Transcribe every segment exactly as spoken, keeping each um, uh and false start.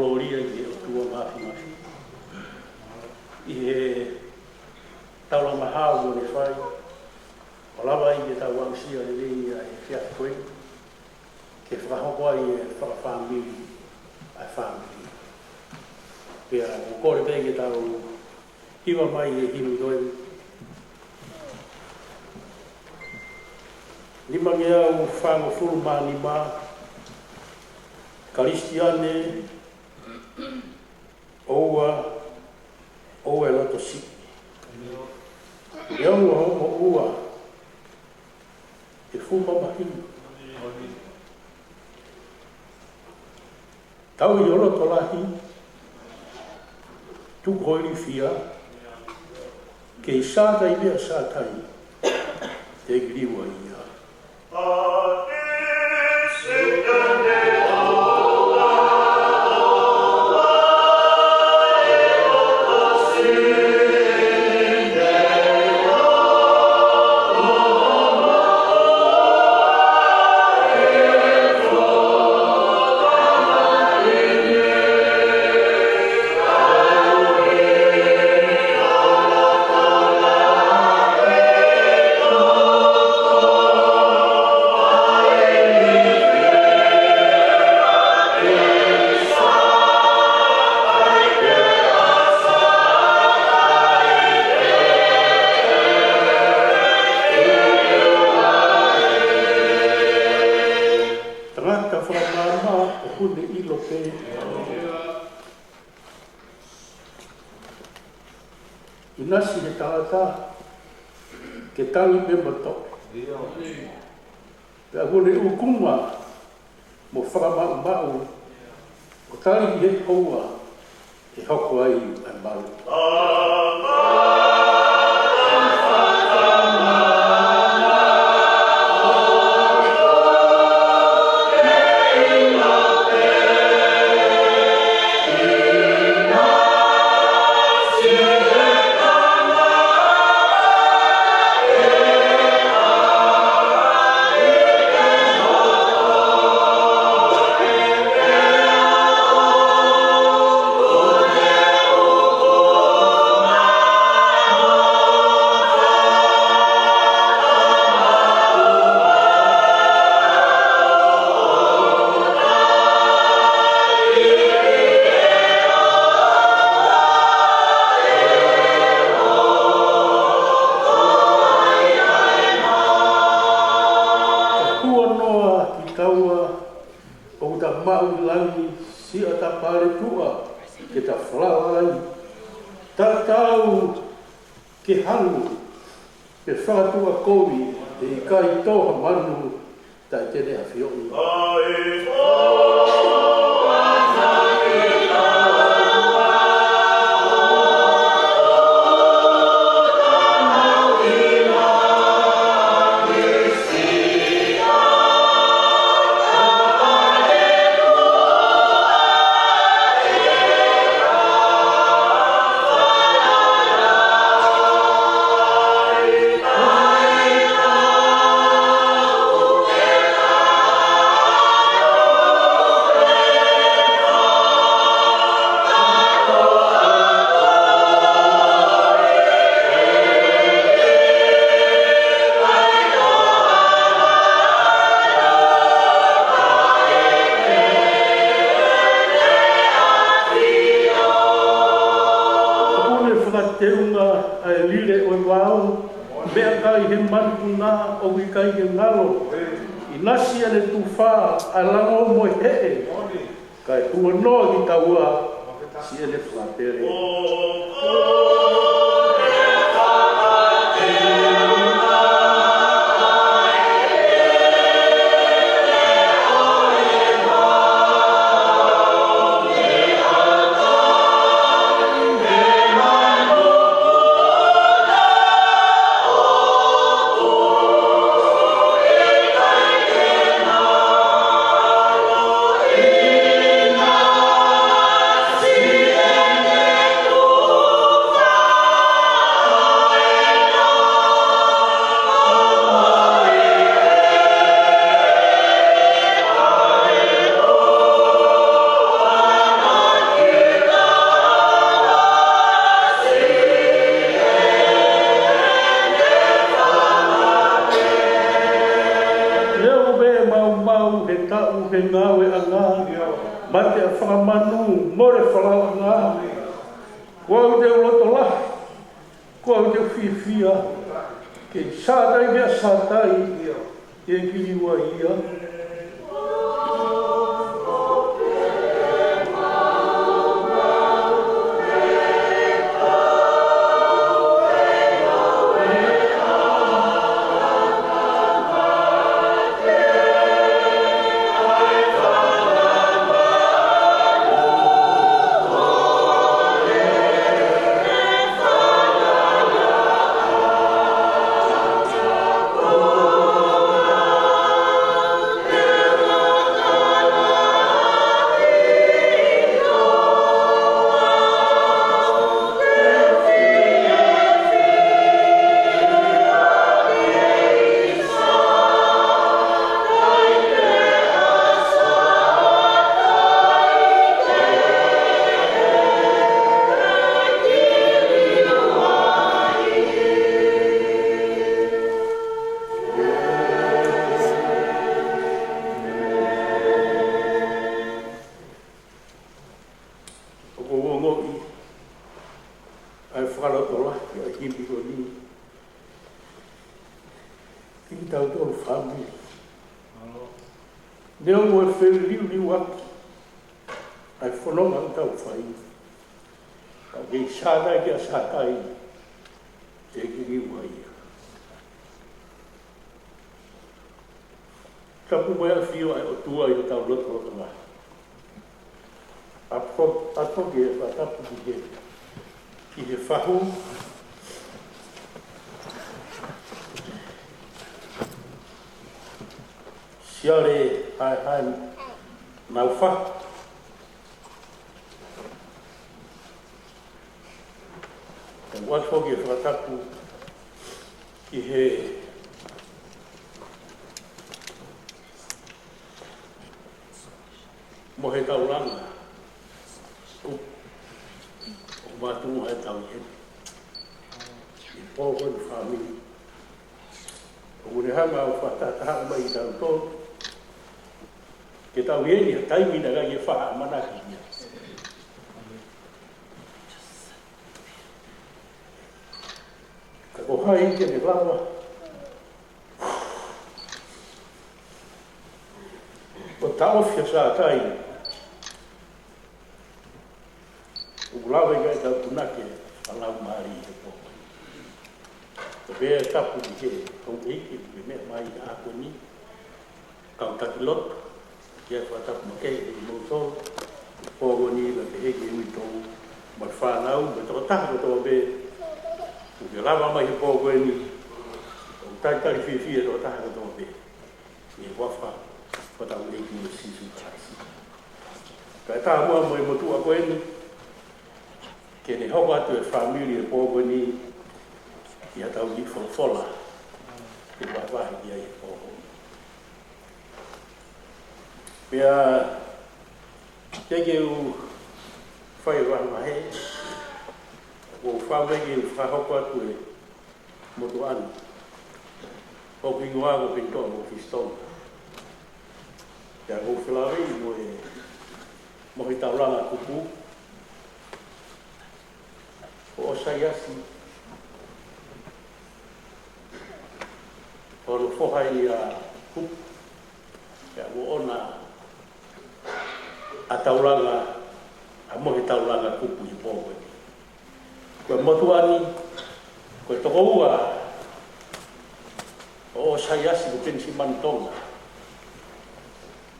Kolōlia ki he ʻOtua Māfimafi ʻi he taulama hau ʻoku ne fai, ʻo lava ai ke tau aʻusia lelei ʻa e efiafi ko eni, ke fakahoko ai e fakafāmili ʻa e fāmili. Pea ʻoku ou kole pē ke tau hiva mai e himi ko eni. Nimangeau fāngofulu mā nima, Kalisitiane, ʻoua, ʻoua ʻe loto siʻi. Neongo hoʻomo ʻoua, ʻe fuʻu mamahi. Tauhi ho loto lahi, tuku ho ilifia, kei sātai meʻa sātai, te ke liliu ai ia. Tangata fakamaama ʻoku ne ʻilo pē. ʻInasi he tangata ke tali pē mo toʻo. Pea ʻoku ne ʻukunga mo fakamaʻumaʻu, ʻo tali ki he ʻoua, ʻe hoko ai ʻa e malu. Ka huanoa kitaua ʻoku ta maʻu ʻi langi, siʻa ta pale tuʻa ke ta falala ai. Tatau ke hanu, pe fakatuʻa kovi, ʻe ʻikai tō ha manu taʻe te ne ʻafioʻi. ʻOku ne fakateunga ʻa e lile ʻo e vao, meʻakai he manupuna ʻoku ʻikai ke ngalo. ʻInasi ʻene tufa ʻa e lango mo e heʻe, kae huanoa kitaua siʻene fakapele. ngāueʻanga, mate ʻa e fanga manu, mole falalaʻanga. Ko au te u loto lahi, ko au te u fiefia, ke sātai meʻa sātai, ke kiliua ia. ʻOku ou ongoʻi ʻa e fakalotolahi ʻa e himi ko eni. Kitautolu fāmili. Neongo e feliliuliuaki ʻa e fononga ʻoku tau fai, ka kei sātai kia sātai, te kiliua ia. Tapu mo e ʻafio ʻa e ʻOtua ʻi hotau lotolotonga. ʻA ko, ʻa ko ke fakatapu ki he, ki he fahu. Siale haehae nau fahu. Te u ʻoatu foki e fakatapu ki he Mohe Taulanga, ʻoku, ʻoku mātuʻa ʻa e tau he, ʻi he pō ko eni fāmili. ʻOku ne hanga ʻo fakatahataha mai kitautolu, ke tau ʻi heni ha taimi naʻe ʻikai ke faʻa ʻamanaki ia. Ka ko hai ke ne lava ʻo taʻofi ʻa sātai, ʻoku lava ʻe he kau punake ʻa e laumālie he pō. Ko e pea tapu ki he kau ʻeiki, ke meʻa mai ʻa ko eni, kau taki lotu, ke fakatapu makehe kimoutolu, pō ko eni, pehē ki he uitou, mo e fānau, mo e tokotaha kotoa pē, ʻoku ke lava mai he pō ko eni, ʻoku talitali fiefia e tokotaha kotoa pē, ʻi he huafa ʻo hotau ʻEiki ko Sīsū Kalaisi. Kae ʻatā muʻa mo e motuʻa ko eni, ke ne hoko atu e fāmili he pō ko eni, ʻi ha tau kiʻi folofola, ke vahevahe ki ai he pō ko eni. Pea, teʻeki ke u fai vahevahe, ʻoku ou fakaʻamu ke u fakahoko atu e motuʻa ni. ʻOku ʻi ai ko e peni toa mo Fiston. Pea ʻoku ou felāveʻi mo e Mohe Taulanga Kupu, ko ʻOsaiasi, ko hono foha ia ʻa Kupu, pea mo ʻona ʻa Taulanga, ʻa Mohe Taulanga Kupu ʻi he pō ko eni. Ko e motuʻa ni, ko e tokoua ʻo ʻOsaiasi ko Penisimani Tonga.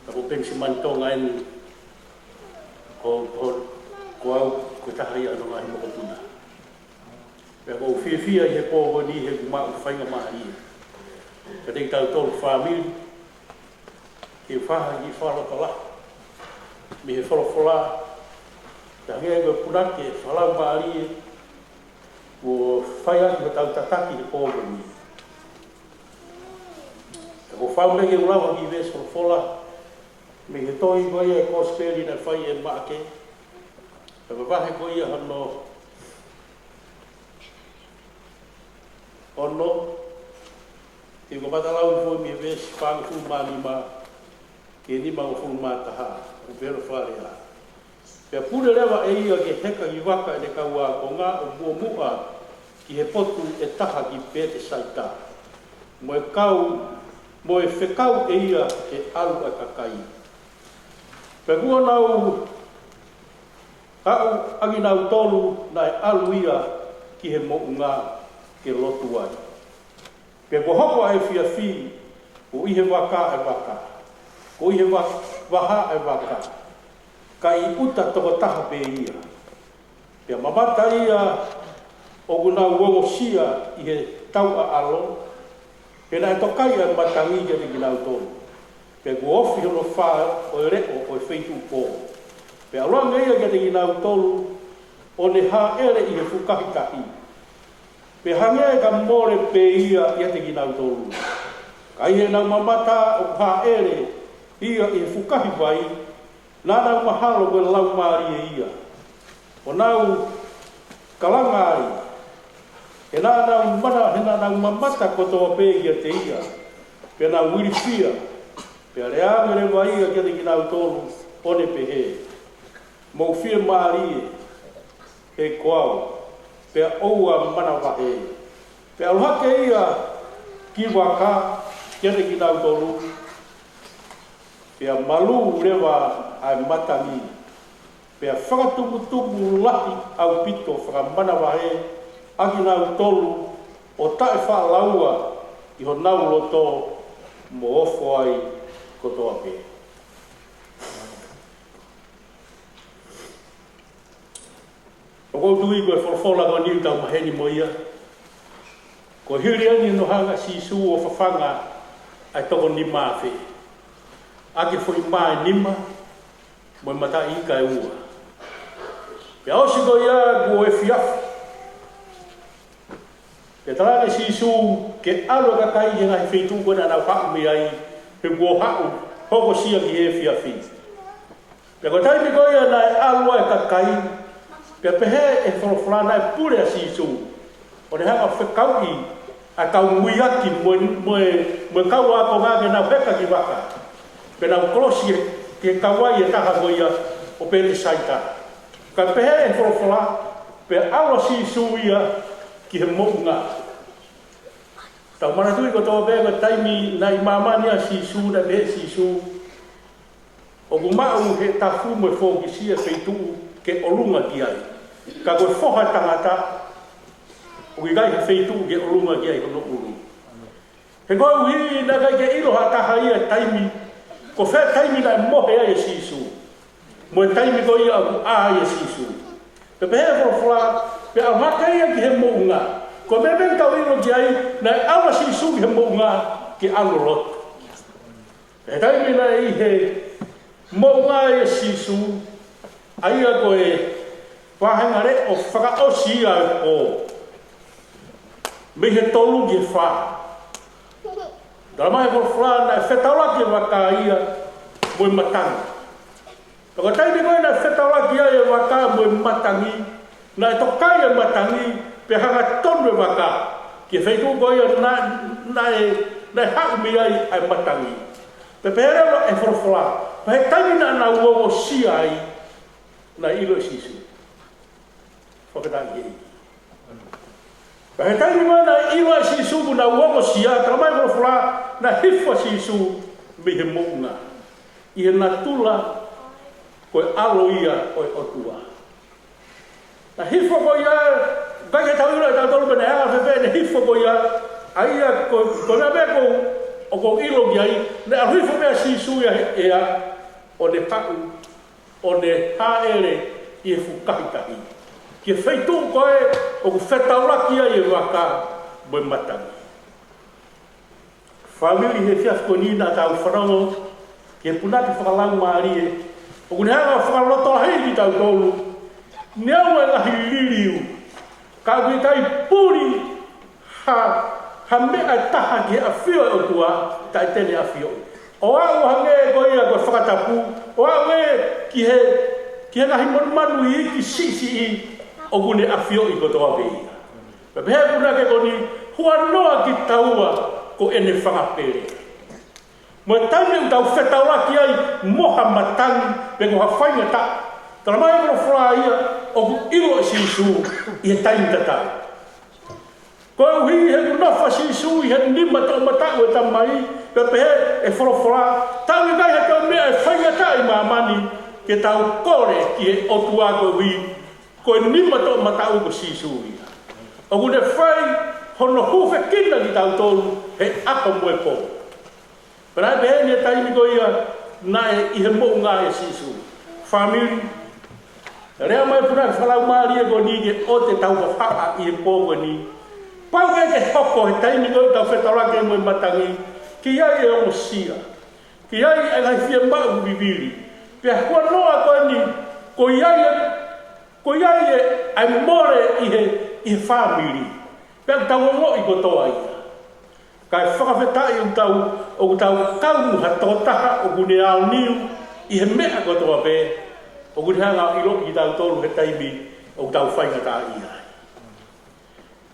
Ka ko Penisimani Tonga eni, ko, ko, ko au, ko e taha ia ʻo hono ngaahi mokopuna. Pea ʻoku ou fiefia ʻi he pō ko eni he ʻoku maʻu faingamālie kiate kitautolu fāmili, ke fai ha kiʻi fakalotolahi mei he folofola, ka hangē ko e punake fakalaumālie kuo fai ʻaki hotau tataki he pō ko eni. Ka ʻoku ou fakaʻamu ke u lau ha kiʻi veesi folofola mei he tohi ko ia e Kosipeli naʻe fai ʻe Maʻake, pea vahe ko ia hono ono, te u kamata lau hifo mei he veesi fāngofulu mā nima, ki he nimangofulu mā taha, ʻoku pehē hono fakalea: Pea pule leva ʻe ia ke heka ki vaka ʻene kau ākonga ʻo muʻomuʻa ki he potu ʻe taha ki Petesaita, mo e kau, mo e fekau ʻe ia ke ʻalu ʻa e kakai. Pea kuo nau aʻu ʻa kinautolu naʻe ʻalu ia ki he moʻunga ke lotu ai. Pea kuo hoko ʻa e efiafi, kuo ʻi he vaka ʻa e vaka, kuo ʻi he va-, vaha ʻa e vaka, ka ʻi ʻuta toko taha pē ia. Pea mamata ia ʻoku nau ongosia ʻi he tauʻaʻalo, he naʻe tokaiʻi ʻa e matangi kiate kinautolu. Pea kuo ofi hono fā ʻo e leʻo ʻo e feituʻu pō. Pea ʻalu ange ia kiate kinautolu ʻo ne hāʻele ʻi he fukahi tahi, pea hangē ka mole pē ia ʻiate kinautolu. Ka ʻi heʻenau mamata ʻoku hāʻele ia ʻi he fukahi vai, naʻa nau mahalo ko e laumālie ia, ʻo nau kalanga ai. He naʻa nau mana-, he naʻa nau mamata kotoa pē kiate ia, pea nau ilifia. Pea lea ange leva ia kiate kinautolu ʻo ne pehē: Mou fiemālie, he ko au, pea ʻoua manavahē. Pea ʻalu hake ia ki vaka kiate kinautolu, pea malū leva ʻa e matangi, pea fakatumutumu lahi ʻaupito fakamanavahē ʻa kinautolu ʻo taʻefaʻalaua ʻi honau loto, mo ofo ai kotoa pē. ʻOku ou tui ko e folofola ko eni ʻoku tau maheni mo ia, ko e hili eni hono hanga ʻe Sīsū ʻo fafanga ʻa e toko nima afe, ʻaki e foʻi mā ʻe nima mo e mataʻi ika ʻe ua. Pea ʻosi ko ia kuo efiafi. Pea talaange ʻe Sīsū ke ʻalu ʻa e kakai ki he ngaahi feituʻu ko ē naʻa nau haʻu mei ai, he kuo haʻu hokosia ki he efiafi. Pea ko e taimi ko ia naʻe ʻalu ai ʻa e kakai, pea pehē ʻe he folofola naʻe pule ʻa Sīsū ʻo ne hanga ʻo fekauʻi ʻa e kau muiaki mo e, mo e, mo e kau ākonga ke nau heka ki vaka, pea nau kolosi ki he, ki he kauvai ʻe taha ko ia ʻo Petesaita. Kae pehē ʻe he folofola, pea ʻalu ʻa Sīsū ia ki he moʻunga. Tau manatuʻi kotoa pē ko e taimi naʻe ʻi māmani ai ʻa Sīsū, naʻe pehē ʻe Sīsū, ʻoku maʻu ʻe he tafu mo e fōkisi ʻa e feituʻu ke ʻolunga ki ai. Ka ko e Foha ʻo e Tangata, ʻoku ʻikai ha feituʻu ke ʻolunga ki ai hono ʻulu. He koeʻuhi naʻe ʻikai ke ʻilo ʻe ha taha ia e taimi, ko fē taimi naʻe mohe ai ʻa Sīsū, mo e taimi ko ia ʻoku ʻā ai ʻa Sīsū. Pea pehē ʻe he folofola, pea ʻalu hake ia ki he moʻunga. Ko e meʻa pē ʻoku tau ʻilo ki ai, naʻe ʻalu ʻa Sīsū ki he moʻunga ke ʻalu ʻo lotu. He taimi naʻe ʻi he moʻunga ai ʻa Sīsū, ʻa ia ko e vāhenga leʻo fakaʻosi ia ʻo e pō, mei he tolu ki he fā. Talamai ʻe he folofola naʻe fetaulaki ʻa e vaka ia mo e matangi. Pea ko e taimi ko ē naʻe fetaulaki ai ʻa e vaka mo e matangi, naʻe tokai ʻa e matangi, pea hanga ʻo tonu ʻa e vaka ki he feituʻu ko ia naʻe, naʻe, naʻe haʻu mei ai ʻa e matangi. Pea pehē leva ʻe he folofola, pea he taimi naʻa nau ongosia ai, naʻe ʻilo ʻe Sīsū. Fakafetaʻi ki he ʻEiki. Pea he taimi ko ē naʻe ʻilo ai ʻa Sīsū kuo nau ongosia, talamai ʻe he folofola, naʻe hifo ʻa Sīsū mei he moʻunga ʻi he natula ko e ʻAlo ia ʻo e ʻOtua. Naʻe hifo ko ia, ʻikai ke tau ʻilo ʻe tautolu pe naʻe anga fēfē ʻene hifo ko ia, ʻa ia ko, ko e meʻa pē ʻoku ou, ʻoku ou ʻilo ki ai, naʻe ʻalu hifo pē ʻa Sīsū ia he ʻea, ʻo ne haʻu, ʻo ne hāʻele ʻi he fukahi tahi, ki he feituʻu ko ē ʻoku fetaulaki ai ʻa e vaka mo e matangi. Fāmili, he efiafi ko eni naʻa tau fanongo ki he punake fakalaumālie ʻoku ne hanga ʻo fakalotolahiʻi kitautolu, neongo e ngaahi liliu, ka ʻoku ʻikai puli ha, ha meʻa ʻe taha ki he ʻafio ʻa e ʻOtua taʻe te ne ʻafioʻi. ʻO aʻu hangē ko ia ko e fakatapu, ʻo aʻu ē ki he, ki he ngaahi monumanu iiki siʻisiʻi, ʻoku ne ʻafioʻi kotoa pē ia. Pea pehē ʻe he punake ko eni, huanoa kitaua ko ʻene fanga pele. Mo e taimi ʻoku tau fetaulaki ai mo ha matangi pe ko ha faingataʻa. Talamai ʻe he folofola ia ʻoku ʻilo ʻe Sīsū ʻi he taimi tatau. Koeʻuhi he ʻoku nofo ʻa Sīsū ʻi he nima toʻomataʻu ʻo e Tamai, pea pehē ʻe he folofola, taʻu ʻe ʻikai ha toe meʻa ʻe faingataʻa ʻi māmani, ke tau kole ki he ʻOtua koeʻuhi ko e nima toʻomataʻu ko Sīsū ia. ʻOku ne fai hono hūfekina kitautolu he ʻaho mo e pō. Pea naʻe pehē ʻi he taimi ko ia naʻe ʻi he moʻunga ʻa Sīsū. Fāmili, lea mai puna fakalaumālie ko eni ke ʻoua te tau hohaʻa ʻi he pō ko eni. Pau ke ke hoko he taimi ko ē ʻoku tau fetaulaki mo e matangi, ke ʻi ai e ongosia, ke ʻi ai e ngaahi fiemaʻu vivili. Pea huanoa ko eni, ko ʻi ai e, ko ʻi ai e, ʻa e mole ʻi he, ʻi he fāmili. Pea tau ongoʻi kotoa ia. Kae fakafetaʻi ʻoku tau, ʻoku tau kau ha tokotaha ʻoku ne aoniu ʻi he meʻa kotoa pē, ʻoku ne hanga ʻo ʻiloʻi kitautolu he taimi ʻoku tau faingataʻaʻia ai.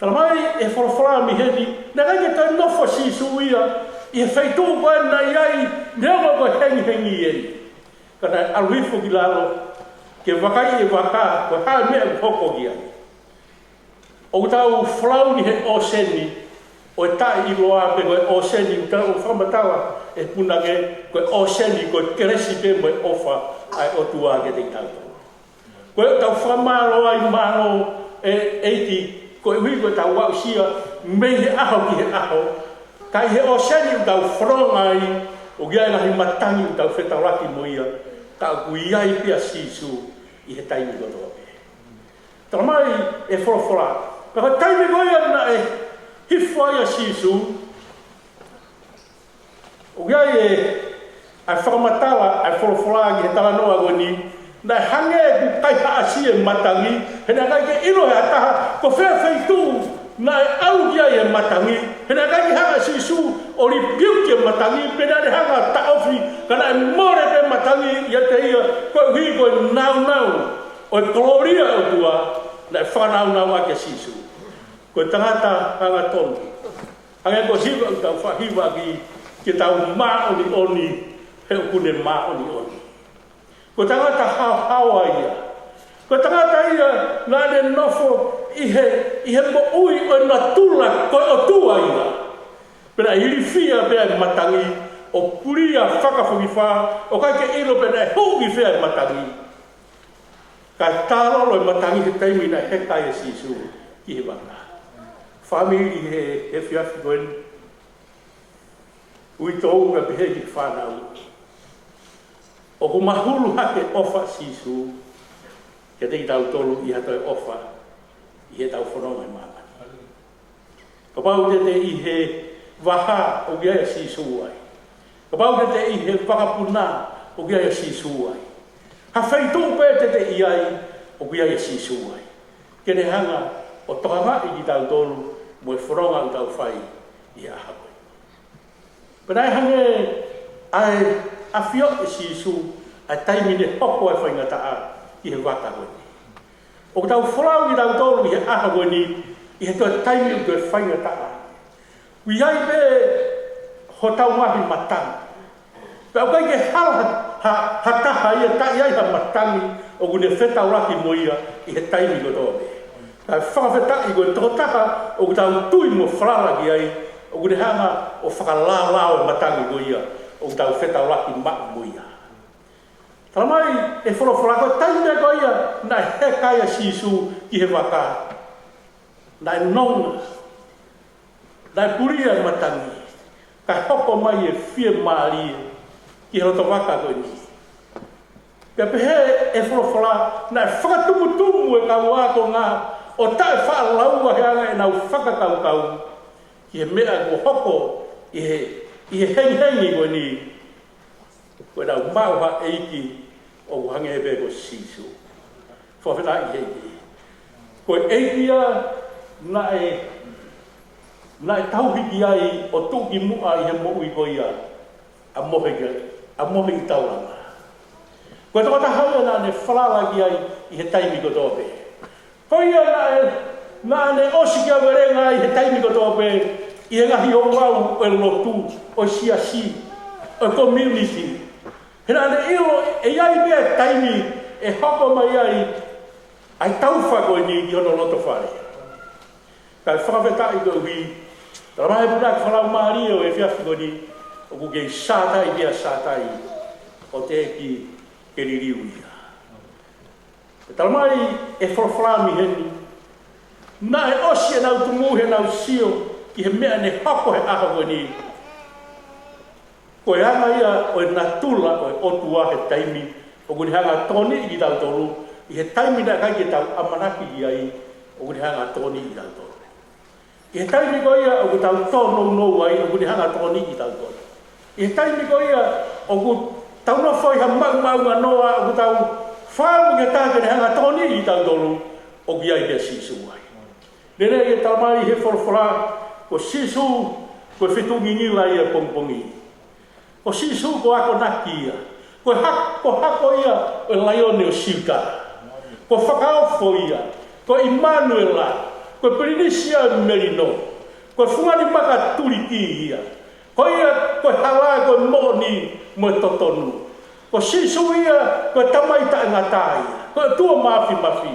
Talamai ʻe he folofola mei heni, naʻe ʻikai ke toe nofo ʻa Sīsū ia ʻi he feituʻu ko ē naʻe ʻi ai, neongo ko e hengihengi eni. Ka naʻe ʻalu hifo ki lalo, ke vakaiʻi e vaka, ko e hā e meʻa ʻoku hoko ki ai. ʻOku tau folau ni he ʻōseni ʻo e taʻeʻiloa pe ko e ʻōseni ʻoku tau fakamatala ʻe he punake, ko e ʻōseni, ko e kelesi pē mo e ʻofa ʻa e ʻOtua kiate kitautolu. Ko ʻetau fakamālō ai, mālō ʻEiki, koeʻuhi ko ʻetau aʻusia mei he ʻaho ki he ʻaho. Ka ʻi he ʻōseni ʻoku tau fononga ai, ʻoku ʻi ai e ngaahi matangi ʻoku tau fetaulaki mo ia, ka ʻoku ʻi ai pē ʻa Sīsū ʻi he taimi kotoa pē. Talamai ʻe he folofola, ka ko e taimi ko ia naʻe hifo ai ʻa Sīsū, ʻoku ʻi ai e, ʻa e fakamatala ʻa e folofola ki he talanoa ko eni, naʻe hangē ʻoku kaihaʻasi e matangi, he naʻe ʻikai ke ʻilo ʻe ha taha ko fē feituʻu naʻe ʻalu ki ai e matangi, he naʻe ʻikai ke hanga ʻe Sīsū ʻo rebuke e matangi, pe naʻa ne hanga ʻo taʻofi, ka naʻe mole pē matangi ʻiate ia, koeʻuhi ko e nāunau ʻo e kolōlia ʻo e ʻOtua naʻe fakanaunau ʻaki ʻa Sīsū. Ko e tangata angatonu. Hangē ko e hiva ʻoku tau faʻa hivaʻaki, ke tau māʻoniʻoni, he ʻoku ne māʻoniʻoni. Ko e tangata haohaoa ia. Ko e tangata ia naʻa ne nofo ʻi he, ʻi he moʻui ʻo e natula ko e ʻOtua ia. Pea naʻe ilifia pē ʻa e matangi ʻo pulia fakafokifā, ʻo ʻikai ke ʻilo pe naʻe hū ki fē ʻa e matangi. Kae tālolo e matangi he taimi naʻe heka ai ʻa Sīsū ki he vaka. Fāmili, he, he efiafi ko eni, uitou, kae pehē ki he fānau, ʻoku mahulu hake ʻofa ʻa Sīsū kiate kitautolu ʻi ha toe ʻofa ʻi heʻetau fononga ʻi māmani. Kapau te te ʻi he vaha, ʻoku ʻi ai ʻa Sīsū ai. Kapau te te ʻi he vakapuna, ʻoku ʻi ai ʻa Sīsū ai. Ha feituʻu pē te te ʻi ai, ʻoku ʻi ai ʻa Sīsū ai. Ke ne hanga ʻo tokangaʻi kitautolu mo e fononga ʻoku tau fai ʻi he ʻaho ko ē. Pea naʻe hangē ʻa e ʻafioʻi ʻe Sīsū ʻa e taimi ne hoko ai e faingataʻa ʻi he vaka ko eni. ʻOku tau folau kitautolu ʻi he ʻaho ko eni ʻi he toe taimi ʻoku toe faingataʻa. ʻOku ʻi ai pē hotau ngaahi matangi. Pea ʻoku ʻikai ke hala ha, ha, ha taha ia taʻe ʻi ai ha matangi ʻoku ne fetaulaki mo ia ʻi he taimi kotoa pē. Kae fakafetaʻi ko e tokotaha ʻoku tau tui mo falala ki ai, ʻoku ne hanga ʻo fakalaolao e matangi ko ia ʻoku tau fetaulaki maʻu mo ia. Talamai ʻe he folofola ko e taimi ko ia naʻe heka ai ʻa Sīsū ki he vaka, naʻe nonga, naʻe pulia e matangi, kae hoko mai e fiemālie ki he loto vaka ko eni. Pea pehē ʻe he folofola, naʻe fakatumutumu e kau ākonga ʻo taʻe faʻa lau ange ʻenau fakakaukau ki he meʻa kuo hoko ʻi he, ʻi he hengihengi ko eni. Ko ʻenau maʻu ha ʻeiki ʻoku hangē pē ko Sīsū. Fakafetaʻi ki he ʻEiki. Ko e ʻEiki ia naʻe, naʻe tauhi ki ai ʻo tuʻu ki muʻa ʻi he moʻui ko ia ʻa Mohe ki ai, ʻa Mohe ʻi taulanga. Ko e tokotaha ia naʻa ne falala ki ai ʻi he taimi kotoa pē. Ko ia naʻe, naʻa ne ʻosi kia velenga ai he taimi kotoa pē ʻi he ngaahi ouau ʻo e lotu, ʻo e siasi, ʻo e community. He naʻa ne ʻilo ʻe ʻi ai pē taimi ʻe hoko mai ai ʻa e taufa ko eni ki hono loto fale. Kae fakafetaʻi koeʻuhi, talamai ʻe he punake fakalaumālie ʻo e efiafi ko eni, ʻoku kei sātai pē ʻa Sātai ʻo teʻeki ke liliu ia. Talamai ʻe he folofola mei heni, naʻe ʻosi ʻenau tumu heʻenau sio ki he meʻa ne hoko he ʻaho ko eni. Ko e anga ia ʻo e natula ʻo e ʻOtua he taimi ʻoku ne hanga ʻo tokoniʻi kitautolu, ʻi he taimi naʻe ʻikai ke tau ʻamanaki ki ai, ʻoku ne hanga ʻo tokoniʻi kitautolu. ʻI he taimi ko ia ʻoku tau tōnounou ai, ʻoku ne hanga ʻo tokoniʻi kitautolu. ʻI he taimi ko ia ʻoku tau nofo ʻi ha maʻumaʻunganoa, ʻoku tau fāmili ke tā ke ne hanga ʻo tokoniʻi kitautolu, ʻoku ʻi ai pē ʻa Sīsū ai. Lele ia talamai ʻe he folofola, ko Sīsū, ko e fetuʻu ngingila ia ʻo e pongipongi. Ko Sīsū ko e akonaki ia. Ko e ha-, ko e hako ia ʻo e laione ʻo Siuta. Ko e fakaofo ia. Ko ʻImanuela. Ko e pilinisi ia ʻo e melino. Ko e fungani maka tuliki ia. Ko ia ko e hala, ko e moʻoni mo e totonu. Ko Sīsū ia ko e Tamai taʻengata ia. Ko e ʻOtua Māfimafi.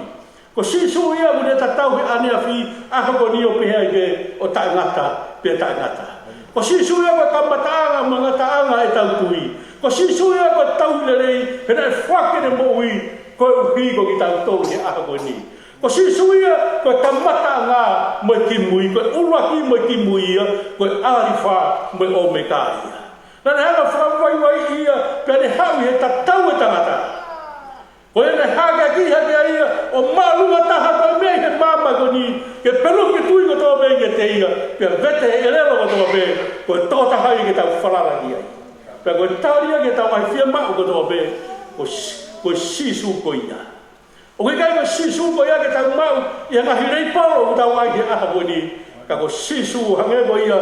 Ko Sīsū ia ʻoku ne tatau he ʻaneafi, ʻaho ko eni ʻo pehē ai pē ʻo taʻengata pea taʻengata. Ko Sīsū ia ko e kamataʻanga mo e ngataʻanga ʻetau tui. Ko Sīsū ia ko e tauhi lelei, he naʻe foaki ʻene moʻui koeʻuhi ko kitautolu he ʻaho ko eni. Ko Sīsū ia ko e kamataʻanga mo e kimui, ko e ʻuluaki mo e kimui ia, ko e ʻAlifa mo e ʻOmeka ia. Naʻa ne hanga ʻo fakavaivaiʻi ia, pea ne haʻu ʻi he tatau ʻo e tangata. Ko ia naʻe hākeakiʻi hake ai ia, ʻo māʻolunga taha ko e meʻa ʻi he māmani ko eni, ke peluki e tui kotoa pē kiate ia, pea vete e ʻelelo kotoa pē, ko e tokotaha ia ke tau falala ki ai. Pea ko e tali ia ki heʻetau ngaahi fiemaʻu kotoa pē, ko S-, ko Sīsū ko ia. ʻOku ʻikai ko Sīsū ko ia ke tau maʻu ʻi he ngaahi leipolo ʻoku tau ʻi ai he ʻaho ko eni, ka ko Sīsū hangē ko ia,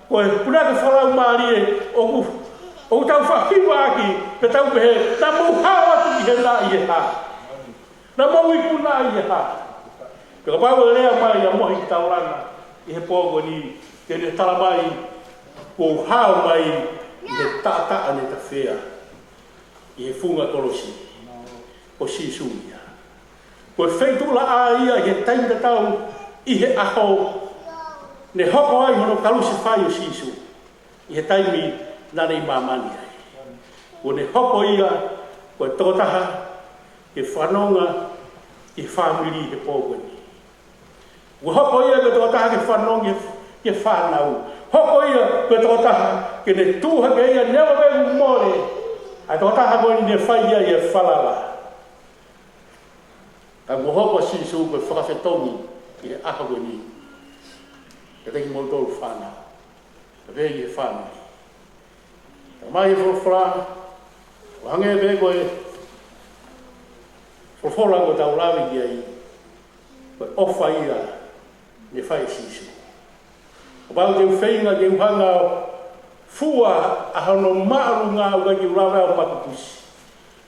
ko e punake fakalaumālie ʻoku, ʻoku tau faʻa hivaʻaki, pea tau pehē, naʻa mou hao atu ki hena ʻi he hā? Naʻa mou ikuna ʻi he hā? Pea kapau ʻe lea mai ʻa Mohi ki taulanga ʻi he pō ko eni, te ne talamai, kuo u hao mai ʻi he taʻataʻa ne tafea ʻi he funga kolosi. Ko Sīsū ia. Ko e feituʻulaʻā ia ʻi he taimi tatau ʻi he ʻaho ne hoko ai hono kalusefai ʻo Sīsū, ʻi he taimi naʻa ne ʻi māmani ai. Kuo ne hoko ia ko e tokotaha ke fanongo ki he fāmili he pō ko eni. Kuo hoko ia ko e tokotaha ke fanongo ki he fānau. Hoko ia ko e tokotaha ke ne tuʻu hake ia neongo ʻene mole. ʻA e tokotaha ko eni ne fai ia ʻi he falala. Ka kuo hoko ʻa Sīsū ko e fakafetongi ʻi he ʻaho ko eni kiate kimoutolu fānau. Ka pehē ki he fāmili. Talamai ʻe he folofola, ʻo hangē pē ko e folofola kuo tau lave ki ai, ko e ʻofa ia ne fai ʻe Sīsū. Kapau te u feinga ke u hanga ʻo fua ʻa hono māʻolunga, ʻoku ʻikai ke u lava ʻo makupusi.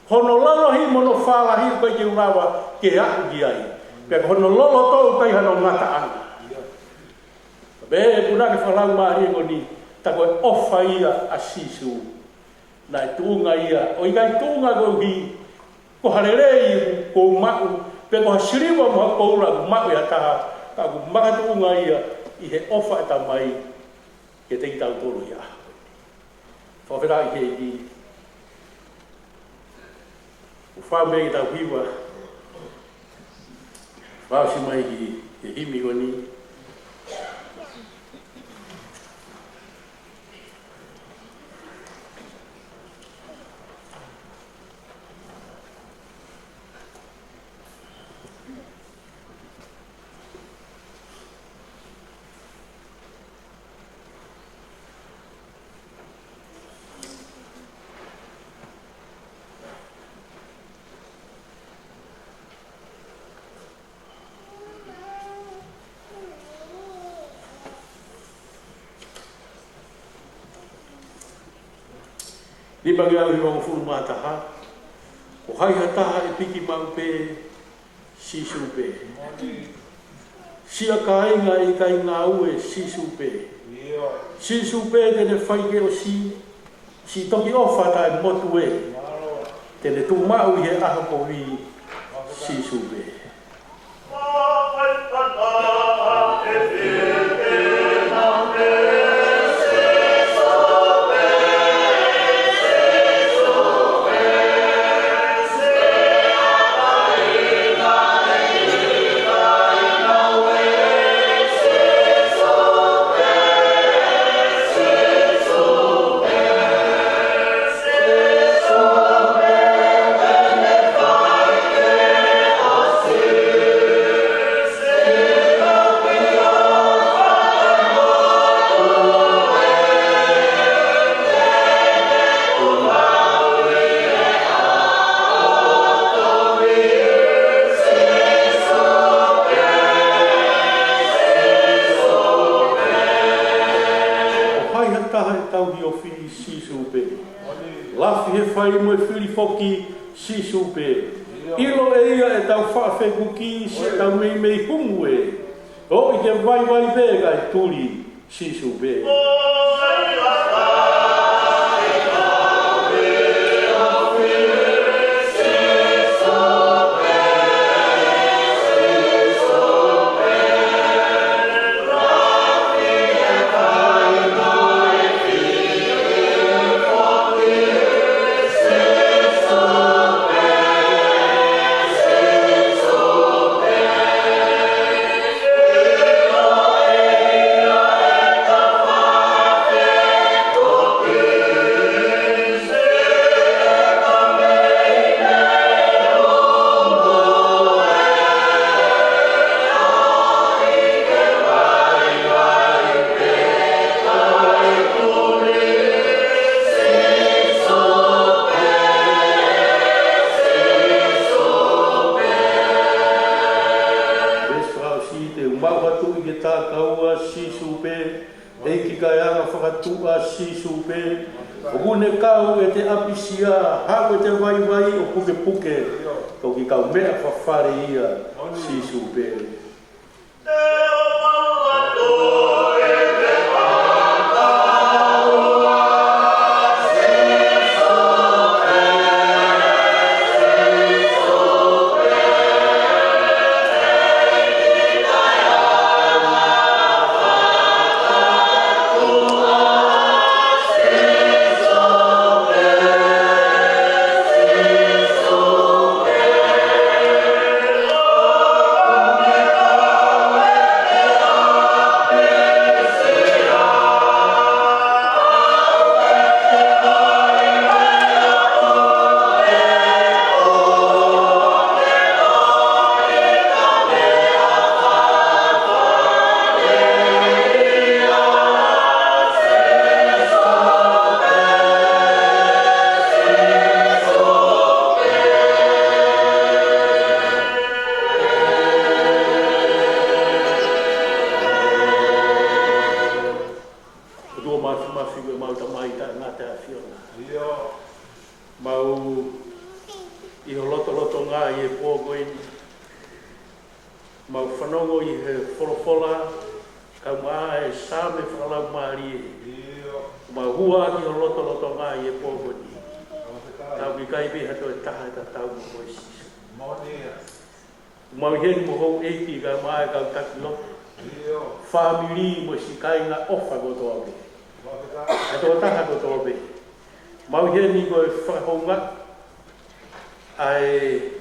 Hono lalahi mo hono fālahi ʻoku ʻikai ke u lava ke aʻu ki ai. Pea ko hono loloto ʻoku ʻikai hano ngataʻanga. Pea ʻe punake fakalaumālie ko eni, tā ko e ʻofa ia ʻa Sīsū. Naʻe tuʻunga ia, ʻo ʻikai tuʻunga koeʻuhi ko ha lelei kuo u maʻu, pe ko ha siliva mo ha koula kuo u maʻu ʻe ha taha, ka ʻoku makatuʻunga ia ʻi he ʻofa ʻa e Tamai kiate kitautolu ia. Fakafetaʻi ki he ʻEiki. ʻOku fai mei heʻetau hiva, fakaʻosi mai ki he himi ko eni. Nima ngeau hivangofulu mā taha. Ko hai ha taha ʻe piki maʻu pē, Sīsū pē. Siʻa kāinga ʻe ʻikai ngāue, Sīsū pē. Sīsū pē te ne fai ke ʻosi. Siʻi toki ʻofa taʻemotu ē, te ne tuʻu maʻu ʻi he ʻaho kovi, Sīsū pē. Ko hai ha taha ʻe tauhi ofi, Sīsū pē. Lafi he fai mo e fili foki, Sīsū pē. ʻIlo ʻe ia ʻetau faʻa fekuki, siʻetau meimei humu ē. ʻOi ke vaivai pē kae tuli, Sīsū pē. Veesi fakaʻosi, te u maʻu ha tuʻi ke takaua, Sīsū pē. ʻEiki kae anga fakatuʻa, Sīsū pē. ʻOku ne kau ʻete ʻapisia, haʻu ʻete vaivai ʻo pukepuke. Toki kaumeʻa fafale ia, Sīsū pē. ʻOtua Māfimafi, ko ʻemau Tamai taʻengata ʻAfiona. Mau ʻi ho lotolotonga ʻi he pō ko eni. Mau fanongo ʻi he folofola, kae ʻumaʻā e Saame fakalaumālie. Mau hū ʻi ho lotolotonga ʻi he pō ko eni. Tau ʻikai pē ha toe taha ʻe tatau mo koe, Sīsū. Mau ʻi heni mo houʻeiki kae ʻumaʻā e kau taki lotu. Fāmili mo e siʻi kāinga ʻofa kotoa pē. ʻA e tokotaha kotoa pē. Mau ʻi heni ko e fakahoungaʻi ʻa e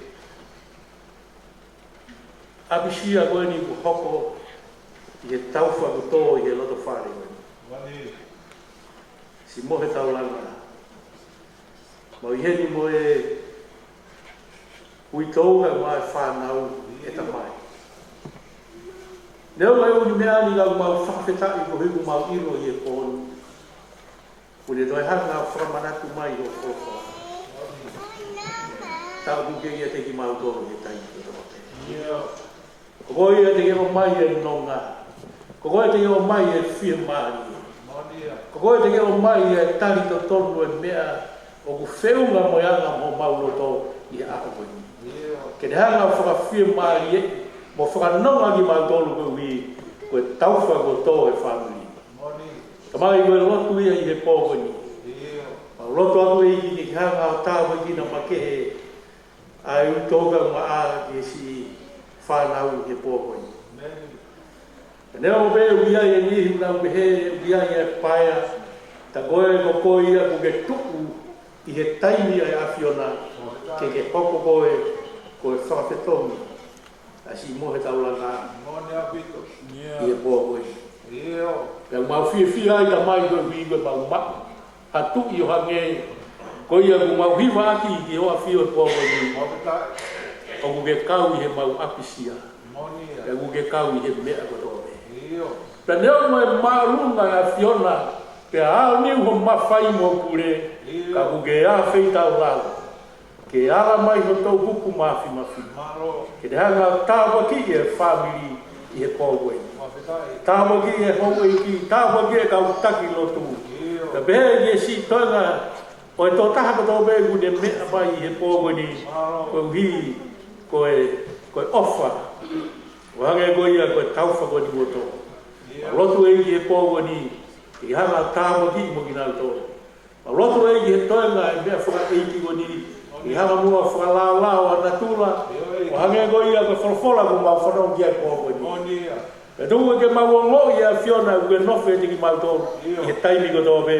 ʻapisia ko eni kuo hoko ʻi he taufa kuo tō ʻi he loto fale ko eni. Siʻi Mohe Taulanga. Mau ʻi heni mo e uitou kae ʻumaʻā e fānau, ʻe Tamai. Neongo e ʻū meʻa ni, ka ʻoku mau fakafetaʻi koeʻuhi kuo mau ʻilo ʻi he pō ni kuo ne toe hanga ʻo fakamanatu mai hoʻo folofola. Tāpuakiʻi ʻiate kimautolu he taimi kotoa pē. Ko koe ia te ke ʻomai e nonga. Ko koe te ke ʻomai e fiemālie. Ko koe te ke ʻomai e tali totonu e meʻa ʻoku feʻunga mo e anga homau loto ʻi he ʻaho ko eni. Ke ne hanga ʻo fakafiemālie mo fakanonga kimautolu koeʻuhi ko e taufa kuo tō e fāmili. Tamai, ko e lotu ia ʻi he pō ko eni. ʻOku ou lotu atu ʻEiki ke ke hanga ʻo tāpuekina makehe ʻa e ʻū tokoua ʻoku maʻa ki he siʻi fānau he pō ko eni. Neongo pē ʻoku ʻi ai e niʻihi ʻoku nau pehē ʻoku ʻi ai e paea, ka ko koe, ko koe ia ʻoku ke tuʻu ʻi he taimi ʻa e ʻAfiona ke ke hoko koe ko e fakafetongi ʻa e siʻi mohe taulanga ʻi he pō ko eni. Pea ʻoku mau fiefia ai Tamai koeʻuhi ko e mau maʻu ha Tuʻi ʻo hangē ko ia ʻoku mau hivaʻaki ki hoʻo ʻAfio he pō ko eni. ʻOku ke kau ʻi he mau ʻapisia. Pea ʻoku ke kau ʻi he meʻa kotoa pē. Pea neongo e māʻolunga ʻa e ʻAfiona, pea aoniu ho mafai mo pule, ka ʻoku ke ʻafeitaulalo ke ala mai ho toʻukupu māfimafi ke ne hanga ʻo tāpuakiʻi e fāmili ʻi he pō ko eni. Tāpuakiʻi e houʻeiki, tāpuakiʻi e kau taki lotu. Pea pehē ki he siʻi toenga ʻo e tokotaha kotoa pē ʻoku ne meʻa mai ʻi he pō ko eni, koeʻuhi ko e, ko e ʻofa ʻo hangē ko ia ko e taufa ko eni kuo tō. Mau lotu ʻEiki he pō ko eni ke ke hanga ʻo tāpuakiʻi mo kinautolu. Mau lotu ʻEiki he toenga e meʻa fakaʻeiki ko eni, ke ke hanga muʻa ʻo fakalaolao ʻa natula ʻo hangē ko ia ko e folofola kuo mau fanongo ki ai he pō ko eni. Pea tuku ke mau ongoʻi ʻa e ʻAfiona ʻoku ke nofo ʻiate kimautolu ʻi he taimi kotoa pē.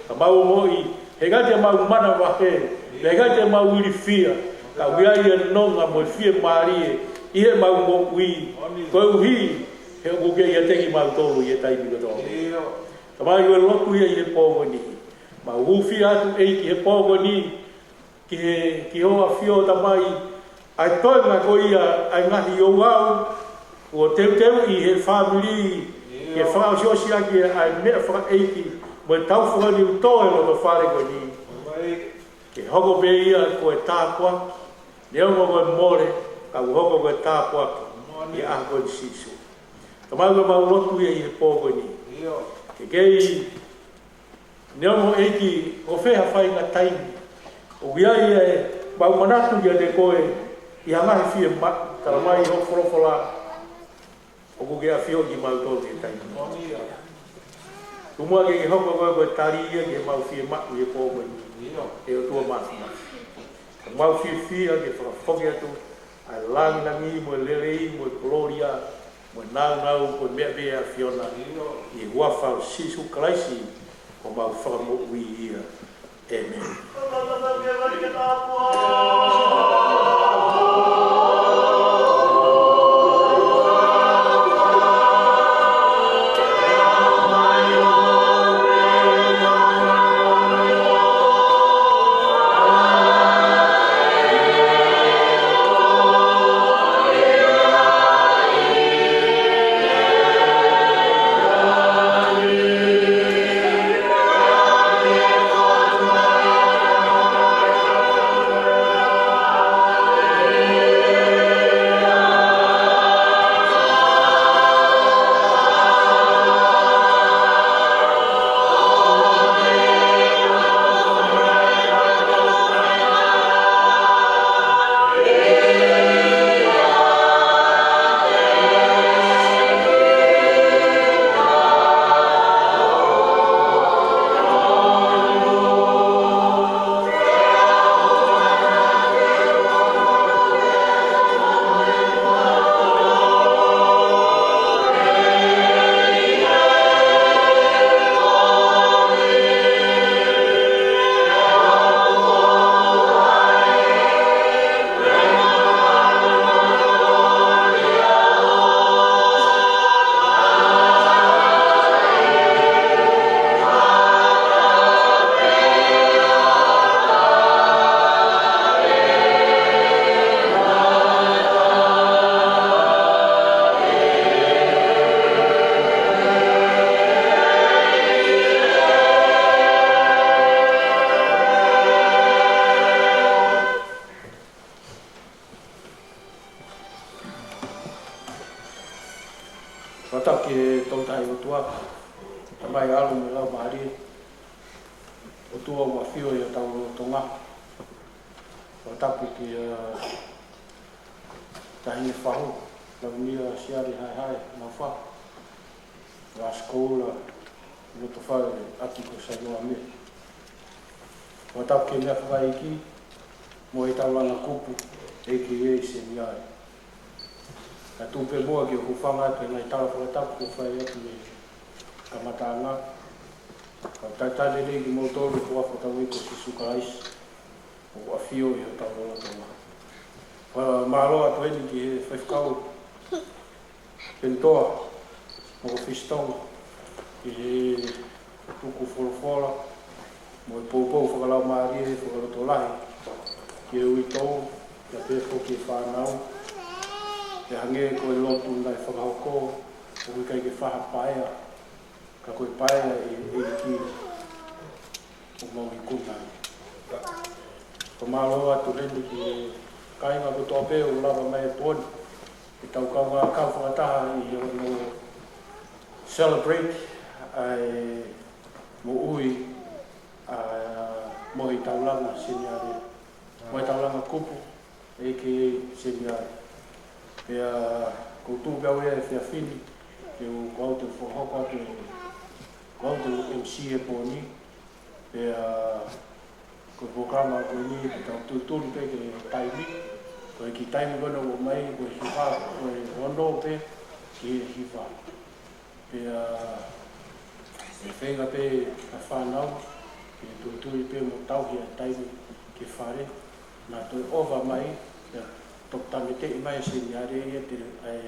Ka mau ongoʻi he ʻikai te mau manavahē, he ʻikai te mau ilifia, ka ʻoku ʻi ai e nonga mo e fiemālie ʻi heʻemau moʻui, koeʻuhi he ʻoku ke ʻiate kimautolu ʻi he taimi kotoa pē. Tamai, ko e lotu ia ʻi he pō ko eni. Mau hūfia atu ʻEiki he pō ko eni ki he, ki hoʻo ʻAfio Tamai, ʻa e toenga ko ia ʻa e ngaahi ouau kuo teuteuʻi he fāmili ke fakaʻosiʻosiʻaki ʻa e meʻa fakaʻeiki mo e taufa ko eni ʻoku tō he loto fale ko eni. Ke hoko pē ia ko e tāpuaki, neongo ko e mole, ka ʻoku hoko ko e tāpuaki ʻi he ʻaho ko eni Sīsū. Tamai, ko ʻemau lotu ia ʻi he pō ko eni. Ke kei neongo ʻEiki ko fē ha faʻahinga taimi ʻoku ʻi ai ʻemau manatu kiate koe ʻi ha ngaahi fiemaʻu, talamai ʻe hoʻo folofola ʻoku ke ʻafioʻi kimautolu he taimi. Tuku muʻa ke ke hoko koe ko e tali ia ki heʻemau fiemaʻu ʻi he pō ko eni, ʻe ʻOtua Māfimafi. Mau fiefia ke fakafoki atu ʻa e langilangi mo e lelei mo e kolōlia mo e nāunau ko e meʻa pē ʻa e ʻAfiona, ʻi he huafa ʻo Sīsū Kalaisi ko homau Fakamoʻui ia. ʻĒmeni. Fakatapu ki he Tolu Tahaʻi ʻOtua, Tamai, ʻAlo mo e Laumālie, ʻOtua ʻoku ʻafio ʻi hotau lotolotonga. Fakatapu ki he Taʻahine Fahu, Lavinia Siale Haehae Laufahu, Lasi Koula, loto fale ʻaki ko Saioame. Fakatapu ki he meʻa fakaʻeiki, Moehetaulanga Kupu, A K A Seniale. Ka tuku pē muʻa ke u hūfanga atu he ngaahi tala fakatapu kuo fai atu mei he kamataʻanga. Ka talitali lelei kimoutolu he huafa ʻo hotau ʻEiki ko Sīsū Kalaisi, ʻoku ʻafio ʻi hotau lotolotonga. Fakamālō atu heni ki he faifekau Penitoa Mokofisi Tonga, ʻi he tukufolofola mo e poupou fakalaumālie fakalotolahi ki he uitou, pea pehē foki ki he fānau. Pea hangē ko e lotu naʻe fakahoko, ʻoku ʻikai ke fai ha paea, ka ko e paea ʻa e ʻEiki ʻoku mau ikuna ai. Fakamālō atu heni ki he kāinga kotoa pē ʻoku lava mai he pō ni ke tau kaungā kau fakataha ʻi hono celebrate ʻa e moʻui ʻa Moehetaulanga Seniale, Moehetaulanga Kupu, A K A Seniale. Pea ʻoku ou tuʻu pē au he efiafi ni, ke u, ko au te u fakahoko atu, ko au te u M C he pō ni. Pea ko e polokalama ko eni, te tau tulituli pē ki he taimi. Ko e kiʻi taimi ko ena ʻoku ʻomai, ko e hiva, ko e ono pē ki he hiva. Pea ʻe feinga pē ʻa e fānau ke tulituli pē mo tauhi ʻa e taimi ki fale. Naʻa toe ʻova mai, pea toki tāmateʻi mai ʻe Seniale ia te ʻai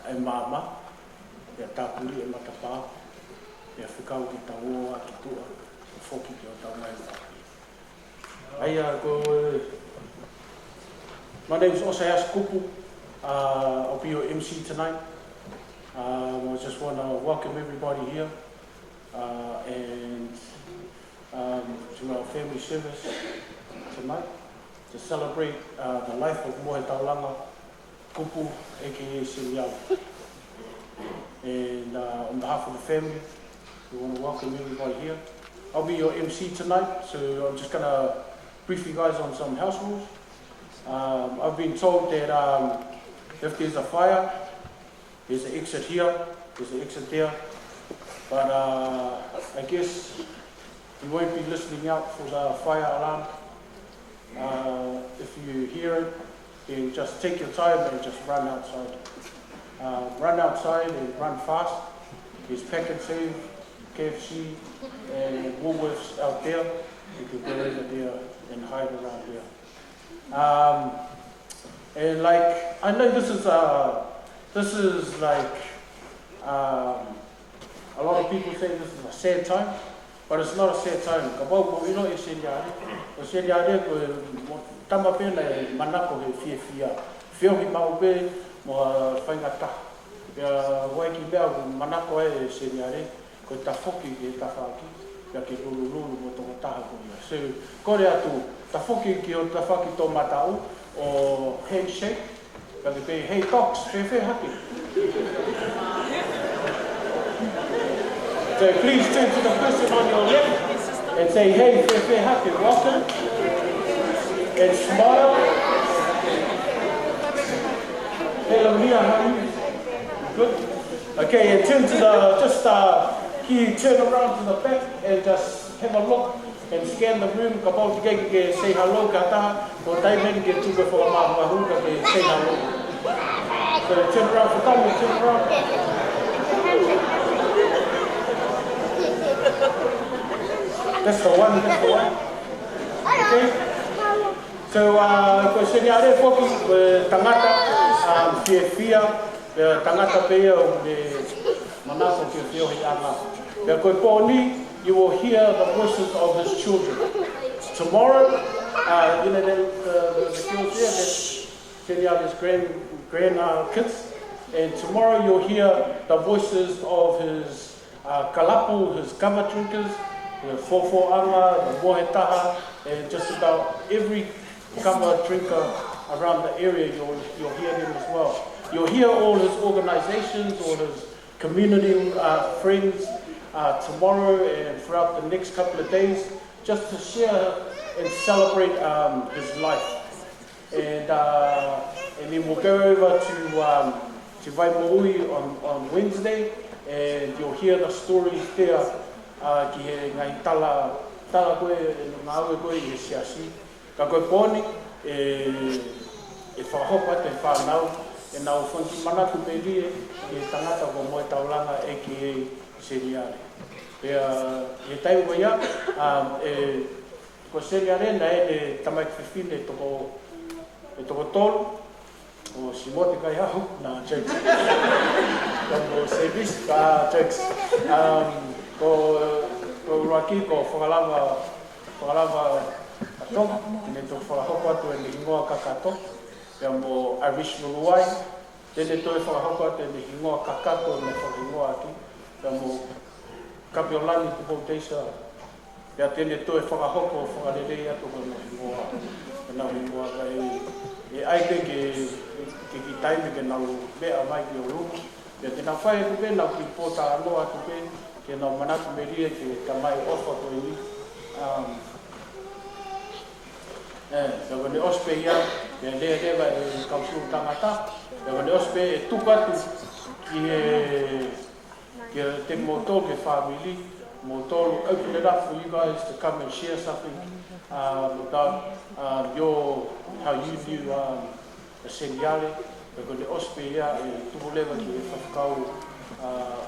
ʻa e maama, pea tāpuni ʻa e matapā, pea fekau ke tau ō ʻaki tuʻa, ʻo foki ki hotau ngaahi vāofi. ʻA ia ko e, my name is Osaias Kupu. Uh, I'll be your M C tonight. Um, I just wanna welcome everybody here, uh, and, um, to our family service tonight to celebrate, uh, the life of Moehetaulanga Kupu, A K A Seniale. And, uh, on behalf of the family, we wanna welcome everybody here. I'll be your M C tonight, so I'm just gonna brief you guys on some house rules. Um, I've been told that, um, if there's a fire, there's an exit here, there's an exit there. But, uh, I guess you won't be listening out for the fire alarm. Uh, if you hear it, then just take your time and just run outside. Uh, run outside and run fast. There's Pak'nSave, K F C, and Woolworths out there. You can go over there and hide around there. Um, and, like, I know this is, uh, this is, like, um, a lot of people say this is a sad time, but it's not a sad time. Kapau ʻoku ʻilo ʻe Seniale, ko Seniale ko e mo-, tama pē naʻe manako he fiefia, feohi maʻu pē mo ha faingataʻa. Pea ʻoku ʻi ai e kiʻi meʻa ʻoku manako ai ʻe Seniale, ko e tafoki ki he tafaʻaki, pea ke lulululu mo e tokotaha ko ia. So, kole atu, tafoki ki ho tafaʻaki toʻomataʻu, ʻo handshake, pea ke pehē, "Hey, Docs, fēfē hake?" So please turn to the person on your left and say, "Hey, fēfē hake, welcome." And smile. Hey, Lamia, how are you? Good. Okay, and turn to the, just, uh, can you turn around to the back and just have a look and scan the room. Kapau ʻoku teʻeki ke say hello ki ha taha, ko e taimi eni ke tuku e fakamāhumahu ka ke say hello. So turn around for Tommy, turn around. That's the one, that's the one. Okay? So, uh, ko Seniale foki, ko e tangata, um, fiefia, ko e tangata pē ia ʻoku ne manako ki he feohiʻanga. Pea ko e pō ni, you will hear the voices of his children. Tomorrow, uh, you know, the, the, the girls there, that's Seniale's grand, grand, uh, kids. And tomorrow you'll hear the voices of his uh, kalapu, his kava drinkers, the Fōfōʻanga, the Mohe Taha, and just about every kava drinker around the area, you'll, you'll hear them as well. You'll hear all his organizations, all his community, uh, friends, uh, tomorrow and throughout the next couple of days, just to share and celebrate, um, his life. And, uh, and then we'll go over to, um, to Vaimoʻui on, on Wednesday, and you'll hear the stories there, uh, ki he ngaahi tala, tala ko ē, ngāue ko ē ʻi he siasi. Ka ko e pō ni, ʻe, ʻe fakahoko atu e fānau ʻenau fanga kiʻi manatu melie ki he tangata ko Moetaulanga, A K A Seniale. Pea, ʻi he taimi ko ia, ʻa, ʻe, ko Seniale naʻe ʻene tamaiki fefine ʻe toko, ʻe toko tolu, ʻo Simote Kaihaʻu, na Jakes. Ka mo Sevis, ka Jakes. Um, ko, ko ʻUluaki, ko Fakalava, Fakalava ʻa Tonga, te ne toe fakahoko atu ʻene hingoa kakato, pea mo Irish Luluai, te ne toe fakahoko atu ʻene hingoa kakato, ʻene fakahingoa ʻaki, pea mo Kapiolani Tupou Teisa, pea te ne toe fakahoko, fakalelei atu ko ʻenau hingoa, ʻenau hingoa ka ʻe, ʻe ʻai pē ke, ke kiʻi taimi ke nau meʻa mai ki ʻolunga. Pea te nau fai atu pē ʻenau kiʻi pōtalanoa atu pē, ke nau manatu melie ki he tamai ʻofa ko eni. Um, ē, pea ko ʻene ʻosi pē ia, pea lele leva e kau sulu tangata, pea ko ʻene ʻosi pē ʻe tuku atu ki he Ke te moutolu, ke fāmili, moutolu, open it up for you guys to come and share something, um, about, um, your, how you view, um, the Seniale. Pea ko ʻene ʻosi pē ia ʻe tuku leva ki he faifekau, uh,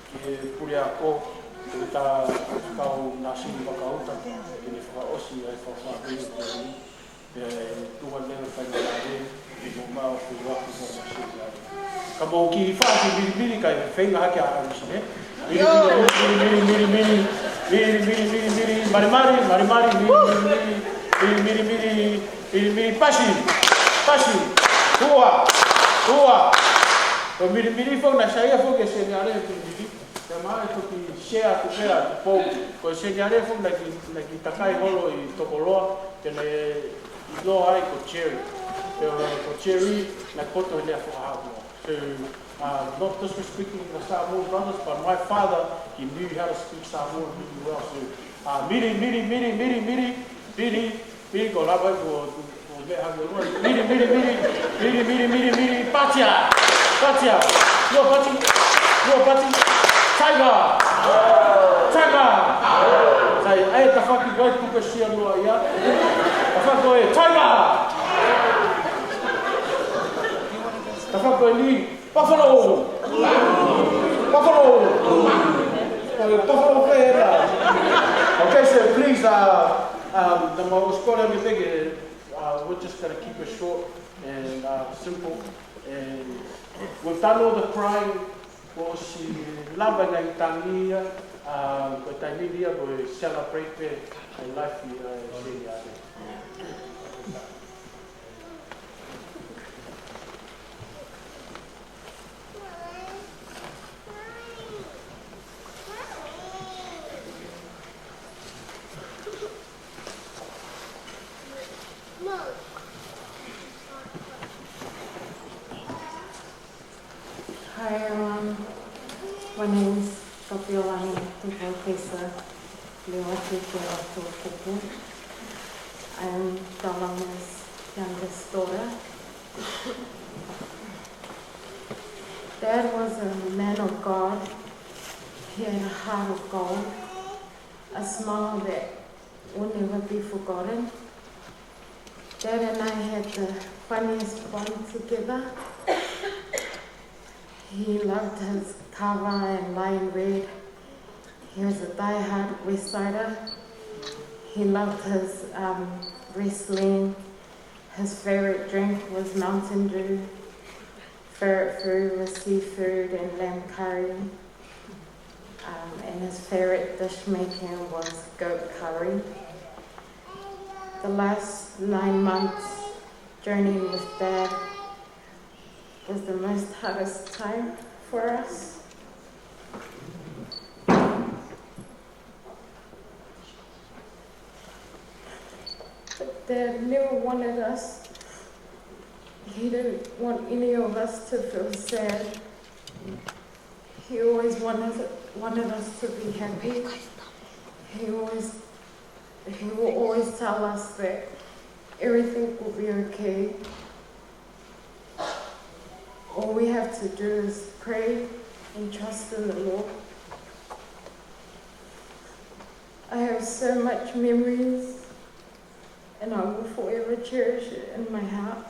ki he puleako, ki he faifekau Nāsini Vakauta, ke ne fakaʻosi ai e fakafāmili ko eni. Pea ʻe tuku leva e faingamālie, ʻi mo mau fua ki mo Seniale. Ka mou kiʻi fai ha kiʻi milimili kae feinga hake ʻa ʻAlisi, ē? Milimili, milimili, milimili, milimili, milimili, malimali, malimali, milimili, milimili, milimili, milimili, pasi, pasi, ua, ua. Ko e milimili foki naʻe saiʻia foki ʻe Seniale e milimili. Pea mou toki share atu pē ʻa e pō. Ko Seniale foki naʻe kiʻi, naʻe kiʻi takai holo ʻi Tokoloa, pea naʻe ʻiloa ai ko Jerry. Pea ko Jerry naʻe poto he lea faka-Haʻamoa. So, uh, not disrespecting the Samoan brothers, but my father, he knew how to speak Samoan really well. So, uh, milimili, milimili, milimili, milimili, Pili ko lava ko, ko, ko meʻa hake ʻolunga. Mili, mili, mili. Mili, mili, mili, mili. Patia. Patia. Lua pati. Lua pati. Tiger. Tiger. Sai, ʻai e tafaʻaki ko ē tuku e sia noa ia. Tafaʻaki ko ē. Tiger. Tafaʻaki ko eni. Buffalo! Buffalo! Oh, Buffalo Fair. Okay, so please, uh, um, the most important thing is, uh, we're just gonna keep it short and, uh, simple. And we've done all the crying. Kuo ʻosi lava e ngaahi tangi ia, uh, ko e taimi ni ia, ko e celebrate pē e life ʻa e Seniale. Hi, everyone. My name is Kapiolani Tupou Keisa Lewakiukupu. I'm Dalama's youngest daughter. Dad was a man of God. He had a heart of gold, a smile that will never be forgotten. Dad and I had the funniest bond together. He loved his kava and Lion Red. He was a die-hard West Sider. He loved his, um, wrestling. His favorite drink was Mountain Dew. Favorite food was seafood and lamb curry. Um, and his favorite dish making was goat curry. The last nine months journeying with Dad was the most hardest time for us. But Dad never wanted us, he didn't want any of us to feel sad. He always wanted, wanted us to be happy. He always, he will always tell us that everything will be okay. All we have to do is pray and trust in the Lord. I have so much memories, and I will forever cherish it in my heart.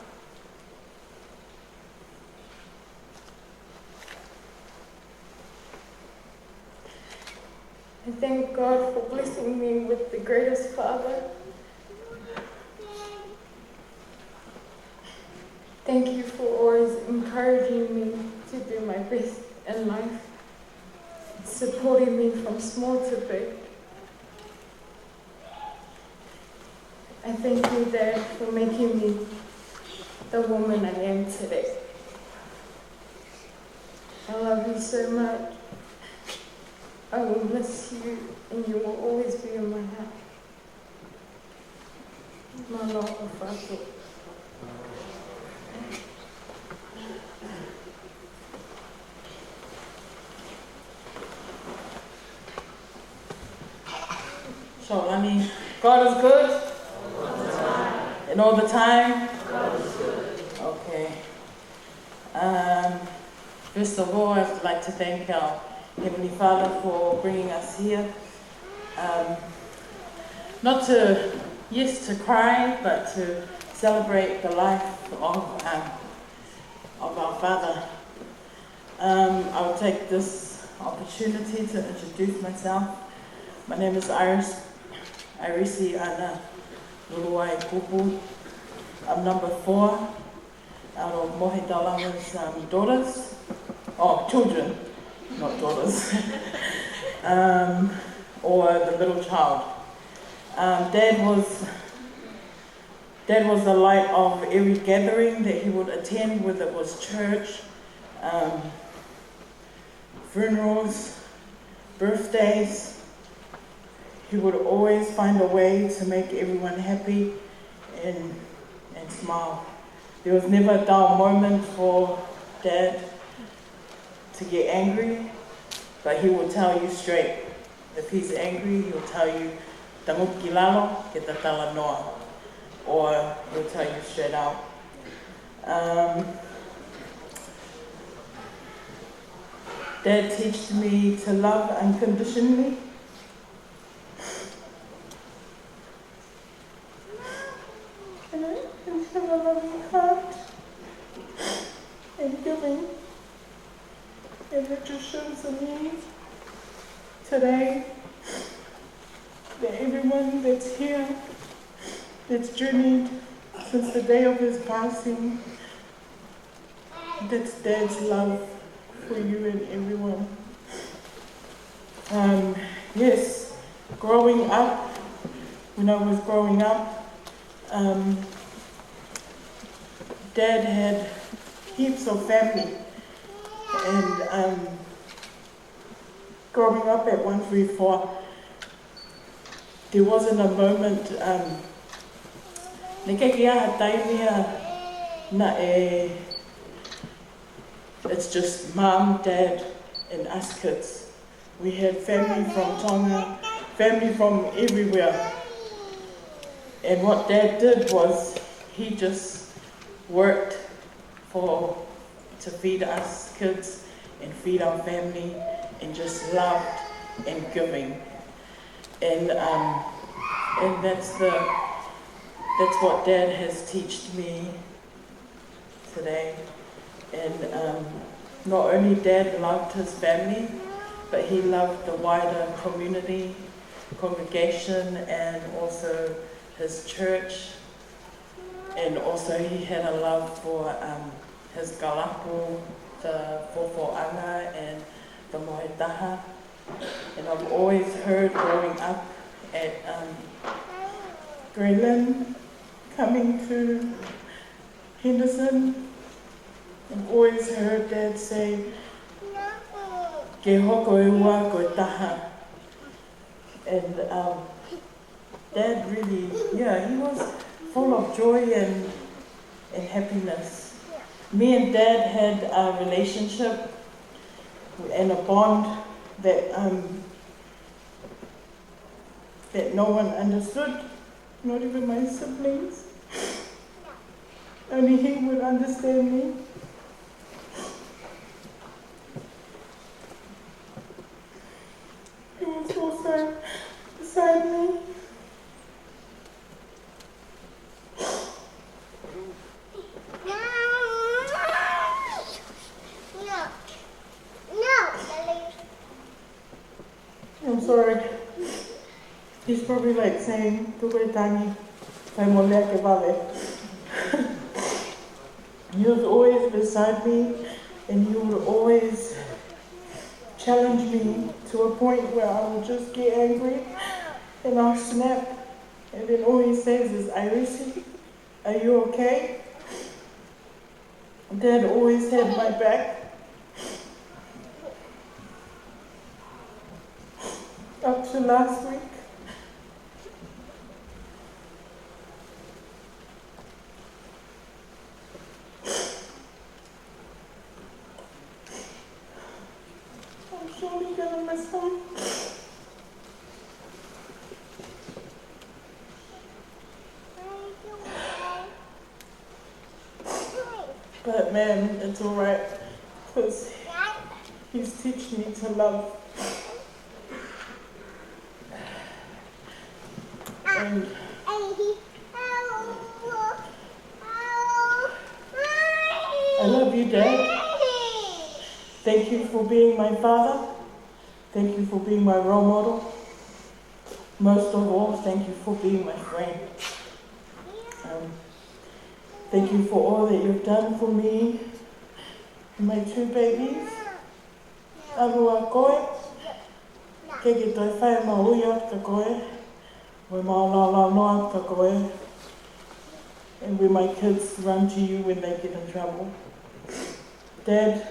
I thank God for blessing me with the greatest father. Thank you for always encouraging me to do my best in life, supporting me from small to big. I thank you, Dad, for making me the woman I am today. I love you so much. I will miss you, and you will always be in my heart. Mālō ʻaupito. So, I mean, God is good. And all the time. Okay. Um, first of all, I'd like to thank our Heavenly Father for bringing us here. Um, not to, yes, to cry, but to celebrate the life of, um, of our father. Um, I'll take this opportunity to introduce myself. My name is Iris, Irisi Ana Luluai Kupu. I'm number four out of Mohe Talama's, um, daughters. Oh, children, not daughters. Um, or the middle child. Um, Dad was, Dad was the light of every gathering that he would attend, whether it was church, um, funerals, birthdays. He would always find a way to make everyone happy and, and smile. There was never a dull moment for Dad to get angry, but he will tell you straight. If he's angry, he'll tell you, "Tangutu ki lalo, ke ta talanoa," or he'll tell you straight out. Um, Dad teach me to love unconditionally. And I, and have a loving heart and giving. And it just shows to me today that everyone that's here, that's journeyed since the day of his passing, that's Dad's love for you and everyone. Um, yes, growing up, when I was growing up, um, Dad had heaps of family, and, um, growing up at one three four, there wasn't a moment, um, naʻe ʻikai ke ʻi ai ha taimi ia naʻe, it's just mom, dad, and us kids. We had family from Tonga, family from everywhere. And what Dad did was he just worked for, to feed us kids and feed our family and just loved and giving. And, um, and that's the, that's what Dad has teached me today. And, um, not only Dad loved his family, but he loved the wider community, congregation, and also his church. And also he had a love for, um, his kalapu, the Fofoʻanga and the Mohe Taha. And I've always heard growing up at, um, Grayling, coming to Henderson, I've always heard Dad say, "Ke hoko e ua ko e taha." And, um, Dad really, yeah, he was full of joy and, and happiness. Me and Dad had a relationship and a bond that, um, that no one understood, not even my siblings. Only he would understand me. He was also the same Probably like saying, "Tuku e tangi, fai mo lea ke vave." He was always beside me, and he would always challenge me to a point where I would just get angry and I'll snap. And then all he says is, "Iris, are you okay?" Dad always had my back. Up to last week. I'm surely gonna miss him. But man, it's all right, 'cause he's teaching me to love. And I love you, Dad. Thank you for being my father. Thank you for being my role model. Most of all, thank you for being my friend. Um, thank you for all that you've done for me and my two babies. ʻAlu ā koe, ke ke toe fai ʻemau ui atu kia koe, mo ʻemau laulau noa atu kia koe, and when my kids run to you when they get in trouble. Dad,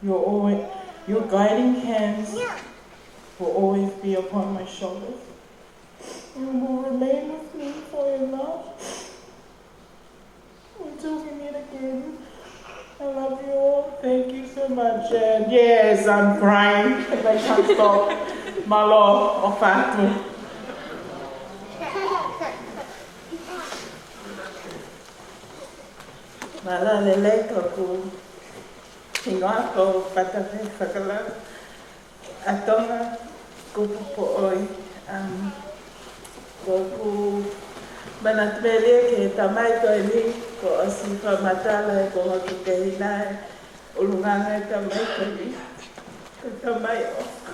your always, your guiding hands will always be upon my shoulders. You will remain with me forever. Until we meet again, I love you all. Thank you so much. And yes, I'm crying. I can't stop. Mālō, ʻofa atu. Mālō e lelei, ko hoku hingoa ko Pata Fakalava. ʻA Tonga, kupu Poʻoi. Um, ko ʻeku manatu mālie ki he tamai ko eni, kuo ʻosi fakamatala ʻe hoku tehina e ʻulungaanga e tamai ko eni. Ko e tamai ʻoku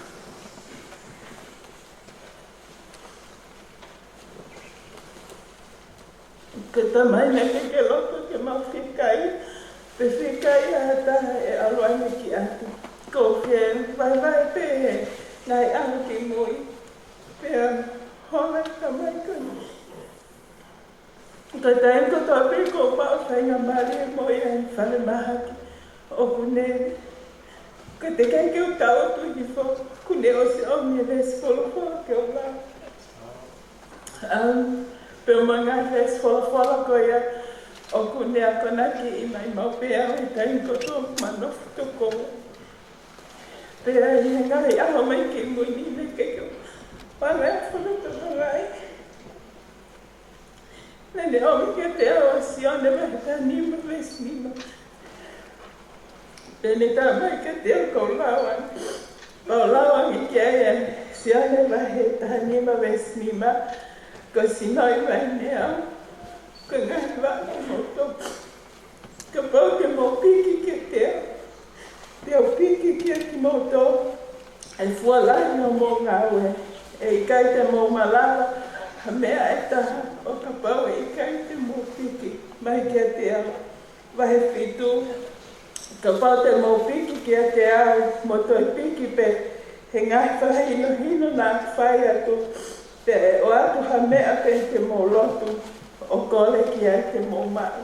Ko e tamai naʻe ʻikai ke loto ke mau fiekaia, pe fiekaia ha taha ʻe ʻalu ange ki ʻapi. Ko e fie vaivai pē he ngaahi ʻaho ki mui. Pea hola e tamai ko eni. Ko e taimi kotoa pē ʻoku ou maʻu faingamālie mo ia ʻi falemahaki, ʻoku ne, ko e teʻeki ai ke u tau atu hifo, ʻoku ne ʻosi ʻomi e veesi folofola ke u lau. Um, pea mo e ngaahi veesi folofola ko ia, ʻoku ne akonakiʻi mai maʻu pē au ʻi he taimi kotoa ʻoku ma nofo tokua. Pea ʻi he ngaahi ʻaho mai ki mui ni, naʻe ʻikai ke u pala e folofola ai. Naʻa ne ʻomi kiate au ʻa Sione vahe taha nima veesi nima. Pea ne talamai kiate au ke u lau ange, ke u lau ange ki ai ʻa Sione vahe taha nima veesi nima, ko e sino ʻi vaine au, ko e ngaahi vaʻa ʻoku mou toka. Kapau te mou piki kiate au, te u piki kiate kimoutolu ʻi he fua lahi ʻo homou ngāue. ʻE ʻikai te mou malava ha meʻa ʻe taha ʻo kapau ʻe ʻikai te mou piki mai kiate au. Vahe fitu, kapau te mou piki kiate au, mo toe piki pē he ngaahi fakahinohino naʻa ku fai atu, pea ʻe ʻoatu ha meʻa pē te mou lotu ʻo kole ki ai te mou maʻu.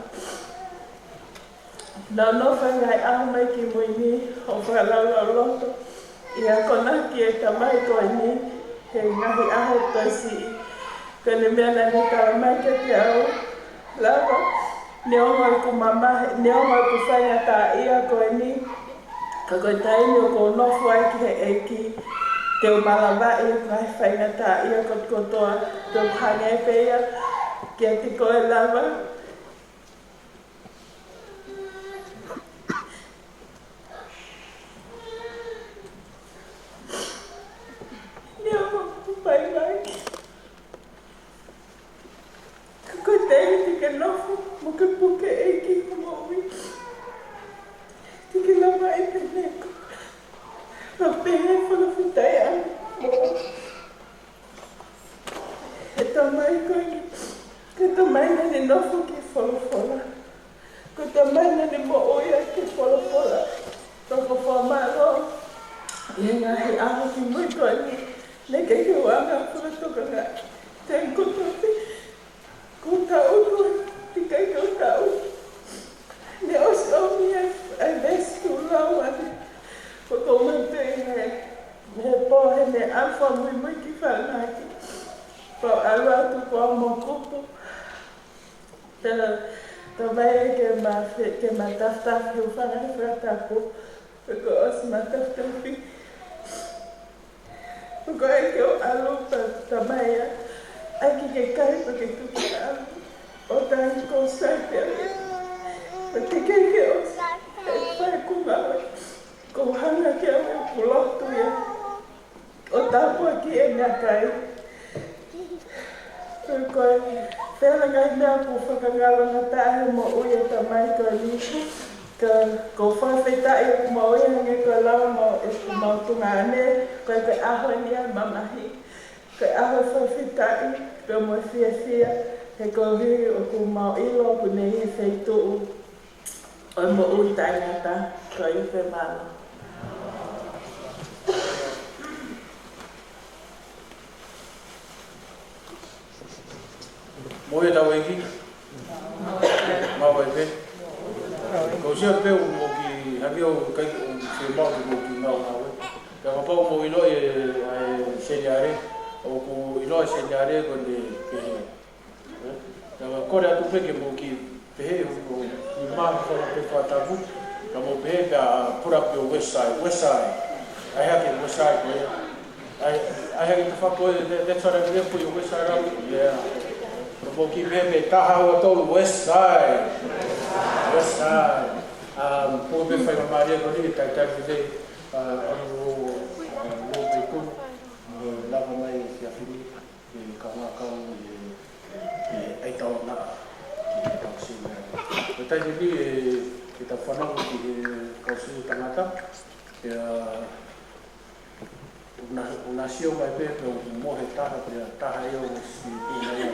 Nonofo e ngaahi ʻaho mai ki mui ni ʻo fakalaulauloto ʻi he akonaki e tamai ko eni he ngaahi ʻaho kuo ʻosi. Ko ʻene meʻa naʻa ne talamai kiate au, Lava, neongo ʻeku mamahi, neongo ʻeku faingataʻaʻia ko eni, ka ko e taimi ʻoku ou nofo ai ki he ʻEiki, te u malavaʻi ʻeku ngaahi faingataʻaʻia kotokotoa, te u hangē pē ia kiate koe Lava. Neongo ʻeku vaivai, ka ko e taimi te ke nofo mo ke puke ʻEiki ki hoʻo moʻui, te ke lavaʻi pē meʻa ko ē. Pea pehē fakafetaʻi ange mo au. nofo ki Folofola. Ko e tamai naʻa ne moʻui ʻaki e Folofola. Toko fakamālō ʻi he ngaahi ʻaho kimui ko eni. Naʻe ʻikai ke u anga fula toka ngā. Tēnā ko topi. Ko taʻu, ʻikai ke u taʻu. Ne ʻosi ʻomi e, e veesi tuʻu lau ʻa e. Ko ko mante he, he pō he ne alfa muimui ki Falanaki. Ko ʻalu atu ko mo kupu. Tala, tamai ke ma fe-, ke ma taftafi ʻo fanga he fakatapu. Ko ʻosi ma taftafi. Ko e ke ʻo ʻalu pa tamai ʻa. ʻAi ke ke kai pa ke tuku ʻalu. ʻO tai ko sai pea. Ko te ke ke ʻo. E fai kuma. Ko hanga ke au e pulotu ia. ʻO tāpuaki e meʻakai. Ko e, pela ngai meʻa ʻoku fakangaloʻanga taʻe moʻui e tamai ko eni. Ka, ko fakafetaʻi ʻoku moʻui hangē ko e lau mo e mau tuongaʻane, ko e ʻaho ni ʻa e mamahi. Ko e ʻaho fakafetaʻi, pea mo e fiefia, he koeʻuhi ʻoku mau ʻilo ʻoku ne ʻi he feituʻu ʻo e moʻui taʻengata, ko ia pē, mālō. Moʻui e tauʻeiki. Mālō e pē. Ko sia pē ʻoku mou ki hake ʻo kai ʻo se mau ʻoku mou ki ngau ngau e. Pea kapau ʻoku mou ʻilo e, e seniale, ʻoku ʻilo e seniale ko ʻene pehē. Pea kole atu pē ke mou kiʻi pehē ʻo, ʻo, ʻi māmani fala pe fatapu, ka mou pehē pea put up your west side, west side. ʻAi hake west side ko ia. ʻAi, ʻai hake ta fako e, that, that's what I'm there for, your west side up. Yeah. Ka mou kiʻi pehē pē taha ua tolu west side. West side. Um, ko e pē fai mamalia ko eni, tai tai te te, uh, ʻo, ʻo, ʻo, ʻo, ʻo, lava mai e fiafini. Ke kau ngākau e, e, e tau na, ke tau sina. Ko e taimi ni e, ke tau fanongo ki he kau sina tangata, pea, ʻo na, ʻo na sio mai pē, pea ʻoku mohe taha, pea taha ia ʻo si, ʻo na ia.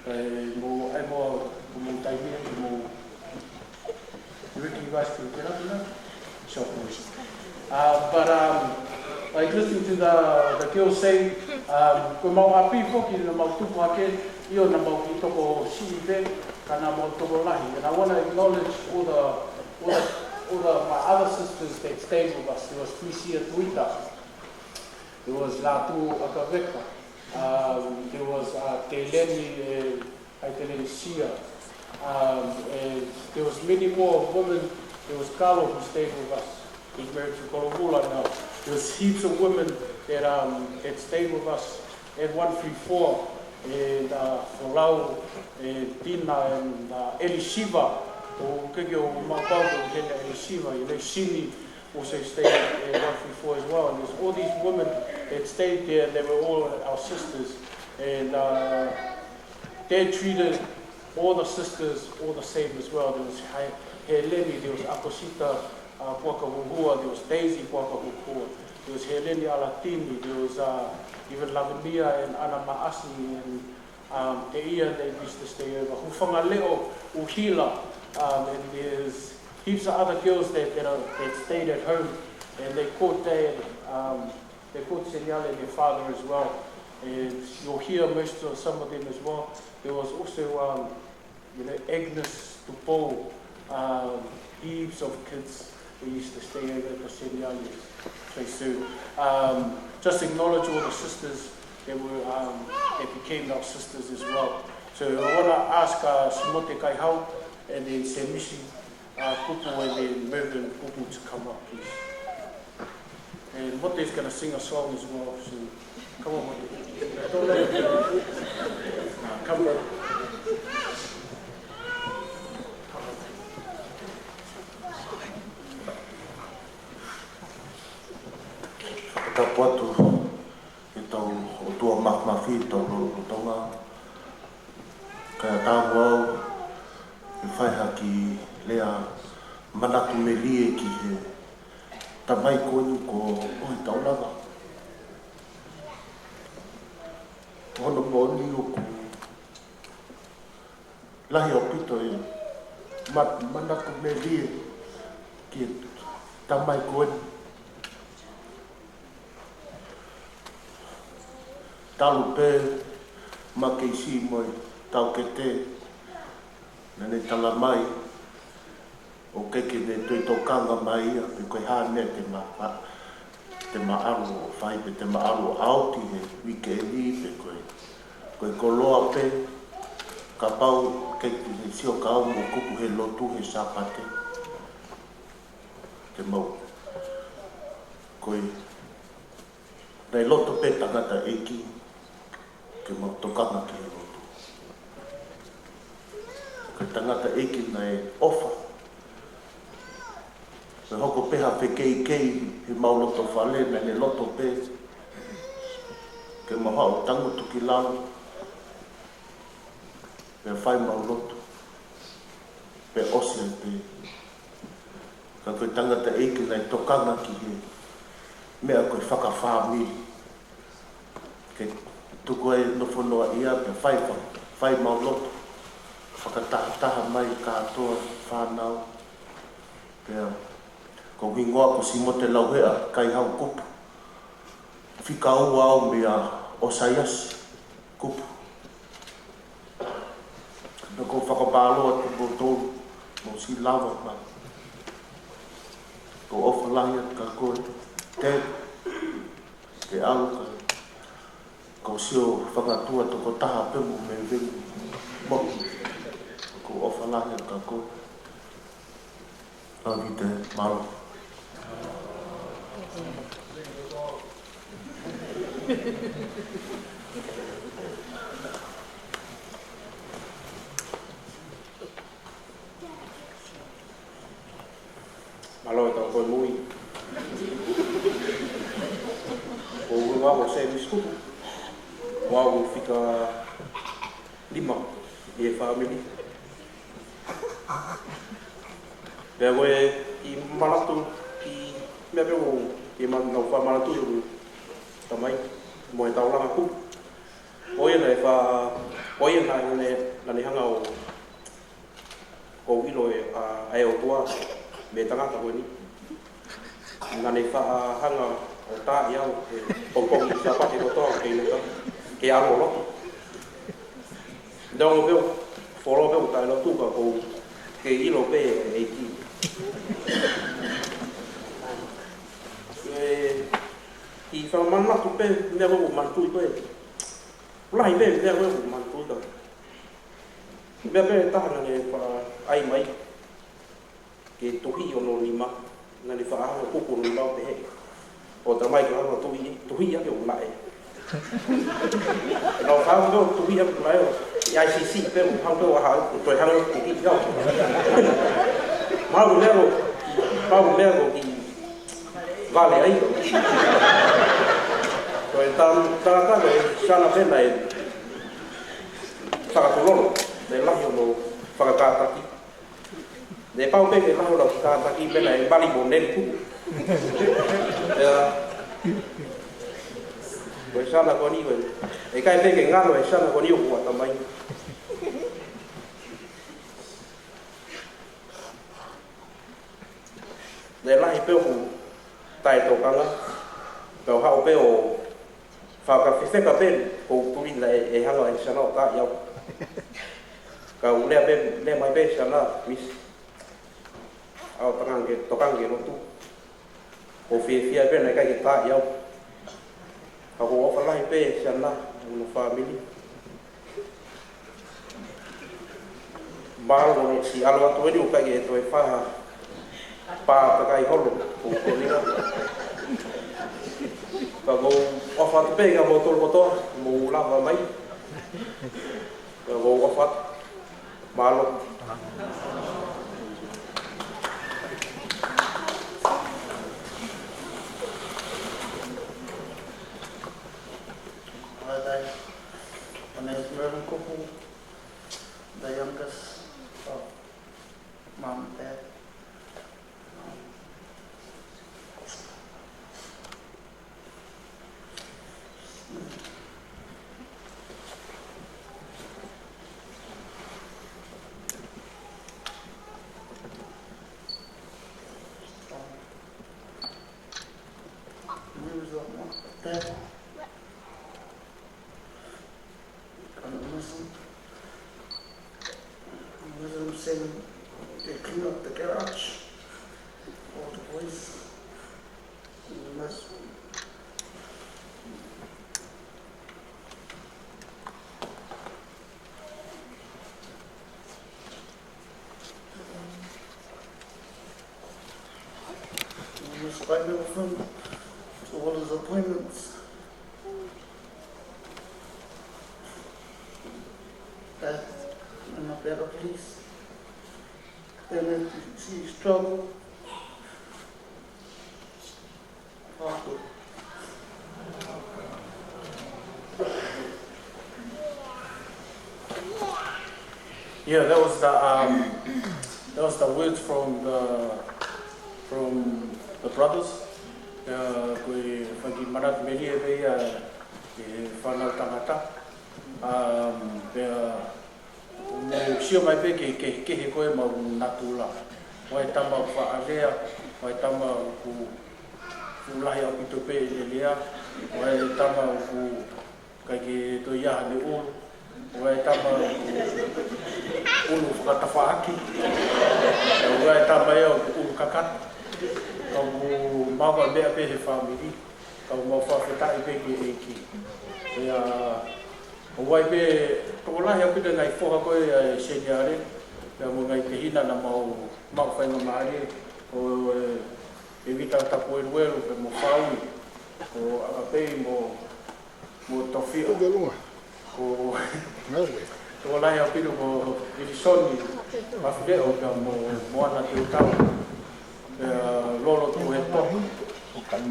Kae mo, ai mo, ko mo taimi, ko mo, Ricky Rush, can you get up here? Sure, please. Uh, but, um, like, listening to the, the girls say, um, ko mau ʻapi foki naʻa mau tupu hake, ʻio naʻa mau kiʻi tokosiʻi pē, ka naʻa mau tokolahi. And I wanna acknowledge all the, all the, all the, my other sisters that stayed with us. There was Frisia Tuita. There was Latu Akaveka. Um, there was, uh, Teleni, uh, ʻAi Telesia. Um, and there was many more women. There was Carlo who stayed with us. He's married to Kolovula now. There was heaps of women that, um, that stayed with us at one three four. And, uh, Folau, and Tina, and, uh, Elisiva. ʻO ke ke ʻo mau pau ko Tina Elisiva, Elesini, also stayed at one three four as well. And there's all these women that stayed there, and they were all our sisters. And, uh, they treated all the sisters all the same as well. There was He-, Heleni, there was Akosita, uh, Puakahuhua, there was Daisy Puakahuhua, there was Heleni Alatini, there was, uh, even Lavinia and Ana Maasi and, um, Teia, they used to stay over. Hufanga Leo, Uhila, um, and there's heaps of other girls that, that are, that stayed at home, and they caught their, um, they caught Seniale and their father as well. And you'll hear most of some of them as well. There was also, um, you know, Agnes Tupou, um, heaps of kids that used to stay over at the Seniale's place. So, um, just acknowledge all the sisters that were, um, that became our sisters as well. So I wanna ask, uh, Simote Kaihau and then Semisi, uh, Kupu and then Mervyn Kupu to come up, please. And Mote is gonna sing a song as well, so come on, Mote. Don't let him. Uh, come on. Tapu atu ki he tau ʻOtua Māfimafi, tau lolotonga. Kae ʻatā au ke fai ha kiʻi lea manatu melie ki he tamai ko eni ko ʻOhi Taulava. Hono moʻoni ʻoku Lahi ʻaupito e ma-, manatu melie ki he tamai ko eni. Talu pē Makeisi mo e Taukete, naʻa ne tala mai ʻoku ʻikai ke ne toe tokanga mai ia, pe ko e hā e meʻa te ma-, ma-, te ma ʻalu ʻo fai, pe te ma ʻalu ʻo ʻauti he uike ni, pe ko e, ko e koloa pē, kapau ʻoku ʻikai ke ne sio kau mo kupu he lotu he Sāpate. Te mau. Ko e, naʻe loto pē tangataʻeiki ke mau tokanga ki he lotu. Ko e tangataʻeiki naʻe ʻofa. Pea hoko pē ha fekeikei he mau loto fale, naʻa ne loto pē ke mau haʻu tangutu ki lalo. Pea fai mau lotu. Pea ʻosi ai pē. Ka ko e tangataʻeiki naʻe tokanga ki he meʻa ko e fakafāmili. Ke tuku ai nofo noa ia, pea fai fa-, fai mau lotu. Fakatahataha mai kātoa fānau. Pea ko e hingoa ko Simote Lauheʻa Kaihau Kupu. Fika ua au meia ʻOsaiasi Kupu. Naʻa ku fakapālō atu mo tolu, mo si lava mai. Ko e ʻofa lahi atu kia koe, te, te ʻalu ka, ko sio fakatua tokotaha pē mo me veni mo. Ko e ʻofa lahi atu kia koe. Tau ki te mālō. Mālō e tau koe mui. Ko ua ko Sēmisi Kupu. Ua ko fika lima ʻi he fāmili. Pea ko e kiʻi manatu, kiʻi meʻa pē ʻoku, kiʻi ma-, nau fakamanatu ʻeku tamai mo e taulanga Kupu. Ko ia naʻe fa-, ko ia naʻa ne, naʻa ne hanga ʻo, ʻo ʻilo e, ʻa, ʻa e ʻOtua mei he tangata ko eni. Naʻa ne faʻa hanga ʻo taaʻi au he pongipongi Sāpate kotoa ke ʻilo ka ke ʻalu ʻo lotu. Neongo pē ʻoku fuoloa pē ʻoku taʻelotu ka ʻoku kei ʻilo pē e ʻEiki. ʻE, kiʻi fakamanatu pē meʻa ʻoku manatuʻi pē. Lahi pē meʻa ʻoku manatuʻi ka. Meʻa pē taha naʻa ne faʻa ʻai mai. Ke tuhi hono nima, naʻa ne faʻa hanga ʻo kupu hono nima ʻo pehē, ʻo tamai ke hanga ʻo tuhi, tuhi ake ʻo naʻe. Naʻa ku faʻa hanga ʻo tuhi ake ʻo naʻe ʻo, ʻi ai sisi pē ʻo hanga ʻo ha, ʻo toe hanga ʻo tuhi au. Mau meʻa ʻo, mau meʻa ʻo kiʻi vale ai. Ko e tam-, tangata ko e Sana pē naʻe fakatulolo, naʻe lahi hono fakakātaki. Naʻe pau pē ke lahi hono kātaki pē naʻe mali mo Neli Kupu. ʻIa, ko e Sana ko eni ko e, ʻe ʻikai pē ke ngalo e Sana ko eni ʻoku ʻatamai. Naʻe lahi pē ʻoku taʻetokanga, pea u haʻu pē ʻo fakafefeka pē ʻoku ou tuli naʻe, ʻe hanga ʻe Sana ʻo taaʻi au. Ka u lea pē, lea mai pē Sana, Misi, ʻa ʻoku ou tokanga ki he, tokanga ki he lotu. ʻOku ou fiefia pē naʻe ʻikai ke taaʻi au. Ka ʻoku ou ʻofa lahi pē Sana mo hono fāmili. Mālō hono siʻi ʻalu atu eni ʻoku ʻikai ke toe fai ha pā takai holo ʻo ko eni. Ka ʻoku ou ʻofa atu pē kia moutolu kotoa, mou lava mai. Ka ʻoku ou ʻofa atu. Mālō. All right. My name is Mervin Kupu, the youngest of mom and dad. His final thing to all his appointments. That, and my better please. And if she struggle, Father. Yeah, that was the um, that was the words from the from the brothers. Uh, ko e fanga kiʻi manatu melie pē ia ʻa e fānau tangata. Um, pea mou sio mai pē ki he kehekehe ko ē ʻemau natula. ʻOku ʻi ai e tama ʻoku faʻa lea, ʻoku ʻi ai e tama ʻoku fuʻu lahi ʻaupito pē ʻene lea, ʻoku ʻi ai e tama ʻoku ʻikai ke toe ʻi ai haʻane ʻulu, ʻoku ʻi ai e tama ʻoku ʻulu fakatafaʻaki, ʻoku ʻi ai e tama ia ʻoku ʻulu kakato. Ka ʻoku maʻu ʻa e meʻa pē he fāmili, ka ʻoku mau fakafetaʻi pē ki he ʻEiki. Pea ʻoku ʻi ai pē tokolahi ʻaupito e ngaahi foha ko ē ʻa e seniale, pea mo e ngaahi tehina naʻa mau maʻu faingamālie, ko e, ʻEvita Tapueluelu, pea mo Faui, ko ʻAkapei mo, mo Tofiʻa. Tuku ke lunga. Ko Ngāue. Tokolahi ʻaupito ko Ilisoni Mafileʻo pea mo Moana Teutau. Pea Lolo Tuʻuhetoa.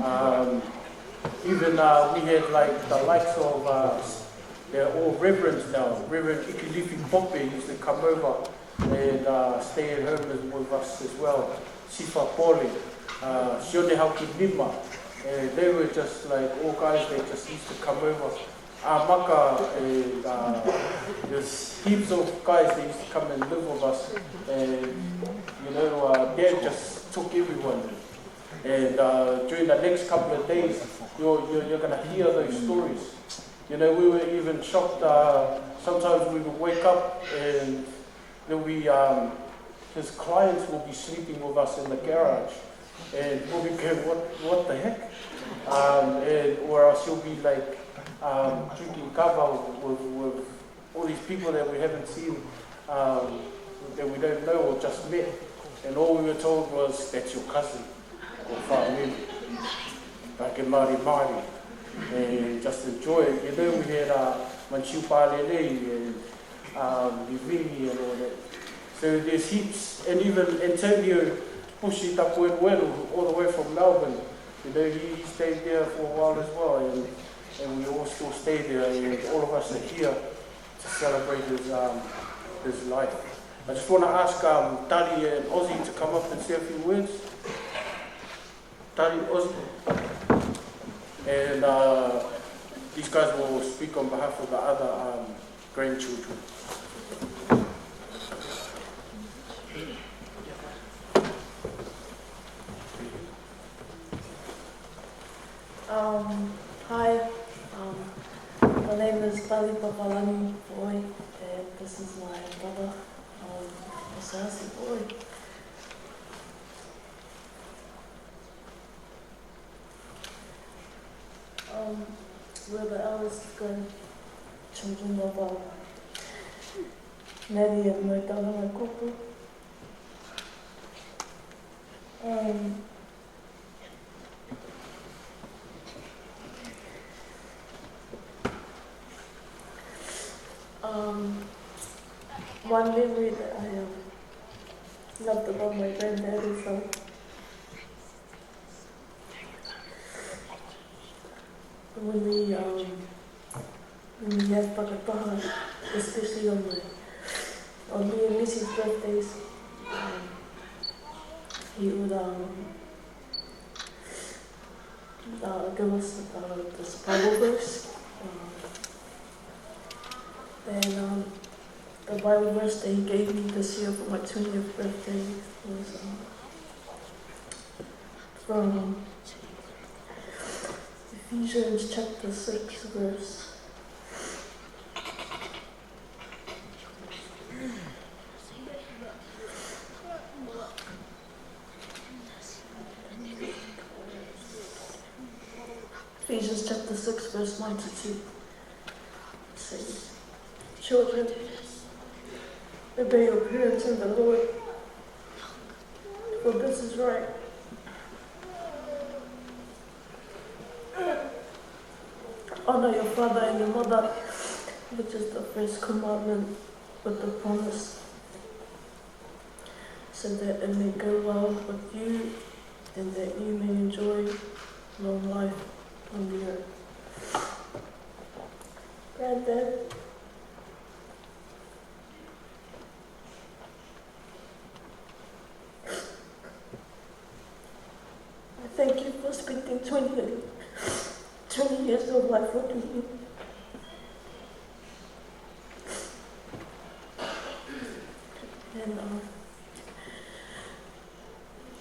Um, even, uh, we had, like, the likes of, uh, they're all reverends now. Reverend Ikilifi Pope used to come over and, uh, stay at home as, with us as well. Sifa Pole, uh, Sione Haukinima, and they were just, like, all guys that just used to come over. Uh, Maka, and, uh, there's heaps of guys that used to come and live with us, and, you know, uh, Dad just took everyone. And, uh, during the next couple of days, you're, you're, you're gonna hear those stories. You know, we were even shocked, uh, sometimes we would wake up and there'll be, um, his clients will be sleeping with us in the garage. And we'll be going, "What, what the heck?" Um, and, or else he'll be, like, um, drinking kava with, with all these people that we haven't seen, um, that we don't know or just met. And all we were told was, "That's your cousin or family." Like a mari mari. And just enjoy it. You know, we had, uh, Manchu Palele and, um, Livini and all that. So there's heaps, and even Antonio Pushi Tapueluelu, all the way from Melbourne. You know, he, he stayed there for a while as well, and, and we all still stay there, and all of us are here to celebrate his, um, his life. I just wanna ask, um, Tali and Ozzy to come up and say a few words. Tali, Ozzy. And, uh, these guys will speak on behalf of the other, um, grandchildren. Um, hi, um, my name is Tali Papalangi Foʻi, and this is my brother, um, Mister Boy. Um, we're the eldest grandchildren of, um, Maddie and Moetalana Kupu. Um, um, one memory that I, um, loved about my granddad is, um, when we, um, when we had fakataha, especially on my, on me and Missy's birthdays, um, he would, um, uh, give us, uh, this Bible verse. Um, and, um, the Bible verse that he gave me this year for my twentieth birthday was, um, from Ephesians chapter six, verse Ephesians chapter six, verse one to two. It says, "Children, obey your parents in the Lord, for this is right. Honor your father and your mother, which is the first commandment with the promise, so that it may go well with you and that you may enjoy long life on the earth. Granddad, I thank you for spending twenty, twenty years of life with me. And um,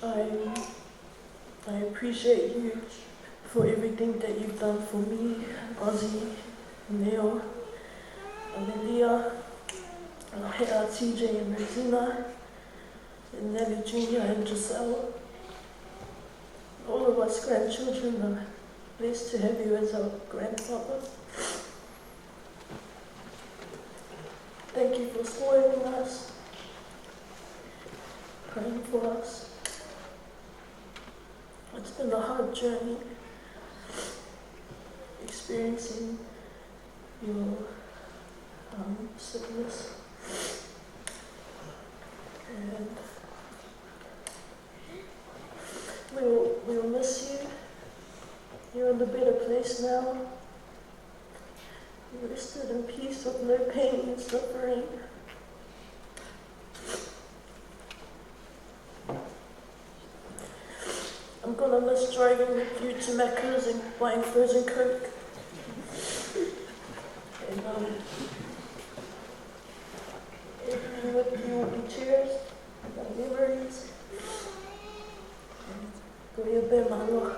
I, I appreciate you for everything that you've done for me, Ozzy, Neil, Amelia, Lahea, T J, and Regina, and Nelly Junior and Giselle. All of us grandchildren are blessed to have you as our grandfather. Thank you for spoiling us, praying for us. It's been a hard journey, experiencing your um, sickness. And we will, we will miss you. You're in a better place now. You rested in peace with no pain and suffering. I'm gonna miss driving with you to Macca's and buying frozen Coke. And um, everything with you will be cherished, my memories. Ko ia pē, mālō.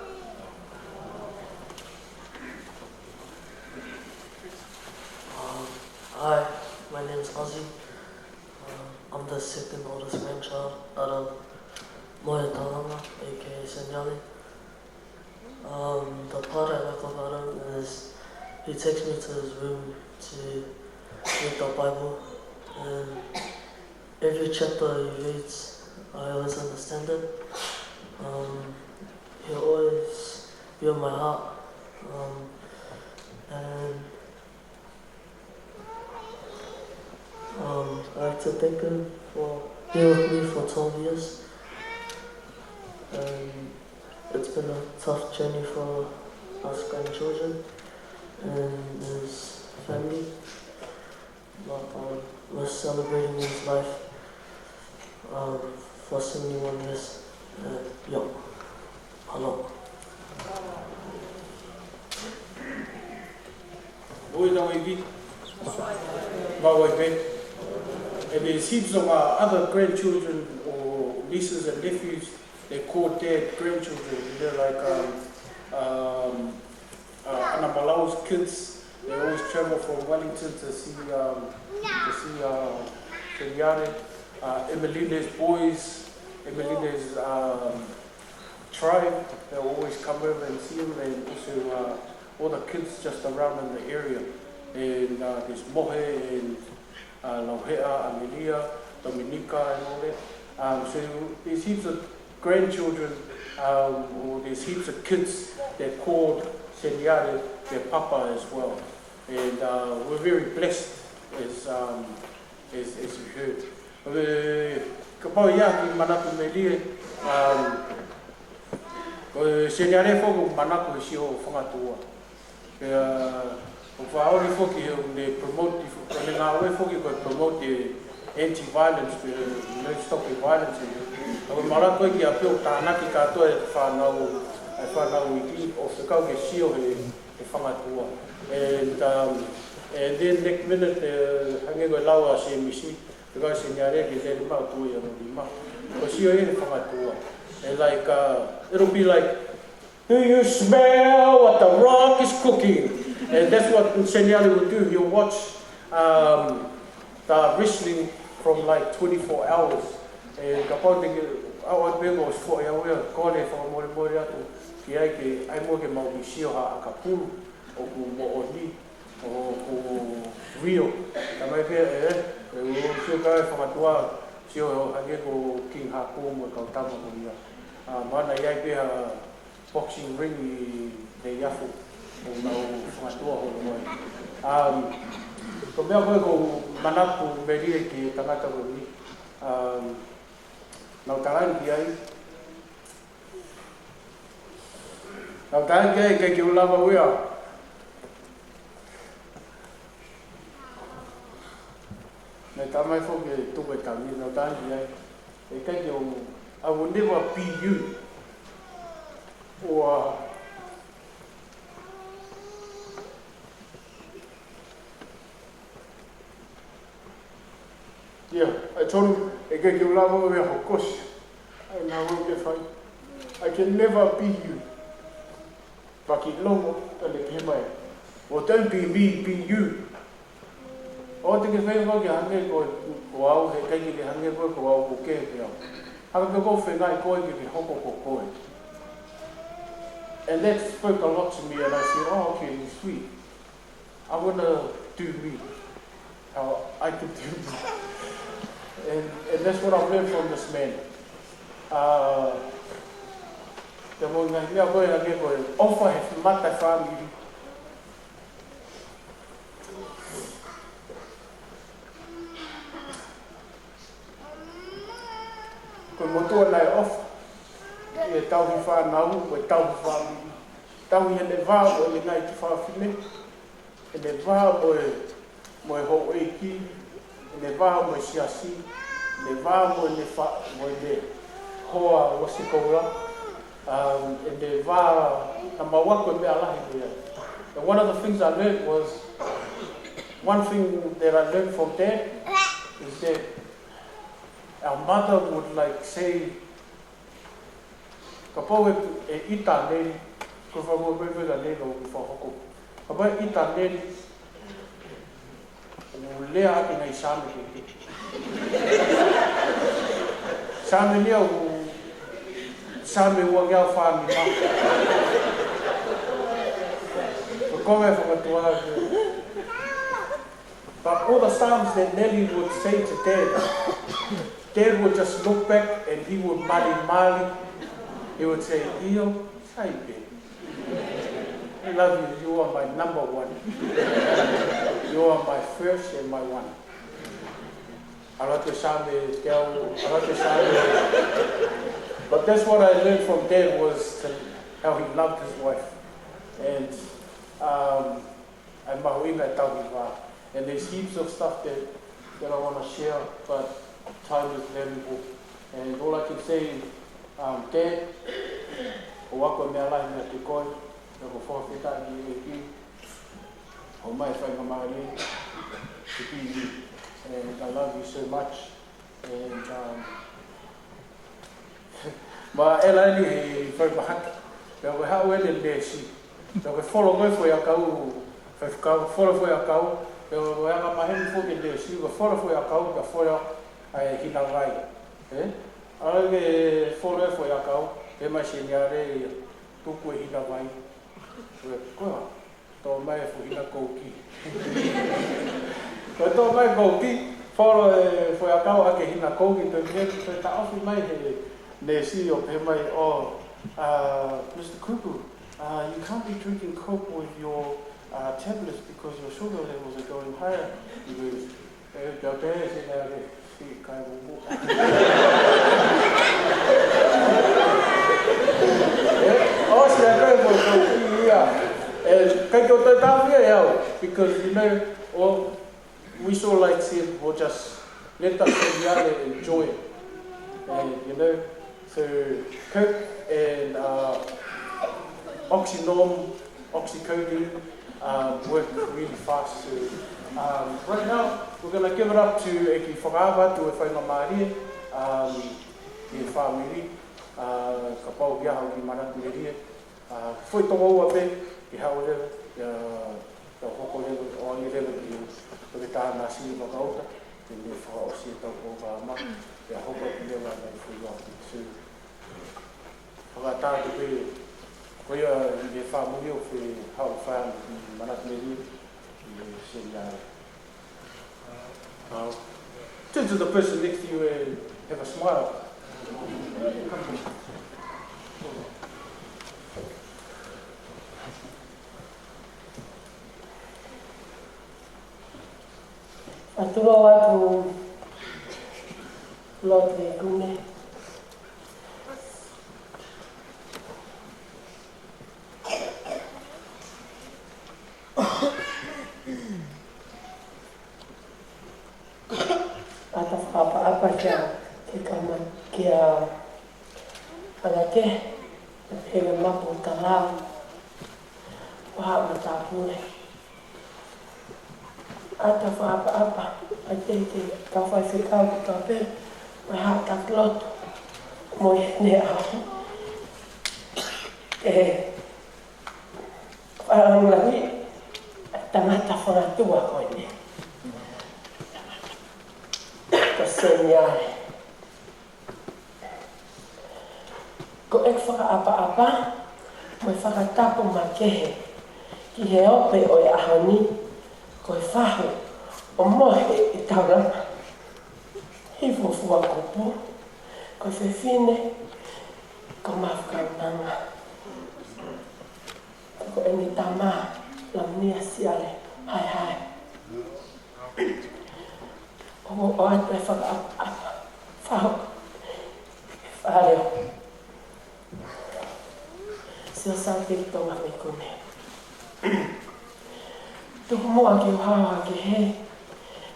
Um, hi, my name is Ozzy. Um, I'm the second oldest grandchild out of Moe Talanga, A K A Seniale. Um, the part I like about him is he takes me to his room to read the Bible, and every chapter he reads, I always understand it. Um, he always be on my heart. Um, and um, I'd like to thank him for being with me for twelve years. And it's been a tough journey for us grandchildren and his family. But um, we're celebrating his life um, for seventy-one years. Uh, yeah. Mālō. Oi, na wai ki. Ma wai pe. And there's heaps of uh, other grandchildren or nieces and nephews. They call dad grandchildren. They're like um, um, uh, Ana Malau's kids. They always travel from Wellington to see um, to see uh, Feriare. Uh, Emeline's boys, Emeline's um, tribe. They always come over and see him, and also uh, all the kids just around in the area. And uh, there's Mohe and uh, Lauhea, Amelia, Dominica, and all that. Um, so there's heaps of grandchildren, um, or there's heaps of kids that called Seniale their papa as well. And uh, we're very blessed as, um, as, as you heard. Kapau ia ki manatu melie, um, ko Seniale foki manako he sio ʻo Fangatua. Pea ʻoku faʻa ʻomi foki he ʻoku ne promote, ʻoku ne ngāue foki ko e promote e anti-violence, pe no stop e violence. ʻOku malako ki a peo tānaki kātoa e fānau, e fānau ʻi ʻo fekau ke sio he, he Fangatua. And, um, and then next minute, uh, hangē ko e lau ʻa Semisi, fekau Seniale ke lele maʻu tuʻu ia no lima. Ko sio he Fangatua. And like, uh, it'll be like, "Do you smell what the rock is cooking?" And that's what Seniale will do. He'll watch um, the wrestling from like twenty-four hours. And kapau te ke, au ai pego foʻi au ia, kole fakamolemole atu ki ai ke ʻai mo ke mau mi sio ha ʻakapulu ʻoku moʻoni, ʻoku real. Tamai pea e, e ua sio ka e Fangatua, sio hangē ko King Haku mo e kau tama ko ia. A, mana ʻi ai pē ha boxing ring ʻi Neiafu. ʻo nau fakatua holo mai. Um, ko e meʻa ko ē ʻoku ou manatu melie ki he tangata ko eni. Um, nau talaange ki ai. Nau talaange ki ai, ʻikai ke u lava ʻo ʻai. Naʻe talamai foki ʻe tuku e tangi, nau talaange ki ai, ʻikai ke u, I will never be you. Or yeah, I told him, ʻikai ke u lava ʻo ʻai ho kosi. ʻAi naʻa ke fai. I can never be you. Pea kiʻi longo, pea ne pehē mai, well, don't be me, be you. ʻOua te ke feinga ke hangē ko, ko au, he ʻikai ke ke hangē ko, ko au, ʻoku kehe pē au. Hangē pē ko e feinga ko ē ke ke hoko ko koe. And that spoke a lot to me, and I said, oh, okay, sweet. I wanna do me. How I can do me. And, and that's what I've learned from this man. Uh, the one thing, yeah, boy, I get boy, offer have mata family. Ko e motuʻa naʻe ʻofa ʻi he tauhi fānau, ko e tauhi fāmili. Tauhi ʻene vā mo ʻene ngaahi tuofāfine, ʻene vā mo e, mo e houʻeiki, ʻene vā mo e siasi, ʻene vā mo ʻene fa-, mo ʻene hoa ʻo sikola. Um, ʻene vā, naʻa mau ako e meʻa lahi meʻa. And one of the things I learned was, one thing that I learned from Dad is that our mother would, like, say, kapau ʻe, ʻe ʻita ʻa Neli, ko e fakamoʻoni ko e ʻita ʻa Neli ʻoku fakahoko. Kapau ʻe ʻita ʻa Neli, ʻoku lea ʻaki e ngaahi Saame kehekehe. Saame ni ʻoku Saame uangeau fānima. Ko e konga ʻe fakatuʻa ke But all the Psalms that Nelly would say to Dad, Dad would just look back and he would mali mali. He would say, ʻIo, sai pē. I love you. You are my number one. You are my first and my one. ʻAlu atu e Saame, te au, ʻalu atu e Saame. But that's what I learned from Dad was to, how he loved his wife. And, um, ʻa e mahuʻinga e tauhi vā. And there's heaps of stuff that, that I wanna share, but time is valuable. And all I can say, um, Dad, ʻoku ou ako e meʻa lahi meiate koe, ʻoku ou fakafetaʻi ki he ʻEiki, ʻomai e faingamālie to be you. And I love you so much. And, um, ma ela eni he fai mahaki. Pea ko e haʻu eni e neesi. Pea ko e folo ko ē foʻiʻakau, faifekau, folo foʻiʻakau. Pea ko e anga maheni foki e neesi, ko e folo foʻiʻakau, pea folo ʻa e hina vai. ʻE? ʻAlu ke folo e foʻiʻakau, pea mai Seniale ia, tuku e hina vai. Ko e koa. Toʻo mai e fuʻu hina kouki. Ko e toʻo mai kouki, folo e foʻiʻakau ʻaki e hina kouki, toe ke, toe taʻofi mai he neesi ʻo pehē mai, oh, uh, Mister Kuku, uh, you can't be drinking Coke with your, uh, tablets because your sugar levels are going higher. He goes, ʻE, pea pehē Seniale, siʻi kai mumu. ʻE, ʻosi ʻa e kai mumu ia. ʻE, ʻikai ke u toe taʻofi ia ʻe au, because, you know, or we saw like said, we'll just let the Seniale enjoy it. And, you know, so Coke and, uh, Oxynorm, oxycodone, um, work really fast. So, um, right now, we're gonna give it up to ʻEiki Fakaava atu e faingamālie, um, ki he fāmili, uh, kapau ʻoku ʻi ai ha kiʻi manatu melie, uh, foʻi toko ua pē, ke haʻu leva, uh, ke hoko leva, ʻo ʻange leva ki he, ki he tānasini vakauta, ke ne fakaʻosi e tau polokalama, ke hoko atu leva mai foʻi ua pē. So, Fakatau pē, ko ia ʻi he fāmili ʻoku fie haʻu fai ʻa e manatu melie ʻi he Seniale. Now, turn to the person next to you and have a smile. Ka tulou atu lotu e kune. ʻAta fakaʻapaʻapa kia, ke kama, kia Alake, Hele Mapu Talau, ʻo haʻa matāpule. ʻAta fakaʻapaʻapa, ʻa e kei kau faifekau ko Kape, mo e haʻa taki lotu, mo e ne au. ʻE, fakalāngilangiʻi, tangata fangatua ko eni. Ko Seniale. Ko e fakaʻapaʻapa, mo e fakatapu makehe, ki he ope ʻo e ʻaho ni, ko e fahu, ʻo mohe e taulanga. Hifo fuakupu, ko e fefine, ko Mafakaunanga. Ko eni tama, Launia Siale, Haehae. ʻO, ʻoatu e fakaʻapaʻapa, fahu, fale ʻo Siaosi Tonga mei Kune. Tuku muʻa ke u hao hake he,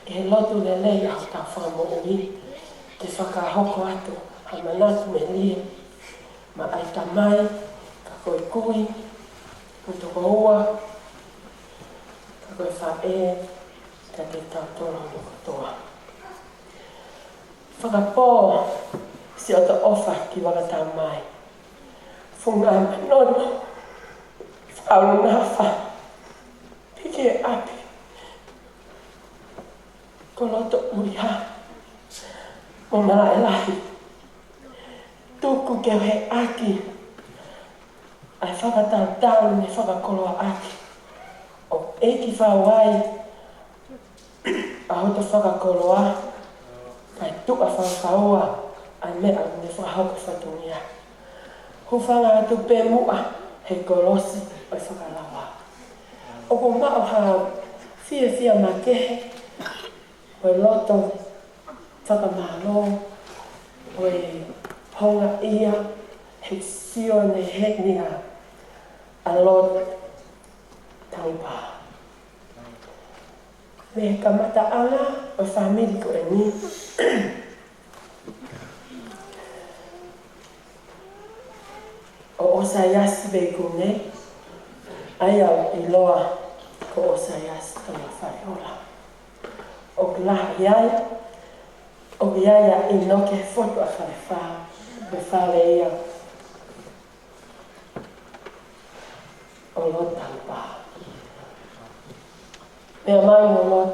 ke he lotu lelei ʻa hotau Fakamoʻui, ke fakahoko atu ha manatu melie, maʻa e tamai, ka ko e kui, ko e tokoua, ka ko e faʻē, ka ke tautolo no kotoa. Fakapō siʻo ʻofa ki Vakatamai. Funga manono, faunafa, piki ʻapi, ko loto ʻuiha, mo malaʻe lahi. Tuku ke u heʻaki ʻa e fakatautau ne fakakoloaʻaki ʻo ʻEiki Fauai, ʻa hoto fakakoloa, kae tuʻa fakaua ʻa e meʻa ne fakahoko fatongia. Hūfanga atu pē muʻa he kolosi ʻo e fakalava. ʻOku maʻu ha fiefia makehe, ʻo e loto fakamālō, ʻo e houngaʻia, he sio ne heni ʻa Lord Taupa. Mei he kamataʻanga ʻo e fāmili ko eni, ʻo ʻOsaiasi Veikune, ʻa ia ʻoku ʻiloa ko ʻOsaiasi Tongafaleola. ʻOku lahi ai, ʻoku ʻi ai ʻa ʻInoke Fotu ʻa Falefā, ko e fale ia ʻo Lord Taupa. Meʻa mai mo Lord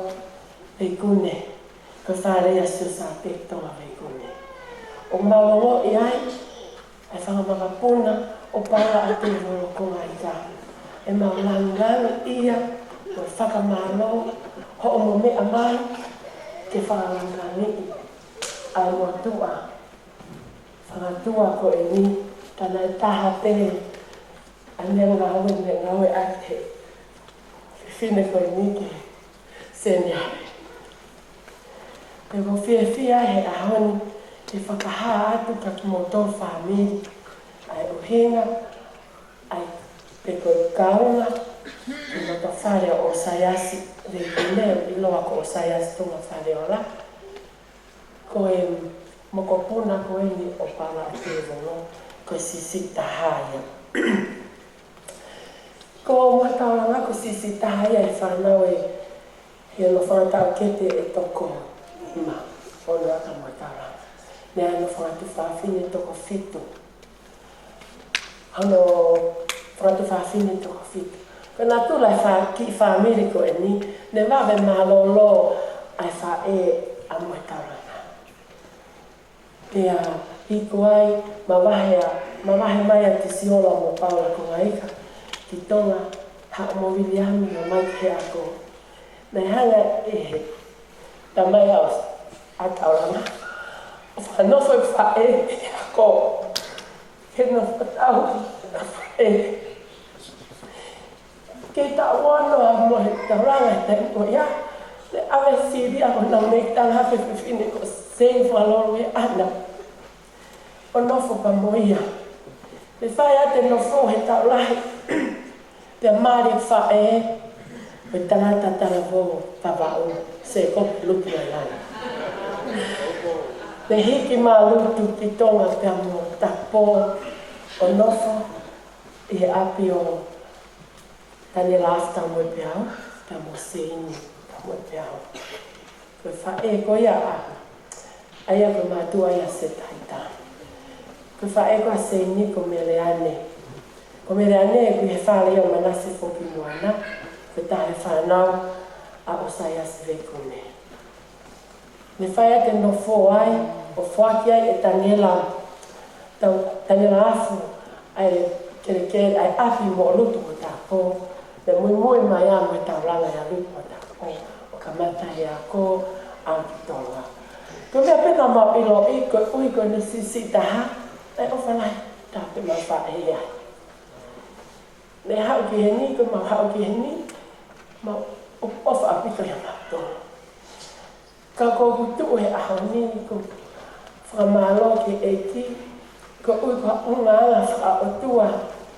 Veikune, ko e fale ia Siaosi Tonga Veikune. ʻOku mau ongoʻi ai, ʻa e fanga makapuna ʻo Paula ʻa Tēvolo Kongaika. ʻE mau langilangiʻia, mo fakamālō, hoʻomo meʻa mai, ke fakalangilangiʻi ʻa e motuʻa. Fakatua ko eni, ka naʻe taha pē ʻa e meʻa ngāue, meʻa ngāue ʻa e fefine ko eni ki Seniale. Pea ʻoku ou fiefia he ʻaho ni ke fakahā atu kia kimoutolu fāmili ʻa e ʻuhinga, ʻa e pe ko e kaunga, ki he loto fale ʻo ʻOsaiasi Veikune, ʻiloa ko ʻOsaiasi Tongafaleola. Ko e mokopuna ko eni ʻo Paula ʻa Tēvolo, ko e siʻisiʻi taha ia. Ko Moetaulanga ko e siʻisiʻi taha ia he fānau ʻe, he ono fanga taʻokete ʻe toko nima, ʻo Moetaulanga. Mei he ono fanga tuofāfine toko fitu. Hono fanga tuofāfine toko fitu. Ko e natula e fā-, kiʻi fāmili ko eni, ne vave mālōlō ʻa e faʻē ʻa Moetaulanga. Pea hiko ai, mavahe ʻa, mavahe mai ʻa Tisiola mo Paula Kongaika ki Tonga, haʻu mo Viliami ʻo mai ki he ako. Naʻe hanga ʻe he tamai ʻa ʻOs-, ʻa Taulanga ʻo fakanofo e faʻē he ako. He nofo tau e faʻē. Kei taʻu ono ʻa Moetaulanga he taimi ko ia, Ne ʻave sili ʻa ko nau mei tala ha fefine ko Sei Fakalolo ʻe ʻAna ʻo nofo pea mo ia. Ne fai ʻa e nofo he taʻu lahi, pea mali faʻē, ko e tangata talavou Vavaʻu, Sēkope Lutuailala. Ne hiki mālū ki Tonga pea mo Tapō ʻo nofo ʻi he ʻapi ʻo Taniela Afu Tamoepeau, pea mo Seini Tamoepeau. Ko e faʻē ko ia ʻa, ʻa ia ko e mātuʻa ia Setaita. Ko e faʻē ko ia ʻa Seini ko Meleane. Ko Meleane ko e fale ia ʻo Manase Foki Moana, ko e taha e fānau ʻa ʻOsaiasi Veikune. Ne fai ʻa e nofo ai, ʻo foaki ai ʻe Taniela, tau, Taniela Afu, ʻa e kelekele, ʻa e ʻapi mo Lutu mo Tapō, ne muimui mai ia mo e taulanga ia Lutu mo Tapō, ʻo kamata ia ko ʻAukitola. Ko e meʻa pē naʻa mau ʻiloʻi, koeʻuhi ko ʻene siʻisiʻi taha, ʻa e ʻofa lahi, tā pē mau faʻē ai. Ne haʻu ki heni, ko mau haʻu ki heni, mau ʻo-, ʻofa ʻaupito ia mautolu. Ka ko ʻeku tuʻu he ʻaho ni ko e fakamālō ki he ʻEiki, koeʻuhi ko e ʻulungaanga fakaʻotua,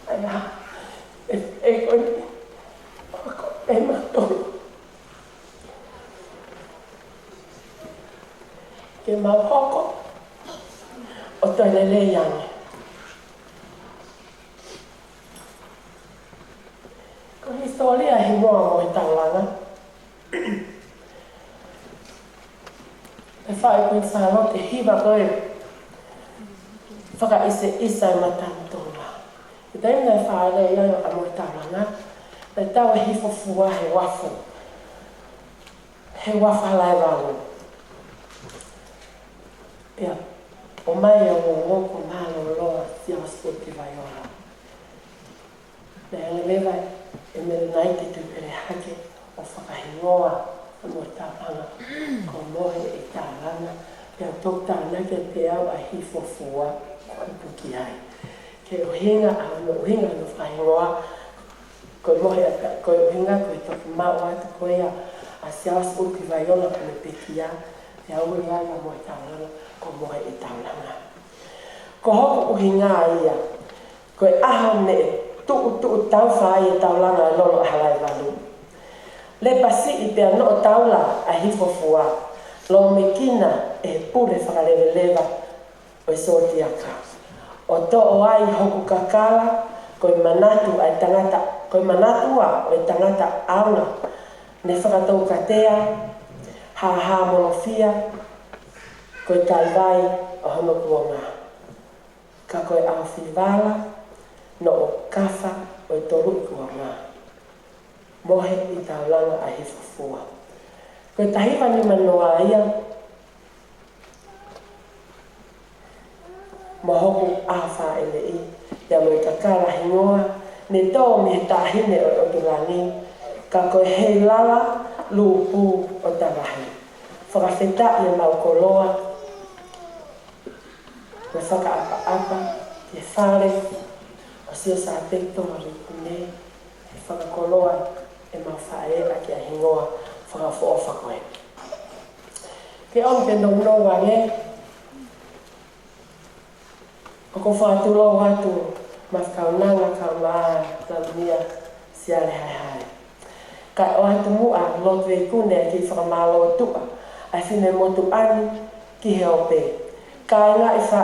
ʻa ia, ʻe, ʻe ko e, ko e mautolu. Ke mau hoko ʻo toe lelei ange. Ko e hisitōlia hingoa mo e taulanga. ʻE faʻē ko Sālote Hiva ko e fakaʻiseʻisa e matangi Tonga. ʻI he taimi naʻe fāʻeleʻi ai ʻa mo e taulanga, naʻe tau e hifo fua he uafu, he uafu Halaevalu. Pea ʻomai ʻa e ongoongo ko Mālōlō ʻa Siaosi Utuvaiola. Naʻe hanga leva ʻe Mele Naite Tuʻipelehake ʻo fakahingoa ʻa mo e taulanga ko Mohe ʻi Taulanga. Pea toki tānaki ʻe au ʻa e hifo fua ko e puki ai. Ko e ʻuhinga ʻa hono, ʻuhinga hono fakahingoa ko Mohe ʻa, ko e ʻuhinga ko e toki maʻu atu ko ia ʻa Siaosi Utuvaiola ko ʻene pekia, pea ui ai ʻa mo e taulanga ko Mohe ʻi Taulanga. Ko hoku ʻuhinga ia, ko e ʻaho ne tuʻutuʻu taufa ai e taulanga ʻa Lolo ʻa Halaevalu. Lepa siʻi pea noʻo taula ʻa e hifo fua, lōmekina ʻe he pule fakaleveleva ʻo e sōtiaka. ʻO toʻo ai hoku kakala, ko e manatu ʻa e tangata, ko e manatua ʻo e tangata ʻaonga, ne fakatoukatea, hāhāmolofia, ko e kaivai ʻo hono kuonga. Ka ko e ʻaofivala, noʻo kafa ʻo e toluʻi kuonga. Mohe ʻi Taulanga ʻa e hifo fua. Ko e taha hiva nima noa ia, mo hoku ʻaho fāʻeleʻi, pea mo e kakala hingoa, ne tō mei he taʻahine ʻo e ʻOtu Langi, ka ko e heilala lūpū ʻo Tavahi. Fakafetaʻi ʻemau koloa, mo fakaʻapaʻapa ki he fale ʻo Siaosi Tēvita Leikune, he fakakoloa ʻemau faʻē ʻaki ʻa e hingoa fakaʻofoʻofa ko ē. Ke ʻomi ke nounou ange, ʻoku ou fakatulou atu mo e kaunanga kae ʻumaʻā Laumia Siale Haehae. Kae ʻoatu muʻa Lord Veikune ʻa e kiʻi fakamālō tuʻa ʻa e finemotuʻa ni ki he ope. Kāinga ʻi fē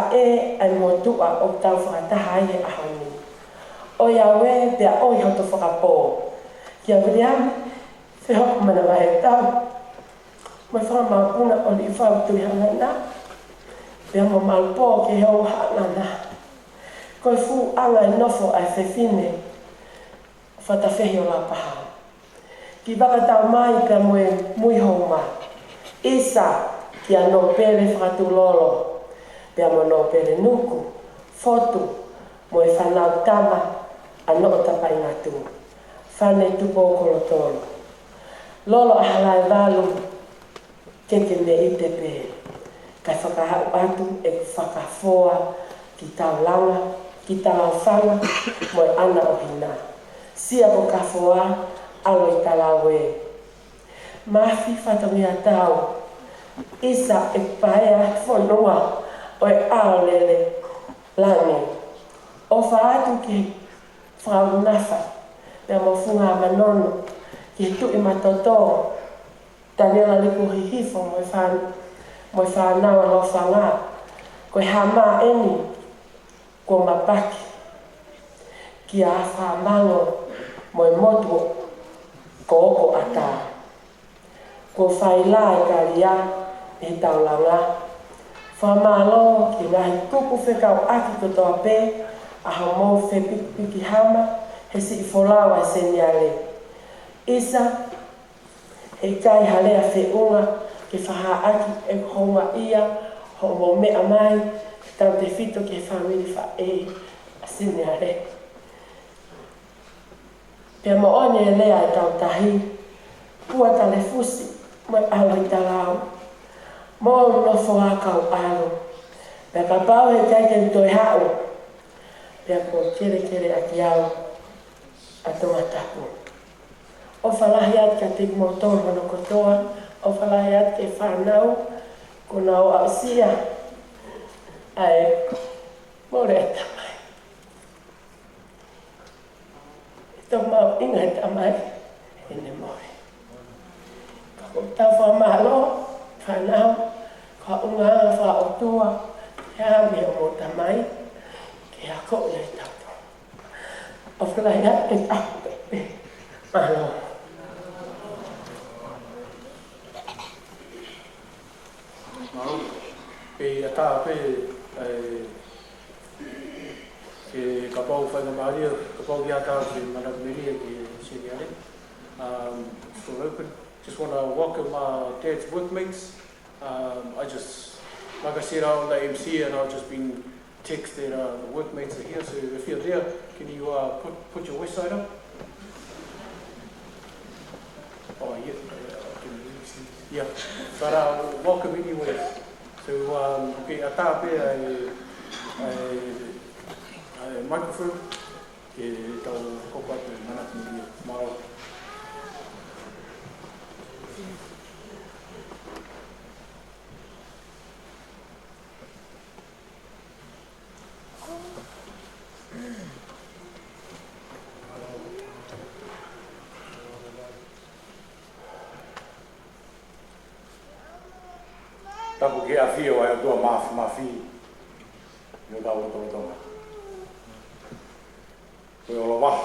ʻa e motuʻa ʻoku tau fakataha ai he ʻaho ni. ʻOiauē pea ʻoi hoto fakapō. Kia Viliami Fehoku Manavaetau, mo e fanga mokopuna ʻo Liʻifau Tuʻihaʻana, pea mo Malupō ki he Ongo Haʻana. Ko e fuʻu ʻanga e nofo ʻa e fefine Fatafehi ʻo Lapaha. Ki Vakataumai pea mo e Muihouma. ʻIsa kia Nōpele Fakatulolo, pea mo Nōpele Nuku, Fotu, mo e fānau tama ʻa Noʻotapaʻingatu. Fane Tupou Kolotolu. Lolo ʻa Halaevalu, ke ke meʻite pē. Kae fakaaʻu atu ʻeku fakafoa ki Taulanga, ki Talaufanga, mo e ʻAna ʻo Hina. Sia ko Kafoa, ʻAlo ʻi Talaue. Mafi fatongia tau, ʻisa e paea fonua ʻo e ʻaolele langi. ʻOfa atu ki he fānau nafa, pea mo Funga Manono, ki he Tuʻi Matoto, Taniela Likuhihifo mo e fān-, mo e fānau ʻa Lofanga, ko e hā mai eni, ko Mapaki, kia Famango mo e motu ko ʻOkoʻata. Ko e fai lā e kalia ʻi he taulanga. Fakamālō ki he ngaahi kupu fekauʻaki kotoa pē ʻa hoʻomou fepikipiki hama he siʻi folau ʻa e seniale. ʻIsa, heʻikai ha lea feʻunga ke fakahā ʻaki ʻeku houngaʻia hoʻomou meʻa mai, tautefito ki he fāmili faʻē ʻa seniale. Pea moʻoni e lea ʻa e Tautahi, Pua Talefusi mo e ʻAlo ʻi Talau, mou nofo ā kau ʻAlo. Pea kapau heʻikai ke u toe haʻu, pea kuo kelekele ʻaki au ʻa Tongatapu. ʻOfa lahi atu kiate kimoutolu hono kotoa, ʻofa lahi atu ki he fānau kuo nau aʻusia ʻa e mole ʻa e tamai. ʻE toki mahuʻinga e tamai heʻene mole. Ka ko ʻetau fakamālō, fānau, ko e ʻuhinga fakaʻotua ia mei hoʻomou tamai ke akoʻi ai kitautolu. ʻOfa lahi atu ki he tapu pē. Mālō. Mālō. Pea ʻatā pē, ē, ke kapau faingamālie, kapau ʻe ʻatā ke manatu melie ki he seniale. Um, floor open. Just wanna welcome, uh, Dad's workmates. Um, I just, like I said, I'm the M C and I've just been text that, uh, the workmates are here, so if you're there, can you, uh, put, put your website up? Oh, yeah, yeah, I can see. Yeah, but, uh, welcome anyway. So, um, okay, ʻatā pē ʻa e, ʻa e, ʻa e microphone, ke tau hoko atu e manatu melie. Mālō. Tapu ki he ʻafio ʻa e ʻOtua Māfimafi ʻi hotau lotolotonga. Ko e ʻofa lahi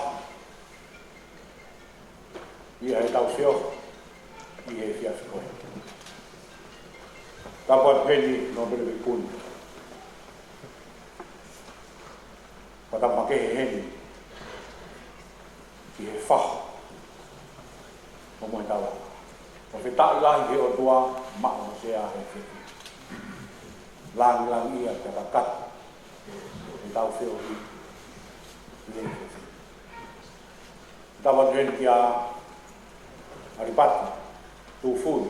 ʻi heʻetau feohi ʻi he efiafi ko eni. Tapu atu heni Nōpele Pekipuni. Ko e tama kehe heni ki he fahu ʻo Mohetauʻa. Fakafetaʻi lahi ki he ʻOtua maʻu mo sea he feohi. Langilangiʻia ke kakato ʻetau feohi ʻi he efiafi. Tapu atu heni kia ʻAlipati Tufui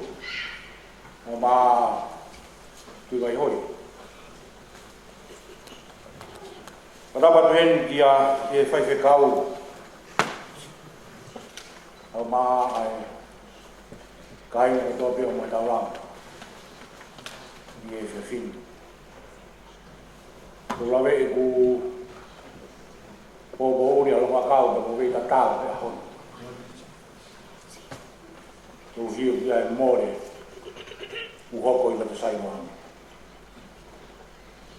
mo Mā Tuʻivaihoi. Tapu atu heni kia, ki he faifekau, ʻa e mā ʻa e kāinga kotoa pē ʻo Mohetauʻa ʻi he efiafi ni. Tau lave ʻeku poupou ʻuli ʻa e loto ʻakau, tau poupou tatau he ʻaho ni. Tau hio ki ai mole ʻoku hoko ʻi loto Saione.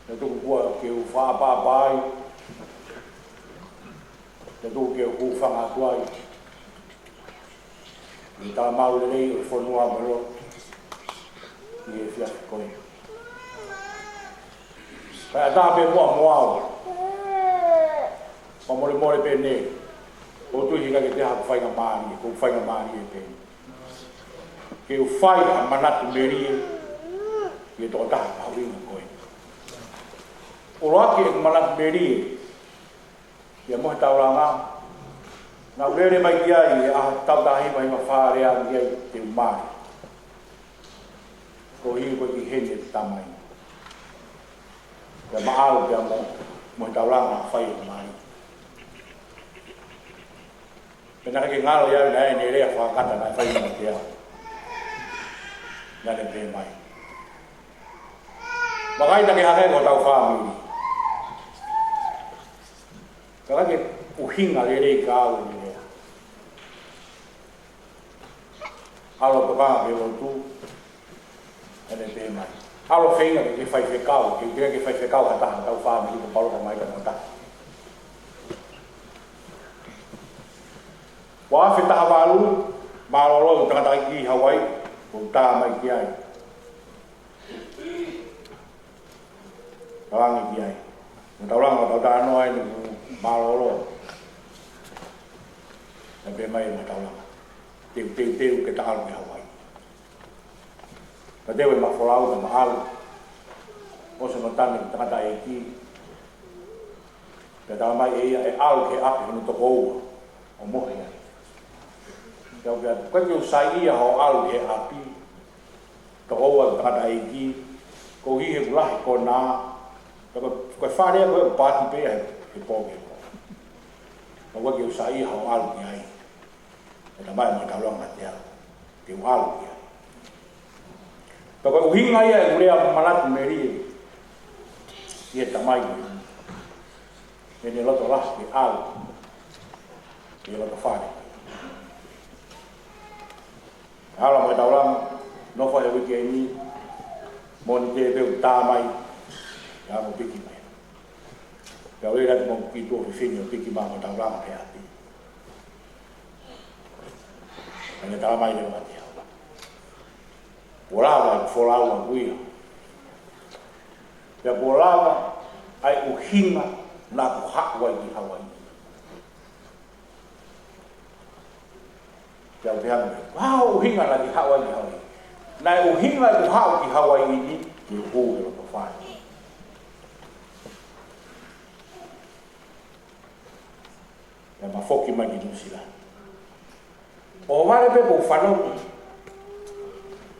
Naʻe tuku kuo ke u fakaʻapaʻapa ai, naʻe tuku ke u hūfanga atu ai ʻi he talamau lelei ʻo e fonua mo e lotu ʻi he efiafi ko eni. Kae ʻatā pē muʻa mo au, fakamolemole pē nei, ʻoku ou tui heʻikai ke toe ʻi ai haku faingamālie, ko e faingamālie pē eni ke u fai ha manatu melie ki he tokotaha mahuʻinga ko eni. ʻUluaki ʻeku manatu melie kia Mohetauʻa, naʻa ku lele mai ki ai he ʻaho tautahi mai ma fale angi ai te u mali. Ko e hili ko e ki heni e tamai. Pea maʻau pea mo, Mohetauʻa fai e mali. Pea naʻe ʻikai ke ngalo ia naʻe ʻene lea fakakata naʻe fai mo te au. Naʻá ne pehē mai, vakai, naʻá ke hangē ko hotau fāmili. Ka ʻoku ʻikai ke ʻuhinga lelei kiate au ʻeni e ʻalu ʻo tokanga ki he lotu. Naʻá ne pehē mai, ʻalu ʻo feinga ke ke faifekau, ke ke faifekau ha taha hotau fāmili, ko e palopalema ia mo ha taha. Ua afe taha valu, mālōlō e tangataʻeiki ʻi Hauaiʻi, ʻo tā mai ki ai. Talange ki ai. Mo e taulanga, tau talanoa ai ni, mālōlō. Naʻe pehē mai mo e taulanga, teu, teu, teu ke ta ʻalu ki Hauaiʻi. Ka teu e mafolau, ka ma ʻalu. ʻOsi hono tane e tangataʻeiki, pea tala mai ʻe ia ʻe ʻalu ki he ʻapi hono tokoua ʻo mohe ai. Pea u pehē, ʻoku ʻikai ke u saiʻia hoʻo ʻalu ki he ʻapi tokoua e tangataʻeiki, koeʻuhi he ʻoku lahi e konā, ka ko e, ko e fale ko ē ʻoku paati pē ia he, he pō ki he pō. Ka ʻoku ʻikai ke u saiʻia hoʻo ʻalu ki ai. Pea tala mai mo e taulanga kiate au, te u ʻalu ki ai. Pea ko e ʻuhinga ia ʻeku lea manatu melie ki he tamai ko eni, heʻene loto lahi ke ʻalu ki he loto fale. ʻAlu mo e taulanga, nofo he uike ni, Mōnite pē ʻoku tā mai, ʻa mo piki mai. Pea u lele atu mo e kiʻi tuofefine ʻo piki mai mo e taulanga ki he ʻapi. Pea ne tala mai leva kiate au, kuo lava e folau ʻaʻaku ia. Pea kuo lava ʻa e ʻuhinga naʻá ku haʻu ai ki Hauaiʻi. Pea u pehē ange, ko e hā hoʻo ʻuhinga naʻá ke haʻu ai ki Hauaiʻi? Naʻe ʻuhinga ʻeku haʻu ki Hauaiʻi ni ke u hū he loto fale. Pea ma foki mai ki Nuʻu Sila. ʻOhovale pē kuo u fanongo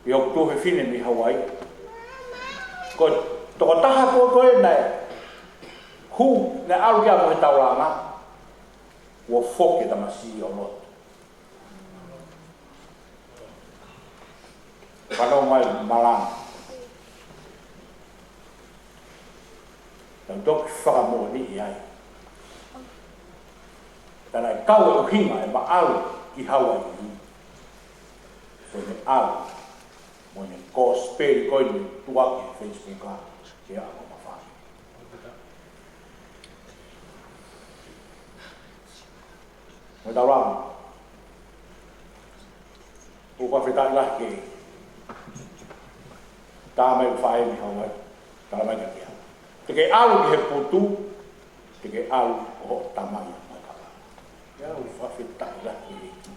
ʻi hoku tuofefine mei Hauaiʻi, ko e tokotaha ko ē naʻe hū, naʻe ʻalu ki ai mo e taulanga, kuo foki e tamasiʻi ʻo lotu. Fanongo mai malanga. Tau toki fakamoʻoniʻi ai. Ka naʻe kau e ʻuhinga ʻema ʻalu ki Hauaiʻi, ko ʻene ʻalu mo ʻene kosipeli ko eni ʻoku tuʻu he Facebook ʻa e ʻaho mafai. Mo e taulanga, ʻoku ou fakafetaʻi lahi ki he tā mai ʻo e faʻē mei Hauaiʻi, tala mai kiate au, te ke ʻalu ki he putu, te ke ʻalu ʻo hoʻo tamai ʻa e kala. ʻIo, ʻoku ou fakafetaʻi lahi ki he ʻEiki.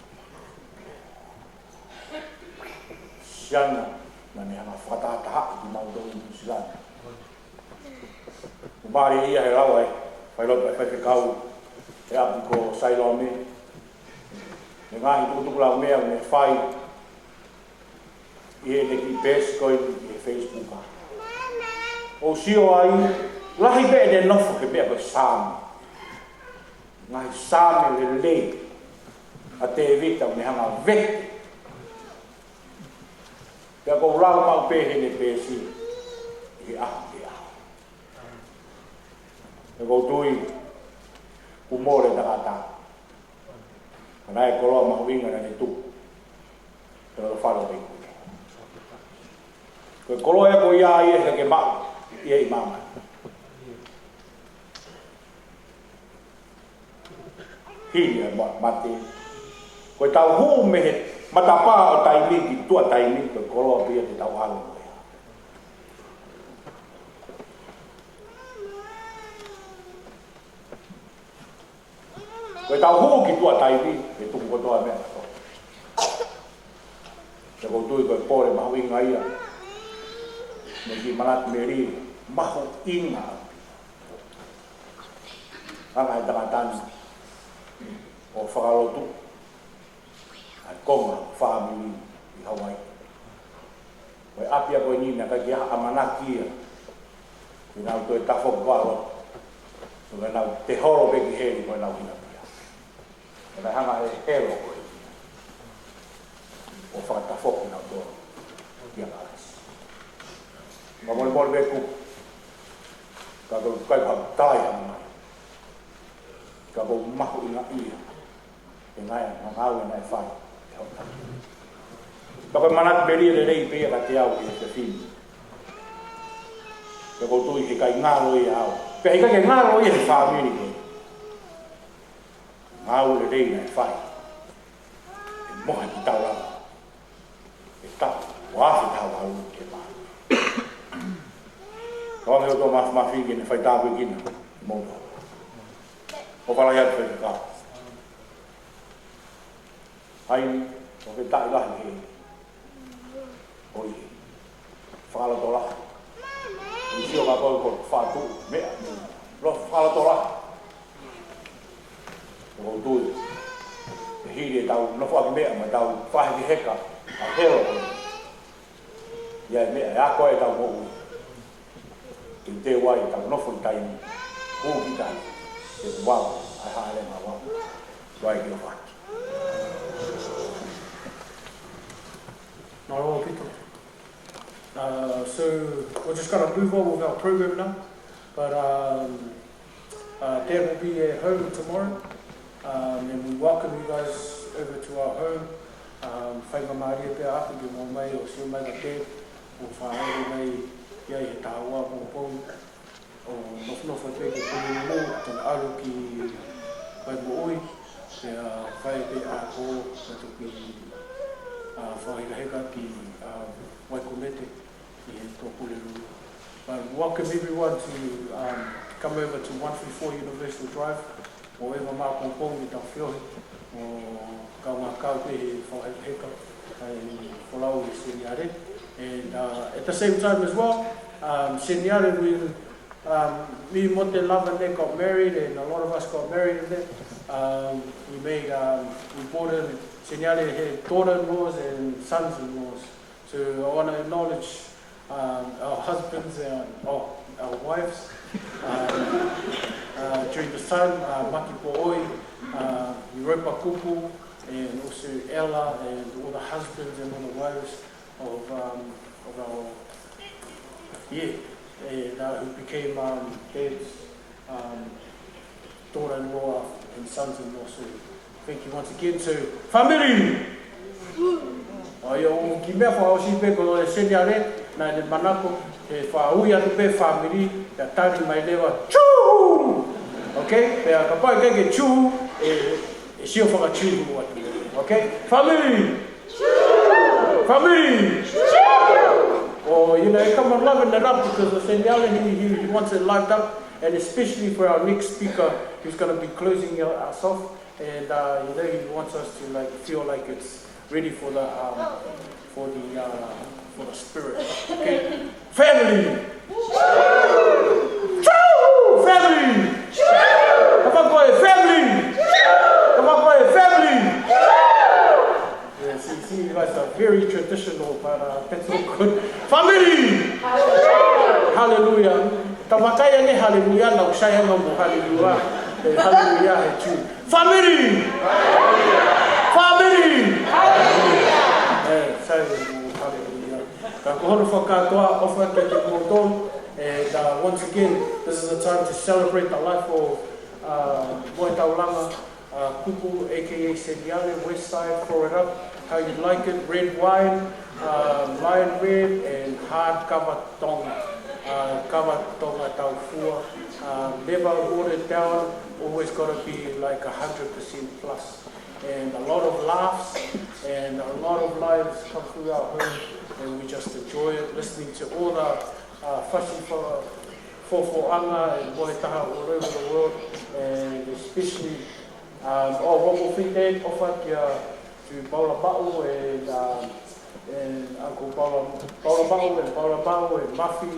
Siana, naʻá ne hanga ʻo fakatahatahaʻi kimautolu ʻi Nuʻu Sila. Mālie ia he lau ʻa e failotu ʻa e faifekau he ʻapi ko Sailome, he ngaahi tukutukulaumea naʻe fai ʻi heʻene kiʻi peesi ko eni ʻi he Facebook. ʻOku ou sio ai, lahi pē ʻene nofo he meʻa ko e Saame. Ngaahi Saame lelei ʻa Tēvita ʻoku ne hanga ʻo vete. Pea ʻoku ou lau maʻu pē heʻene peesi ʻi he ʻaho ki he ʻaho. Pea ʻoku ou tui kuo mole e tangata, ka naʻe koloa mahuʻinga naʻá ne tuku he loto fale ʻo Leikune. Ko e koloa ia ko ia ʻoku ʻikai ke maʻu ia ʻi māmani. Hili ʻa e ma-, mate. Ko ʻetau hū mei he matapā ʻo taimi ki tuʻa taimi, ko e koloa pē ia te tau ʻalu mo ia. Ko ʻetau hū ki tuʻa taimi, ʻe tuku kotoa e meʻa kotoa. Pea ʻoku ou tui ko e pole mahuʻinga ia mei he kiʻi manatu melie, mahuʻinga ʻaupito. Hanga ʻe he tangata ni ʻo fakalotu ʻa e konga fāmili ʻi Hauaiʻi. Ko e ʻapi ko eni naʻe ʻikai ke ʻi ai ha ʻamanaki ia ke nau toe tafoki ʻo lotu. Ko ʻenau toe holo pē ki heli ko ʻenau hinapia. Ka naʻe hanga ʻe he helo ko ē ʻo fakatafoki kinautolu. kia Kalisi. Ka molemole pē kupu, ka ʻoku ʻikai ha tai ha mai. Ka ʻoku mahuʻinga ia ʻa e ngaahi, ngaahi ngāue naʻe fai ʻe hoʻo taki. Ka ko e manatu melie lelei pē ia kiate au ʻi he efiafi ni. Pea ʻoku ou tui he ʻikai ngalo ia ʻaʻau. Pea ʻikai ke ngalo ia he fāmili ko ē. Ngāue lelei naʻe fai ʻe Mohe ki Taulava. ʻE tapu ua afe taha valu ke mā. Ka ʻoange ʻOtua mafimafi ke ne fai tāpuekina kimoutolu. ʻOfa lahi atu Faifekau. Hai, ʻoku ke taʻi lahi he ʻoi fakalotolahi. ʻI sio ka ko e ko fatu meʻa ni. Lo fakalotolahi. ʻOku ou tui, ʻe hili ʻetau nofo ʻaki meʻa mo ʻetau fakahekeheka ʻa helo ko ē. ʻI ai e meʻa ʻe ako ai ʻetau moʻui. Ke teu ai ʻetau nofo ʻi taimi, hū ki taimi, ke vau, ʻa e hāʻele ma vau. Tuai ke fati. Mālō ʻaupito. Uh, so we're just gonna move on with our program now. But, um, uh, Dad will be at home tomorrow. Um, and we welcome you guys over to our home. Um, faingamālie pē ʻaʻaku ke ʻomai ʻo sio mai kia Dad, ʻo fāʻele mai ia ʻi he taha ua pongipongi. ʻO nofonofo pē ke Pulelulu, ʻo ʻalu ki Paemoʻui, pea fai pē ʻa ko, pea toki, uh, fakahekaheka ki, uh, Waikonete ʻi he toʻo Pulelulu. But welcome everyone to, um, come over to one three four Universal Drive, ʻo ʻeva mā pongipongi ʻetau feohi, ʻo kaungā kau pē he fakahekaheka, ʻa e folau ʻa e Seniale. And, uh, at the same time as well, um, Seniale, we, um, me mo te lava ne got married, and a lot of us got married, and then, um, we made, um, we brought in Seniale, her daughter-in-laws and sons-in-laws. So I wanna acknowledge, um, our husbands and, oh, our wives, um, uh, during the time, uh, Maki Poʻoi, uh, Europa Kupu, and also Ella, and all the husbands and all the wives of, um, of our, yeah, and, uh, who became, um, Dad's, um, daughter-in-law and sons-in-law. So thank you once again. So, family! ʻOi, ʻoku ou kiʻi meʻa fakaʻosi pē ko e Seniale, naʻe manako, ʻe fakaui atu pē family, pea tali mai leva, chū! Okay? Pea kapau ʻe ʻikai ke chū, ʻe, ʻe sio faka-chū atu. Okay? Family! Family! Oh, you know, come on, love and love because the Seniale, he, he, he wants it loved up, and especially for our next speaker, who's gonna be closing us off, and, uh, you know, he wants us to, like, feel like it's ready for the, um, for the, uh, for the spirit. Okay? Family! Chū! Family! Come on, boy, family! Come on, boy, family! Yes, you see, you guys are very traditional, but, uh, that's all good. Family! Hallelujah. Tau vakai ange haleluia, naʻa ku sai ange mo haleluia. Eh, haleluia, he June. Family! Family! Eh, sai mo haleluia. Ka ko hono fakakātoa, ʻofa kiate kimoutolu. And, uh, once again, this is a time to celebrate the life of, uh, Moe Taulava, uh, Kupu, A K A Seniale, West Side, throw it up how you like it, red wine, uh, lime red, and hard kava Tonga, uh, kava Tonga taufua. Uh, never watered down, always gotta be like a hundred percent plus. And a lot of laughs and a lot of lives come through our home, and we just enjoy it, listening to all the, uh, fasi fo-, fofoʻanga and moe taha all over the world, and especially, um, oh, what will fit that, ʻofa kia, to Paula Maʻu and, um, and Uncle Paula, Paula Maʻu and Paula Maʻu and Mafi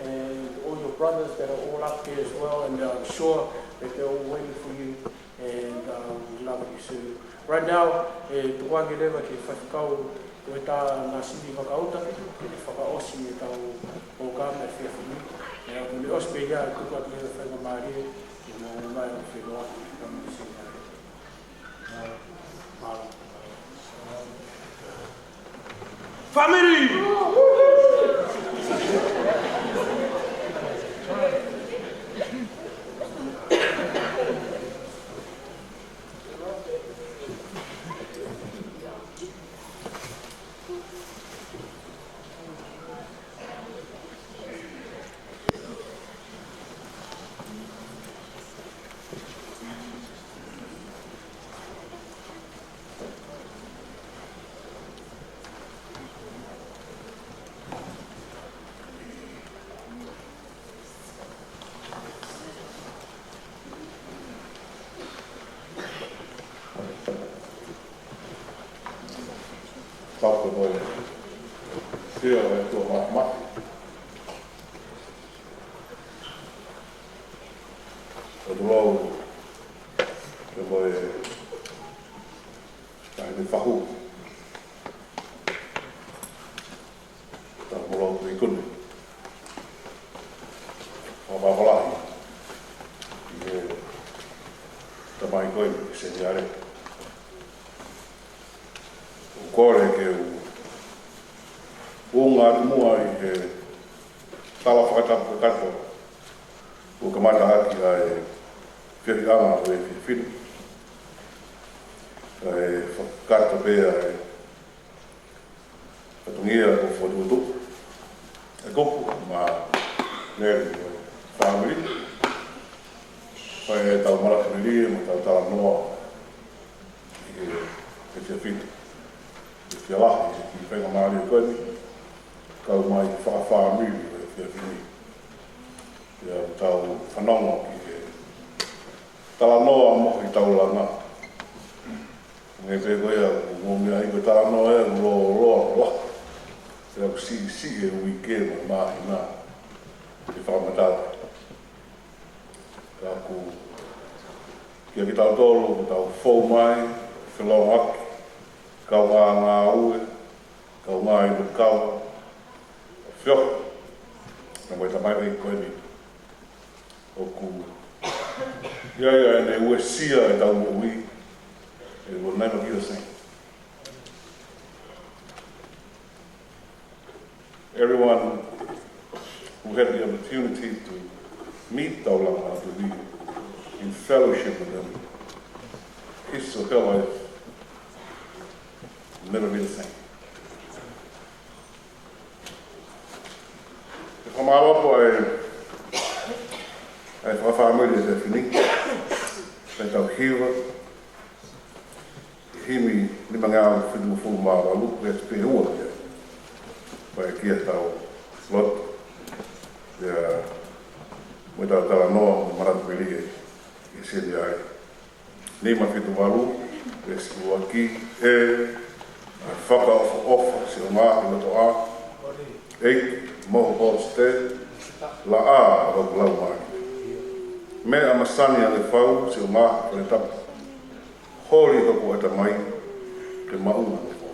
and all your brothers that are all up there as well, and I'm sure that they're all waiting for you. And, uh, we love you. So right now, ʻe tuku ange leva ki he faifekau ʻo e tā Nāsini Vakauta, ke ne fakaʻosi ʻetau polokalama he efiafi ni. ʻE, ʻoku ne ʻosi pē ia, ʻe tuku atu leva faingamālie, ke mo mai ʻo fenoa, ka mo se ngai. Mālō. Family! Tapu mo e sio e tuʻa mafimafi. ʻOku tau lau ke mo e taʻahine fahu. Tau mo lau pē ikuni. Fakapapalahi. ʻI he tamai ko eni, Seniale. ʻOku ou kole ke u, u ngāue muʻa ʻi he tala fakatapu kakato ʻoku kamata ʻaki ʻa e fiefia ʻa e efiafi ni. Kae fakakakato pē ʻa e fatongia ʻoku fokotuʻutuʻu ʻe he kupu mo e lelei ʻo e fāmili. Fai ʻetau malanga melie mo ʻetau talanoa ʻi he efiafi ni. Efiafi lahi ʻi he kiʻi faingamālie ko eni, kau mai fakafāmili ʻo e efiafi ni. ʻIo, tau fanongo ki he talanoa mo e taulanga. Ngaahi pē ko ia, ʻoku mou meaʻi ko e talanoa ia, ʻoku lōloa lahi. Pea ʻoku siʻisiʻi e uike mo e māhina ke fakamatala. Ka ʻoku kiate kitautolu, ʻoku tau fou mai, felōngoaki, kaungā ngāue, kaungā inu kava, feohi, na mo e tamaioʻeiki ko eni. ʻOku ʻi ai ʻene uesia ʻetau moʻui, it will never be the same. Everyone who had the opportunity to meet Taulanga, to be in fellowship with him, his or her life will never be the same. ʻE fakamālō atu ʻa e, ʻa e fakafāmili ʻo e efiafi ni, ʻa ʻetau hiva, ʻi he himi nimangeau fitungofulu mā valu, veesi pē ua ia. Pea ʻe kiʻi tau lotu, pea mo ʻetau talanoa mo e manatu melie ʻi he Seniale. Nima fitu valu, veesi ua ki he, ʻa e fakaʻofoʻofa siʻo ngaahi lotoʻā, ʻEiki Mohu Holsted, laʻā ʻo hoku laumālie. Meʻa masani ange fau siʻo ngaahi fale tapu, holi hoku ʻatamai ke maʻu ange fau.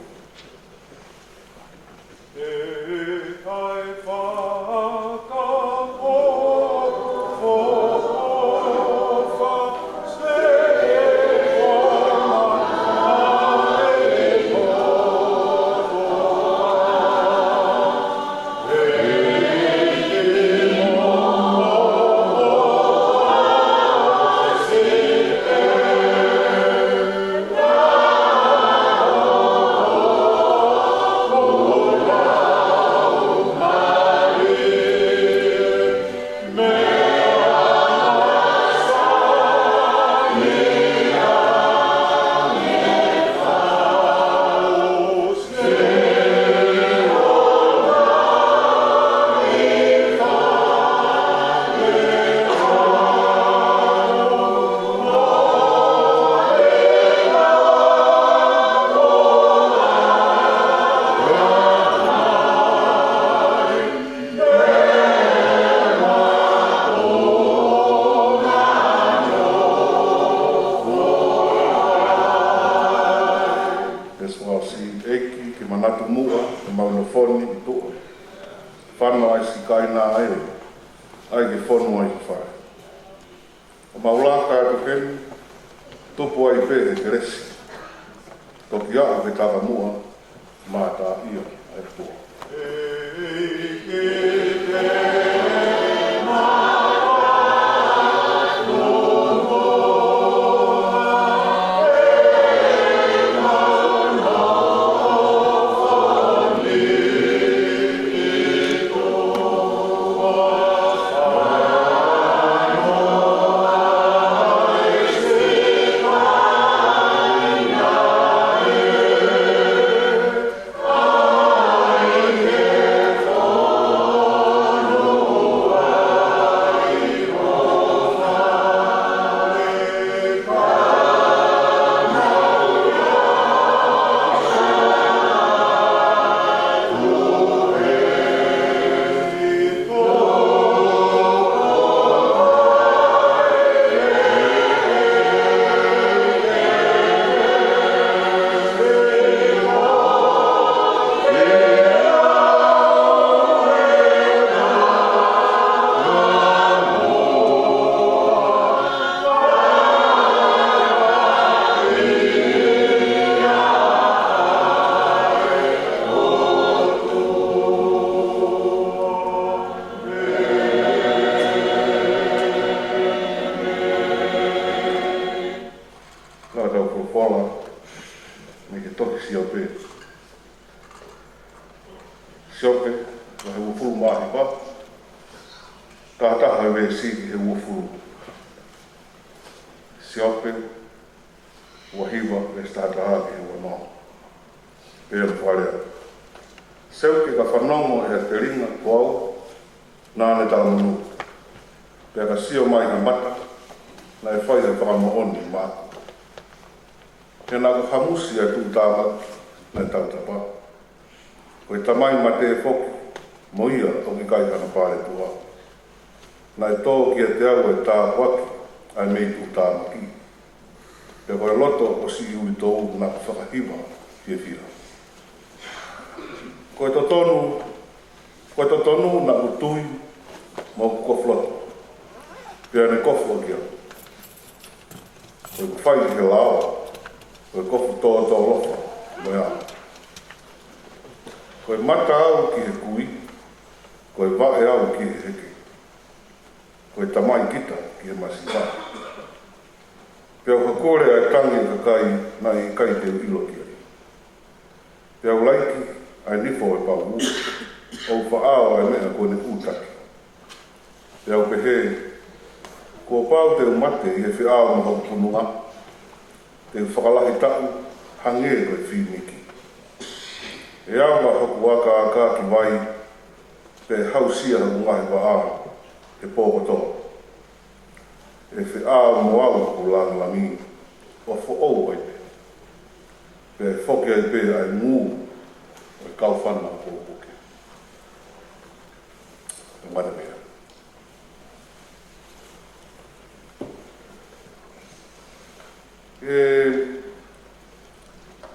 Veesi fā, siʻi ʻEiki, ke manatu muʻa ʻemau nofo ni ʻi tuʻa. Fano ʻa e siʻi kāinga ē, ʻai ke fonu ai ho fale. ʻOku mau laka atu heni, tupu ai pē ʻe he kelesi. Toki aʻu ki he takamuʻa, mātā ia ʻa Ka tau folofola mei he tohi Siope. Siope, vahe uofulu mā hiva, taha taha veesi ki he uofulu. Siope, ua hiva veesi taha taha ki he ua noa. Pea mo fale. Seuke ka fanongo ʻi he telinga ko au, naʻa ne talamonū. Pea ka sio mai ha mata, naʻe fai ha fakamoʻoni maʻaku. He naʻa ku hamusi ʻa e tuʻutāmaki naʻe tautapa. Ko e tamai mate foki, mo ia ʻoku ʻikai hano paletuʻa. Naʻe tō kiate au ʻa e tāpuaki ʻa e mei tuʻutāmaki. Pea ko e loto ʻo siʻi uitou naʻa ku fakahiva fiefia. Ko e totonu, ko e totonu naʻa ku tui mo hoku kofu loto. Pea ne kofu ʻaki au. Ko e fai ki he lao, ko e kofu tōtōlofa mo e ʻao. Ko e mata au ki he kui, ko e vaʻe au ki he heke. Ko e tamai kita ki he masiva. Pea u kole ʻa e tangi ʻa e kakai naʻe ʻikai te u ʻilo ki ai. Pea u laiki ʻa e nifo ʻo e paʻu ʻū, ʻo u faʻao ʻa e meʻa kuo ne ʻūtaki. Pea u pehē, kuo pau te u mate ʻi he feʻao mo hoku pununga, te u fakalahi taʻu hangē ko e fīniki. ʻE au ʻa hoku akaaka ki vai, pea ʻe hausia hoku ngaahi vaʻa he pō kotoa. ʻE feʻao mo au hoku langilangi, ʻo foʻou ai pē. Pea ʻe foki ai pē ʻa e ngū ʻo e kau fana ʻo puke. ʻE mate pē. ʻE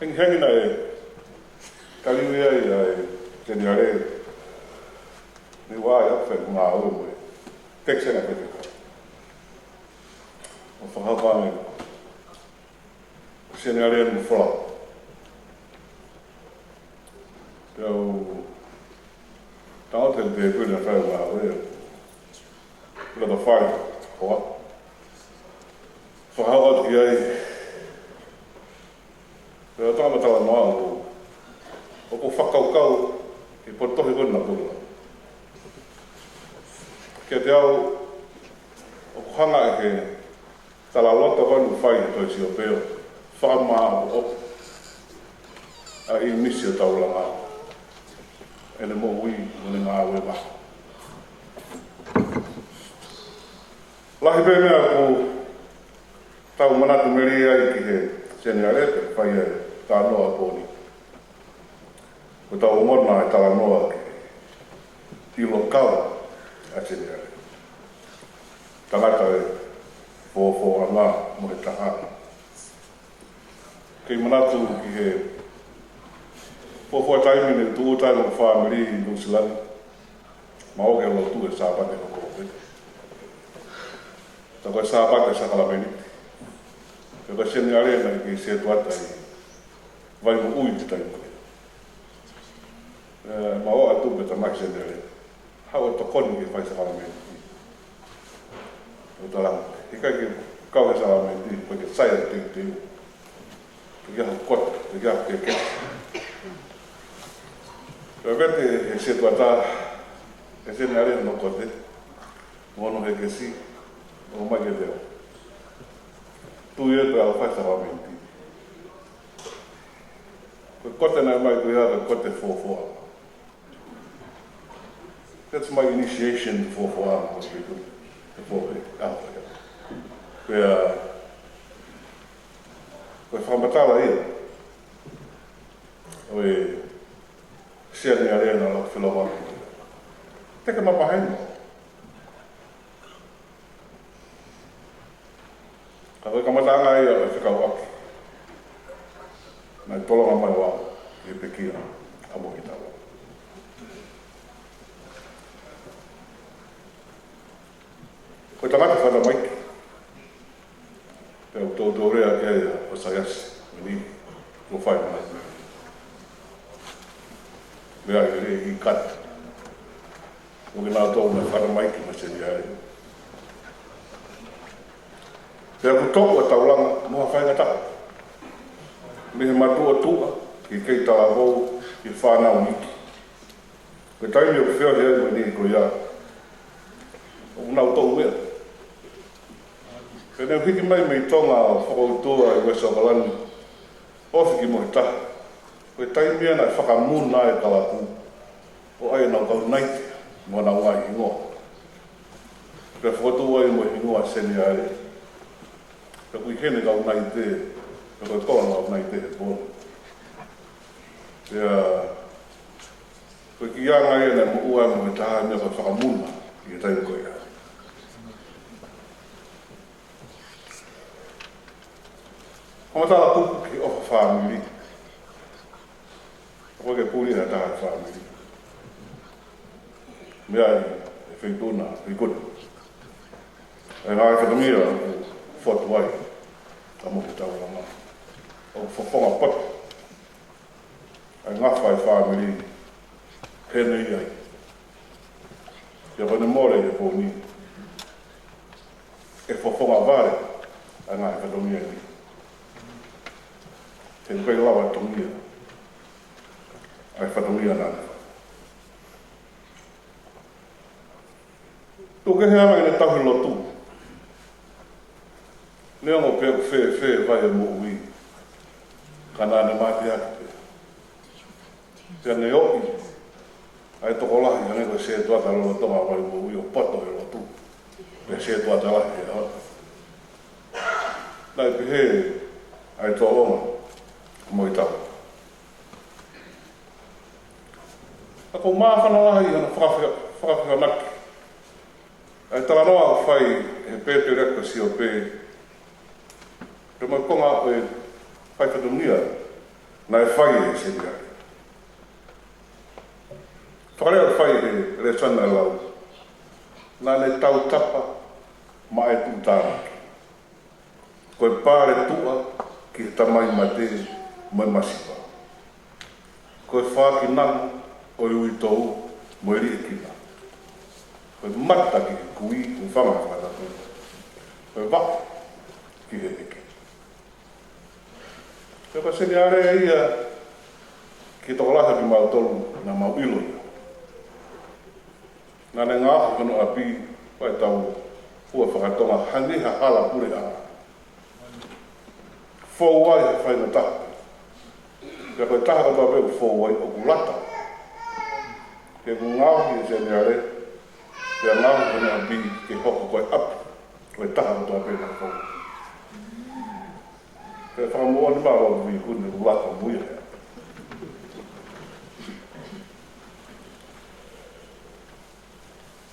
hengihengi naʻe kaliu ai ʻa e Seniale, ne u ʻai ʻo fai ngāue mo e tekisi na pepeka. ʻO fakahoko ange Seniale mo Folau. Pea u tangata te pē naʻa fai ngāue. Pea ta fai, hoa. Fakahoko atu ki ai. Pea u tangata talanoa ʻo, ʻoku fakakaukau ki he potohi ko ena pula. Kiate au, ʻoku hanga ʻe he talaloto ko ena ʻoku fai he tohi Siope ʻo fakamāʻopoʻopo ʻa e ʻīmisi ʻo taulanga ʻene moʻui mo ʻene ngāue maʻa. Lahi pē meʻa ʻoku tau manatu melie ai ki he Seniale pea fai ʻa e talanoa ʻo e pō ni. Ko ʻetau ongona ʻa e talanoa ki he ʻilo kava ʻa Seniale. Tangata ʻe fōfōʻanga mo e taha. Kei manatu ki he fōfōʻa taimi ne tuʻu ai mo e fāmili ʻi Nuʻusila ni. Maʻu ke lotu he Sāpate hoko pē. Ka ko e Sāpate sākalamēniti. Ka ko e Seniale naʻe kei setuata ʻi Vaimoʻui he taimi ko ē. ʻE, ma ō atu pē Tamai Seniale, haʻu ʻo tokoni ke fai sākalamēniti. ʻO talaange, ʻikai ke kau he sākalamēniti, ʻikai ke sai ʻa e teuteu. ʻIkai ke ʻi ai haʻo kote, ʻikai ke ʻi ai haʻo keke. Pea vete ʻe he setuata ʻe Seniale hono kote, mo hono hekesi, ʻo ʻomai kiate au. Tui ē pea u fai sākalamēniti. Ko e kote naʻe ʻomai ko ia ko e kote fuofua. That's my initiation to fuofua, ko e kote fuofua. Pea, ko e fakamatala ia ʻo e Seniale naʻa ku feʻiloaki. Te ke mamahi mo. Ka ko e kamataʻanga ia ʻo e fekauʻaki, naʻe tolonga mai ʻa e pekia ʻa Moʻuitaula. Ko e tangata fakatamaiki, pea u toutou lea ki ai ʻa Saiasi, meni, ko fai mai. Meʻa ʻi he ʻi kata. Ko kinautolu naʻe fakatamaiki mo Seniale. Pea ʻoku toʻo ʻa Taulanga mo ha faingataʻa. Mei he matuʻotuʻa, ki he kei talavou, ki he fānau iiki. Ko e taimi ʻoku feohi ai mo eni ko ia, ʻoku nau toʻu meʻa. Pea ne u hiki mai mei Tonga ʻo fakautua ʻi West Auckland, ofi ki Moʻunitahi. Ko e taimi ia naʻe fakamuna ai e kalapu, ʻo ʻai ʻenau kau naite mo ʻenau ngaahi hingoa. Pea fakautua ai mo e hingoa Seniale. Pea ʻoku ʻi heni e kau naite, pea ko e kolo ʻenau kau naite he pō ni. Pea ko e kiʻi anga ia naʻe moʻua ai mo e taha meʻa ko e fakamuna ʻi he taimi ko ia. Ko e matala kupu ki he ʻofa fāmili. ʻOku ʻikai ke puli ha taha he fāmili. Meʻa ʻi he feituʻu na, ʻi kuni. ʻA e ngaahi fatongia ʻoku fotu ai ʻa Moʻuitaula. ʻOku fofonga poto ʻa e ngafa ʻa e fāmili heni ai. Pea ko ʻene mole ʻi he pō ni, ʻe fofonga vale ʻa e ngaahi fatongia ni. He ʻikai lava tongia ʻa e fatongia naʻa ne fai. Tuku kehe ʻa ʻene tauhi lotu. Neongo pe ʻoku fēfē vai ʻa e moʻui, ka naʻa ne mateaki pē. Pea ne ʻomi ʻa e tokolahi hangē ko e setuata lolotonga vai moʻui ʻo poto he lotu. Pea setuata lahi he ʻaho. Naʻe pehē ʻa e tōʻonga Moʻuitaula. ʻOku ou māfana lahi ʻi hono fakafeho-, fakafehoanaki ʻa e talanoa ʻoku fai ʻe he pēteliake ko Siope, pea mo e konga ʻo e fai fatongia naʻe fai ʻe Seniale. Fakalea ʻoku fai ʻe he lēsoni naʻe lau, naʻa ne tautapa maʻa e tuʻutāmaki. Ko e pale tuʻa ki he tamai mate mo e masiva. Ko e fākinana ʻo e uitou mo e liʻekina. Ko e mata ki he kui, ʻoku fanga fakatapu. Ko e vaʻe ki he ʻeke. Pea ko Seniale ia ki he tokolahi ʻo kimautolu naʻa mau ʻilo ia. Naʻa ne ngaohi hono ʻapi, ʻa e tau hua faka-Tonga, hangē ha hala puleʻanga. Fou ai ha faingataʻa. Pea ko e taha kotoa pē ʻoku fou ai ʻoku lata. He ʻoku ngaohi ʻe Seniale, pea ngaohi hono ʻapi ke hoko ko e ʻapi ʻo e taha kotoa pē ʻoku fou. Pea fakamoʻoni mai ʻa Lord Vikuni ʻoku lata mo ia.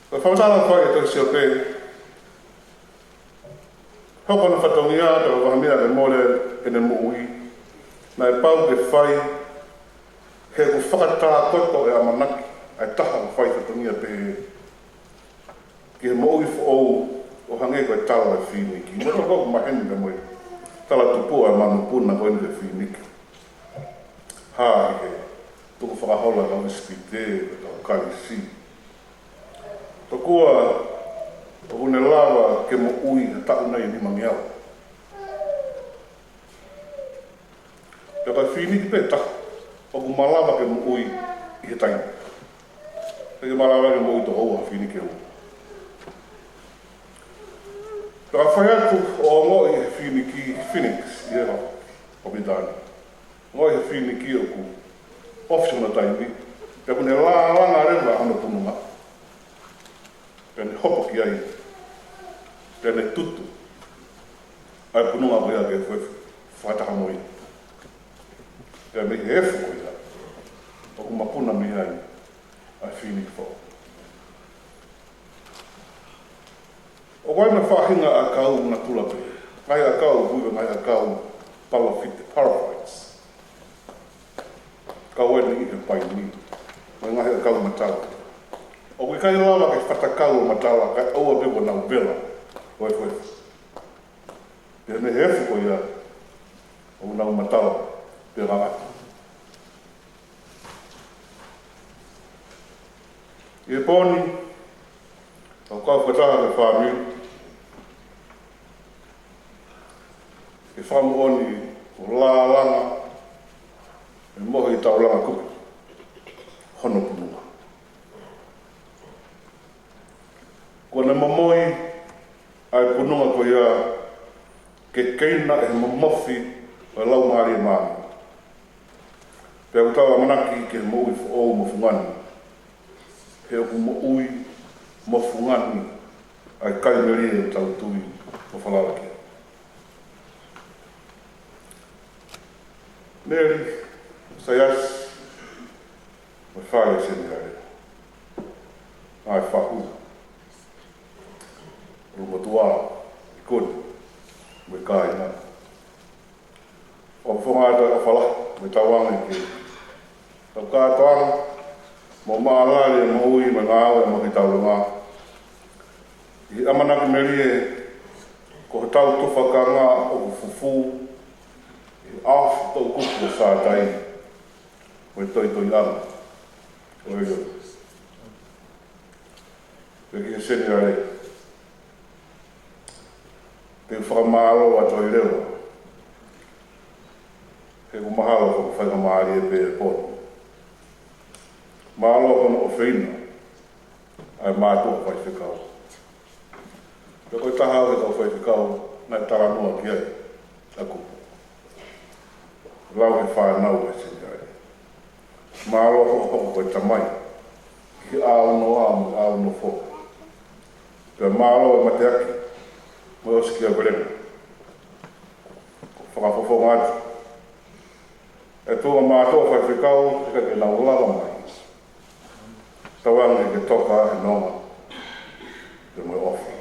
Ko e fakamatala ʻoku fai ʻe Siope, hoko hono fatongia, pea ko e vaha meʻa ke mole ʻene moʻui, naʻe pau ke fai, he ʻoku fakatākoto e ʻamanaki ʻa e taha ʻoku fai fatongia pehē ki he moʻui foʻou ʻo hangē ko e tala ʻo e Fīniki. Mo e tala ʻoku maheni pea mo e tala tupu ʻa e manupuna ko eni ko e Fīniki. Hā ʻi he Tuku fakahola kau ʻIsipite, kau Kalisi. Tokua ʻoku ne lava ke moʻui he taʻu nai ʻe nimangeau. Pea ko e fīniki pē taha ʻoku malava ke moʻui ʻi he taimi. Pea ʻikai malava ke moʻui toko ua ha fīniki ʻe ua. Pea fai atu ʻo ongoʻi ʻe he fīniki, Phoenix, ʻi he ʻaho, ʻo Pita ni. Ongoʻi ʻe he fīniki ʻoku ofi hono taimi, pea ʻoku ne lālanga leva hono pununga. Pea ne hopo ki ai, pea ne tutu ʻa e pununga ko ia ke fue fakataha mo ia. Pea mei he efu ko ia, ʻoku mapuna mei ai ʻa e fīniki foʻou. ʻOku ʻi ai e faʻahinga ʻakau natula pē, ngaahi ʻakau ʻoku ui ko e ngaahi ʻakau palafite, parasites. Kau eni ʻi he paini, mo e ngaahi ʻakau matala. ʻOku ʻikai lava ke fatakau ʻo matala, kae ʻoua pē kuo nau vela ʻo efuefu. Pea mei he efu ko ia, ʻoku nau matala pea ngangata. ʻI he pō ni, ʻoku kau fakataha mo e fāmili, ke fakamoʻoni ʻoku lālanga e mohe ʻi taulanga kupu hono pununga. Kuo ne momoi ʻa e pununga ko ia ke keina ʻe he momofi ʻo e Laumālie Māʻoniʻoni. Pea ʻoku tau ʻamanaki ki he moʻui foʻou mo fungani, he ʻoku moʻui mo fungani ʻa e kai melie ʻoku tau tui mo falala ki ai. Meli, Saiasi, mo e fale ʻo Seniale. ʻA e fahu, ʻulumotuʻa, ikuni, mo e kāinga. ʻOku fakaʻatā ʻa e fala, mo e tauange ki he kau kātoanga, mo mālali e moʻui mo e ngāue mo e taulanga. ʻI he ʻamanaki melie, ko hotau tufakanga ʻoku fufū ʻi he ʻaofi toʻukupu ʻo Sātai, mo e toitoiʻanga ʻo ʻElioni. Pea ki he Seniale, te u fakamālō atu ai leva, he ʻoku mahalo ko e faingamālie pē ʻo e pō ni. Mālō hono ʻofeina ʻa e mātuʻa faifekau. Pea ko e taha ʻo e kau faifekau naʻe talanoa ki ai ʻa Kupu. Lau he fānau ʻa e Seniale. Mālō hoʻo hoko ko e tamai ki he ʻAunoa mo e ʻAunofo. Pea mālō e mateaki mo e ʻosikiavelenga. Ko e fakafofonga atu ʻa e tuʻunga mātuʻa faifekau, ʻikai ke nau lava mai. Tauange ke toka he nonga pea mo e ʻofa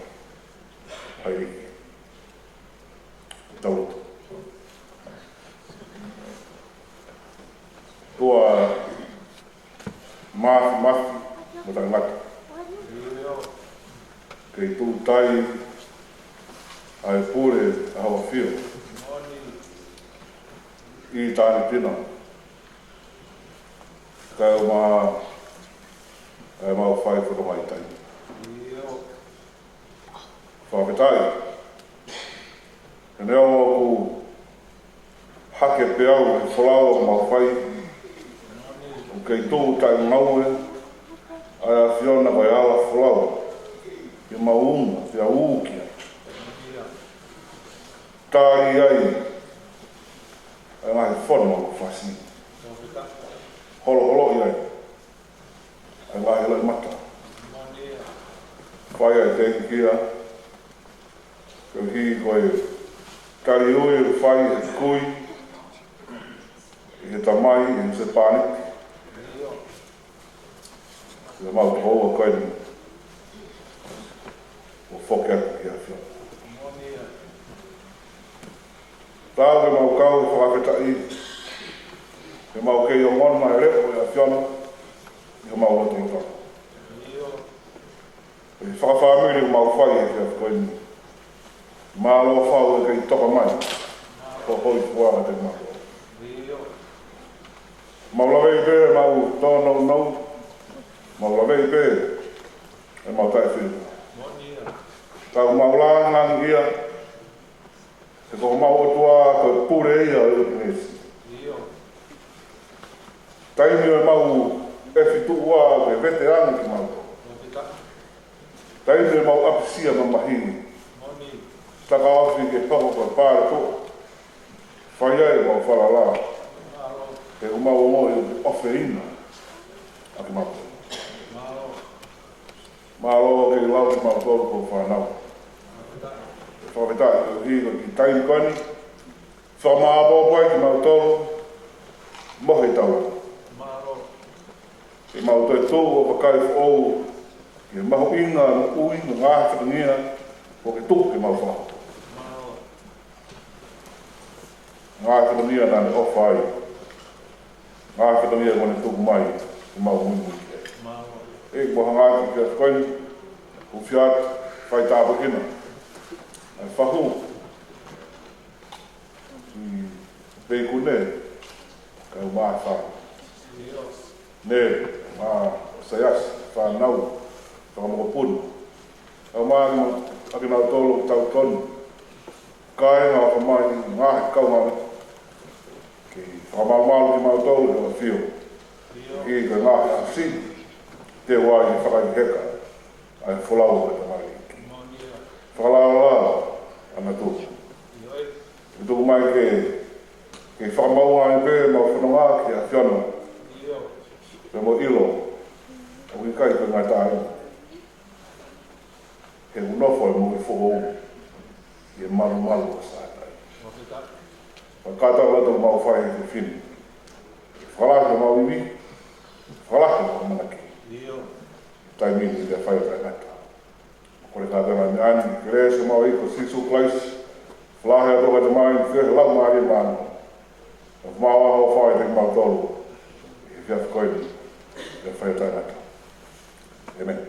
ʻa e ʻEiki. Tau lotu. ʻOtua Māfimafi mo Taʻengata, kei tuʻu tai ʻa e pule ʻa hoʻo ʻAfio ʻi ʻitāniti na, kae ʻumaʻā ʻemau fai fononga ʻi taimi. Fakafetaʻi, he neongo ʻoku hake pē au he folau ʻoku mau fai, ʻoku kei tuʻu taʻengaue ʻa e ʻAfiona ko e ala folau, ke mau unga pea ū ki ai, tali ai ʻa e ngaahi fono ʻoku fasi, holoholoʻi ai ʻa e ngaahi loʻimata. Fai ʻa e tēkikia, koeʻuhi ko e tali ui ʻoku fai ʻe he kui ki he tamai ʻi he husepāniti. Pea mau tokoua ko eni ʻo foki atu ki he ʻAfiona. Tau ke mau kau he fakafetaʻi, ke mau kei ongona e leʻo ʻo e ʻAfiona ʻi homau lotolotonga. ʻI he fakafāmili ʻoku mau fai he efiafi ko eni, mālō fau e kei toka mai hoʻo hōifua kiate kimautolu. Mau lave pē ʻemau Tōnounou, mau laveʻi pē ʻemau taʻefili. Tau mau lāngilangiʻia, he ko homau ʻOtua ko e pule ia ʻo e ʻunivēsi. Taimi ʻo ʻemau ʻefituʻua ke vete ange kimautolu. Taimi ʻo ʻemau ʻapisia mamahi. Takaofi ke pako ko e pale ko. Fai ai ʻemau falala. He ʻoku mau ongoʻi ʻoku ʻofeina ʻa kimautolu. Mālō ke lau kimautolu ko e fānau. Fakafetaʻi koeʻuhi ko e kiʻi taimi ko eni. Fakamāʻopoʻopo ai kimautolu mo e tau. Ke mau toe tuʻu ʻo vakai foʻou ki he mahuʻinga ʻo e moʻui mo e ngaahi fatongia kuo ke tuku ke mau fai. Ngaahi fatongia naʻa ne ʻofa ai. Ngaahi fatongia kuo ne tuku mai ke mau muimui ki ai. ʻEiki, mau hanga atu ki he efiafi ko eni, ʻoku fai atu, fai tāpuekina ʻa e fahu ʻi Peikune, kae ʻumaʻā e fānau. Ne, mo Saiasi, fānau fakamokopuna. Kae ʻumaʻā ʻa kinautolu ʻoku tautonu. Kāinga ʻoku ʻomai ngaahi kaungāmeʻa ke fakamalumalu kimautolu ʻe he ʻAfio. Ki he ngaahi ʻaho siʻi, te u ʻai ke fakaʻikiheka ʻa e folau ʻa e tamaioʻeiki. Fakalaulauloto ʻa e tuʻi. Ke tuku mai ke, ke fakamaʻunga ai pē ʻemau fononga ki he ʻAfiona. Pea mo e ʻilo ʻoku ʻikai ko e ngataʻanga. He ʻoku nofo ʻa e moʻui foʻou ʻi he malumalu ʻo Sātai. Fakataha atu ʻemau fai he fefine. Fakalahi ʻemau ivi, fakalahi ʻemau ʻamanaki. Taimi ni ke fai ʻa e ngata. Ko e kātaki mai ʻa e kelesi ʻa hotau ʻEiki ko Sīsū Kalaisi, fakalahi ʻa e Tamai, feohi ʻa e Laumālie Māʻoniʻoni. ʻOku mau ʻofa ʻiate kimautolu ʻi he efiafi ko eni, ke fai ʻa e ngata. ʻĒmeni.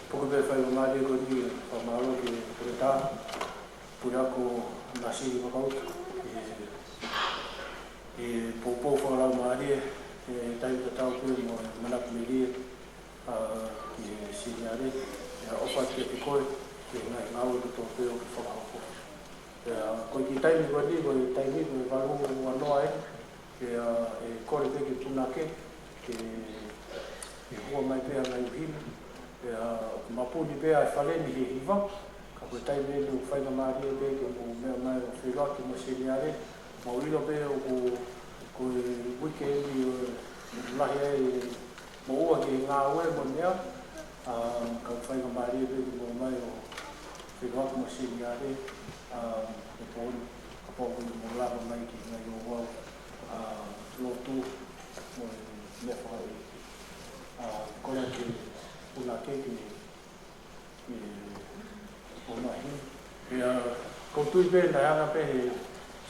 Puke pē faingamālie ko eni, fakamālō ki he Koleta, Puleako Nāsili Vakautu, ʻi he, ʻi he poupou fakalaumālie, ʻi he taimi tatau pē mo e manako melie, ʻa, ki he Seniale, ʻi he ʻofa atu kiate koe, ki he ngaahi ngāue kotoa pē ʻoku ke fakahoko. Pea ko e kiʻi taimi ko eni, ko e taimi ko e valu ua noa ē, pea ʻe kole pē ke punake, ke, ke hua mai pē ʻa e ngaahi ʻuhila, pea ʻoku mapuni pē ʻa e fale ni he hiva, ka ko e taimi eni ʻoku faingamālie pē ke mou meʻa mai ʻo feʻiloaki mo e Seniale, mau ʻilo pē ʻoku, ko e uike eni ʻoku lahi ai e moʻua ki he ngāue mo e meʻa, ʻA, kau faingamālie pē ke mou ō mai ʻo feʻiloaki mo e Seniale, ʻa, he pō ni, kapau ʻoku mou lava mai ki he ngaahi ouau, ʻa, lotu, mo e meʻa fakaʻeiki. ʻA, kole ke u na ke ke, ke ō mai. ʻIa, ʻoku ou tui pē naʻe hanga pē he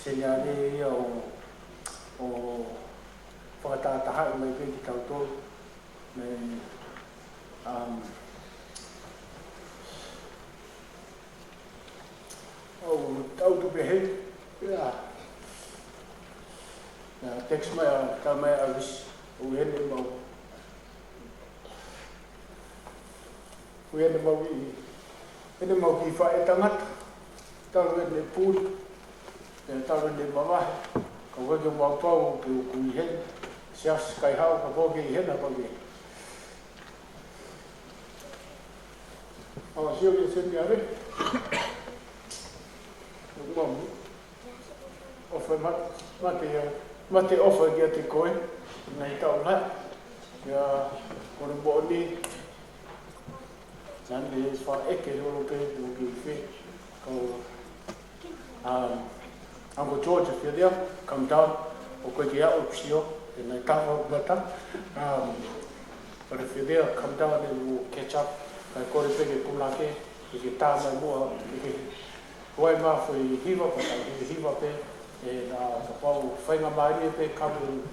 Seniale ia ʻo, ʻo fakatahatahaʻi mai pē kitautolu. Mei, um, ʻo, ʻo tuʻu pehē, ʻia. ʻIa, text mai ʻa, tā mai ʻa Visi, ʻoku ʻi heni ʻemau, ʻoku ʻi heni ʻemau ʻi, ʻi heni ʻemau kiʻi faʻētangata, talu ʻene puli, ʻe talu ʻene mavahe, ka ʻoku ʻikai ke mau pau ke u kui heni, Siaosi Kaihau, kapau ʻoku ke ʻi heni, kapau ʻoku ke. ʻA, sio ki he Seniale. ʻOku mau ʻofa ma-, mate ia, mate ʻofa kiate koe, ngaahi taʻu lahi, ʻia, ko e moʻoni, naʻa ne faʻeke holo pē, ʻoku ke fie, ko, um, Uncle George, if you're there, come down, ʻoku ʻikai ke aʻu ʻeku sio, he naʻe tava hoku mata, um, but if you're there, come down and we'll catch up, kae kole pē ke punake, ke ke tā mai muʻa, ke ke Kuai mafo i hiva, ko e hiva pē, ʻe, naʻa kapau faingamālie pē, come and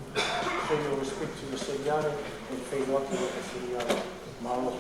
show your respect to the Seniale, and feʻiloaki mo e Seniale. Mālō.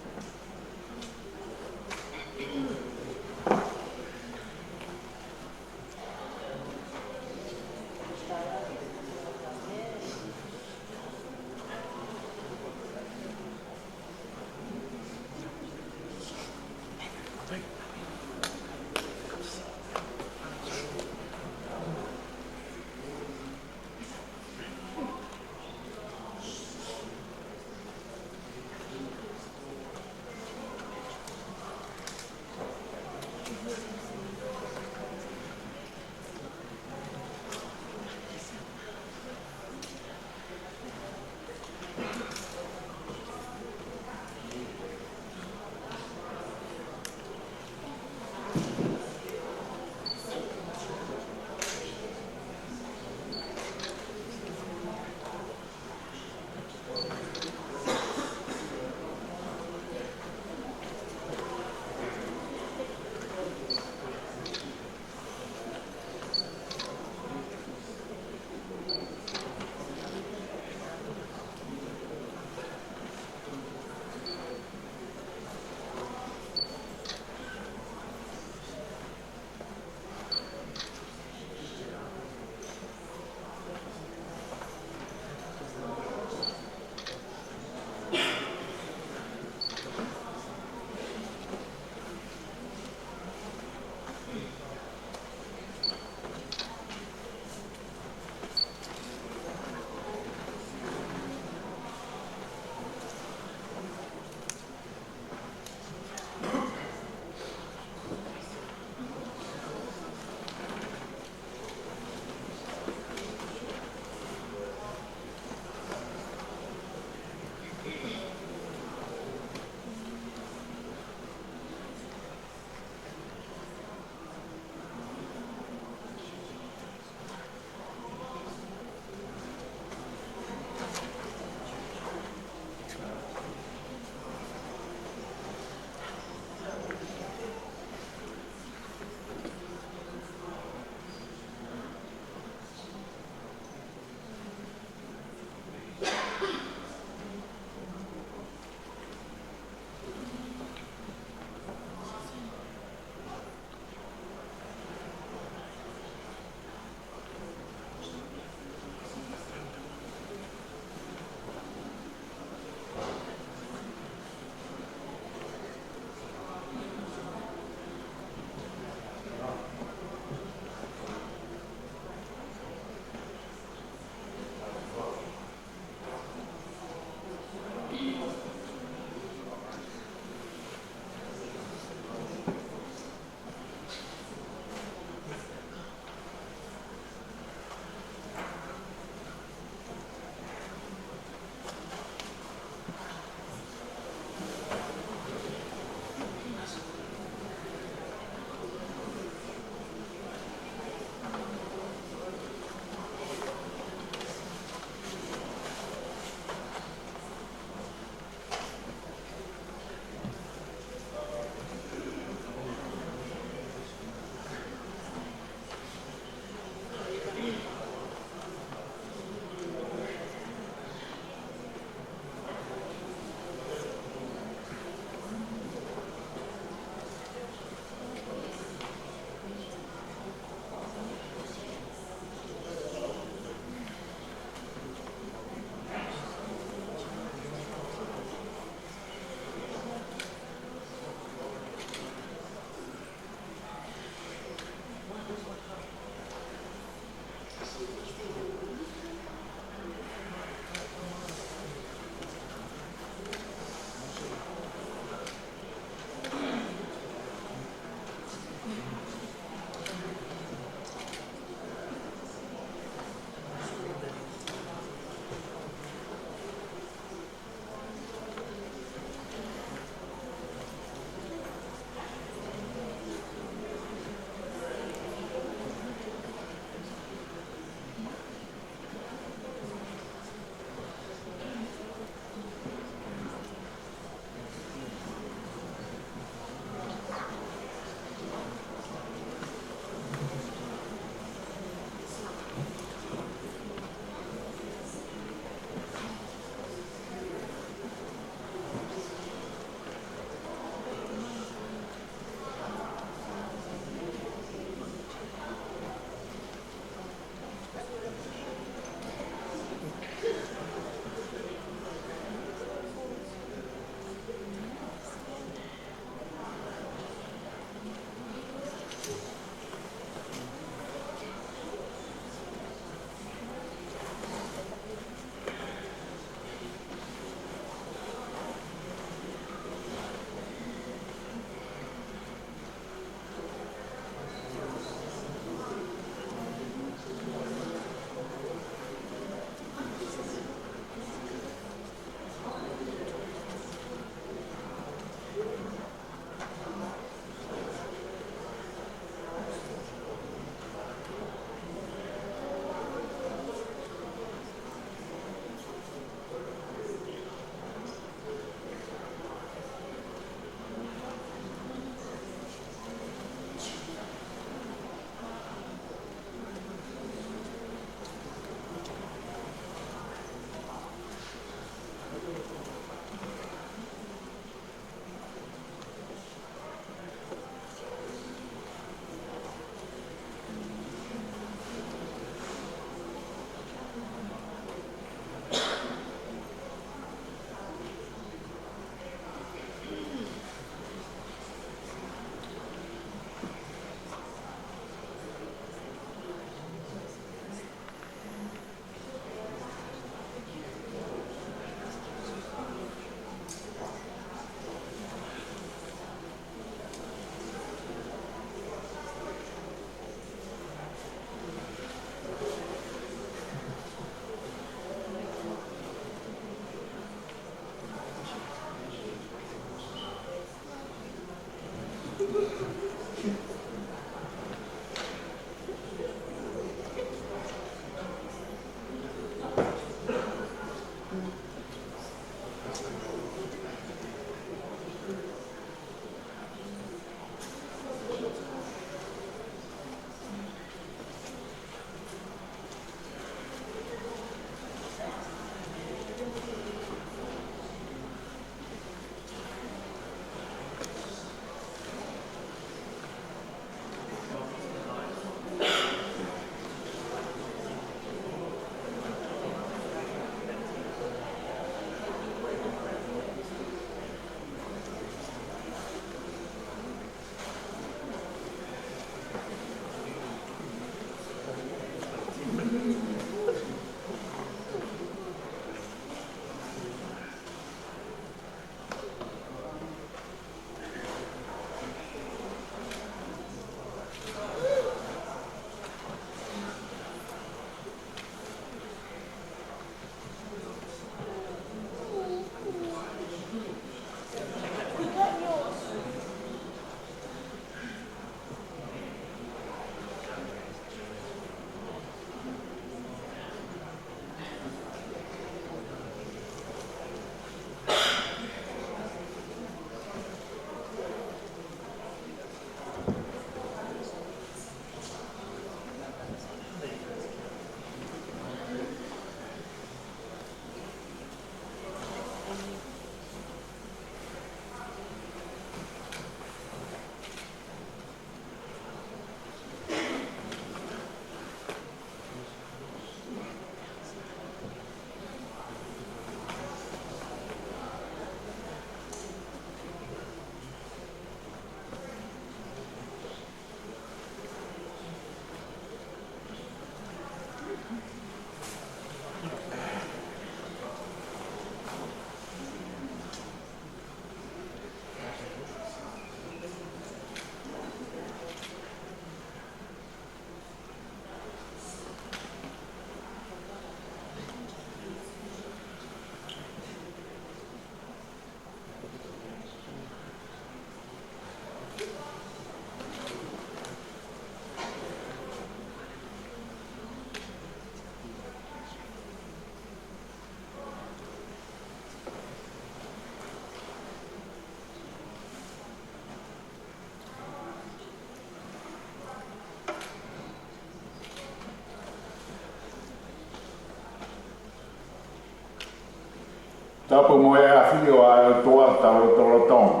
Tapu mo e ʻafio ʻa e ʻOtua taulotolotonga.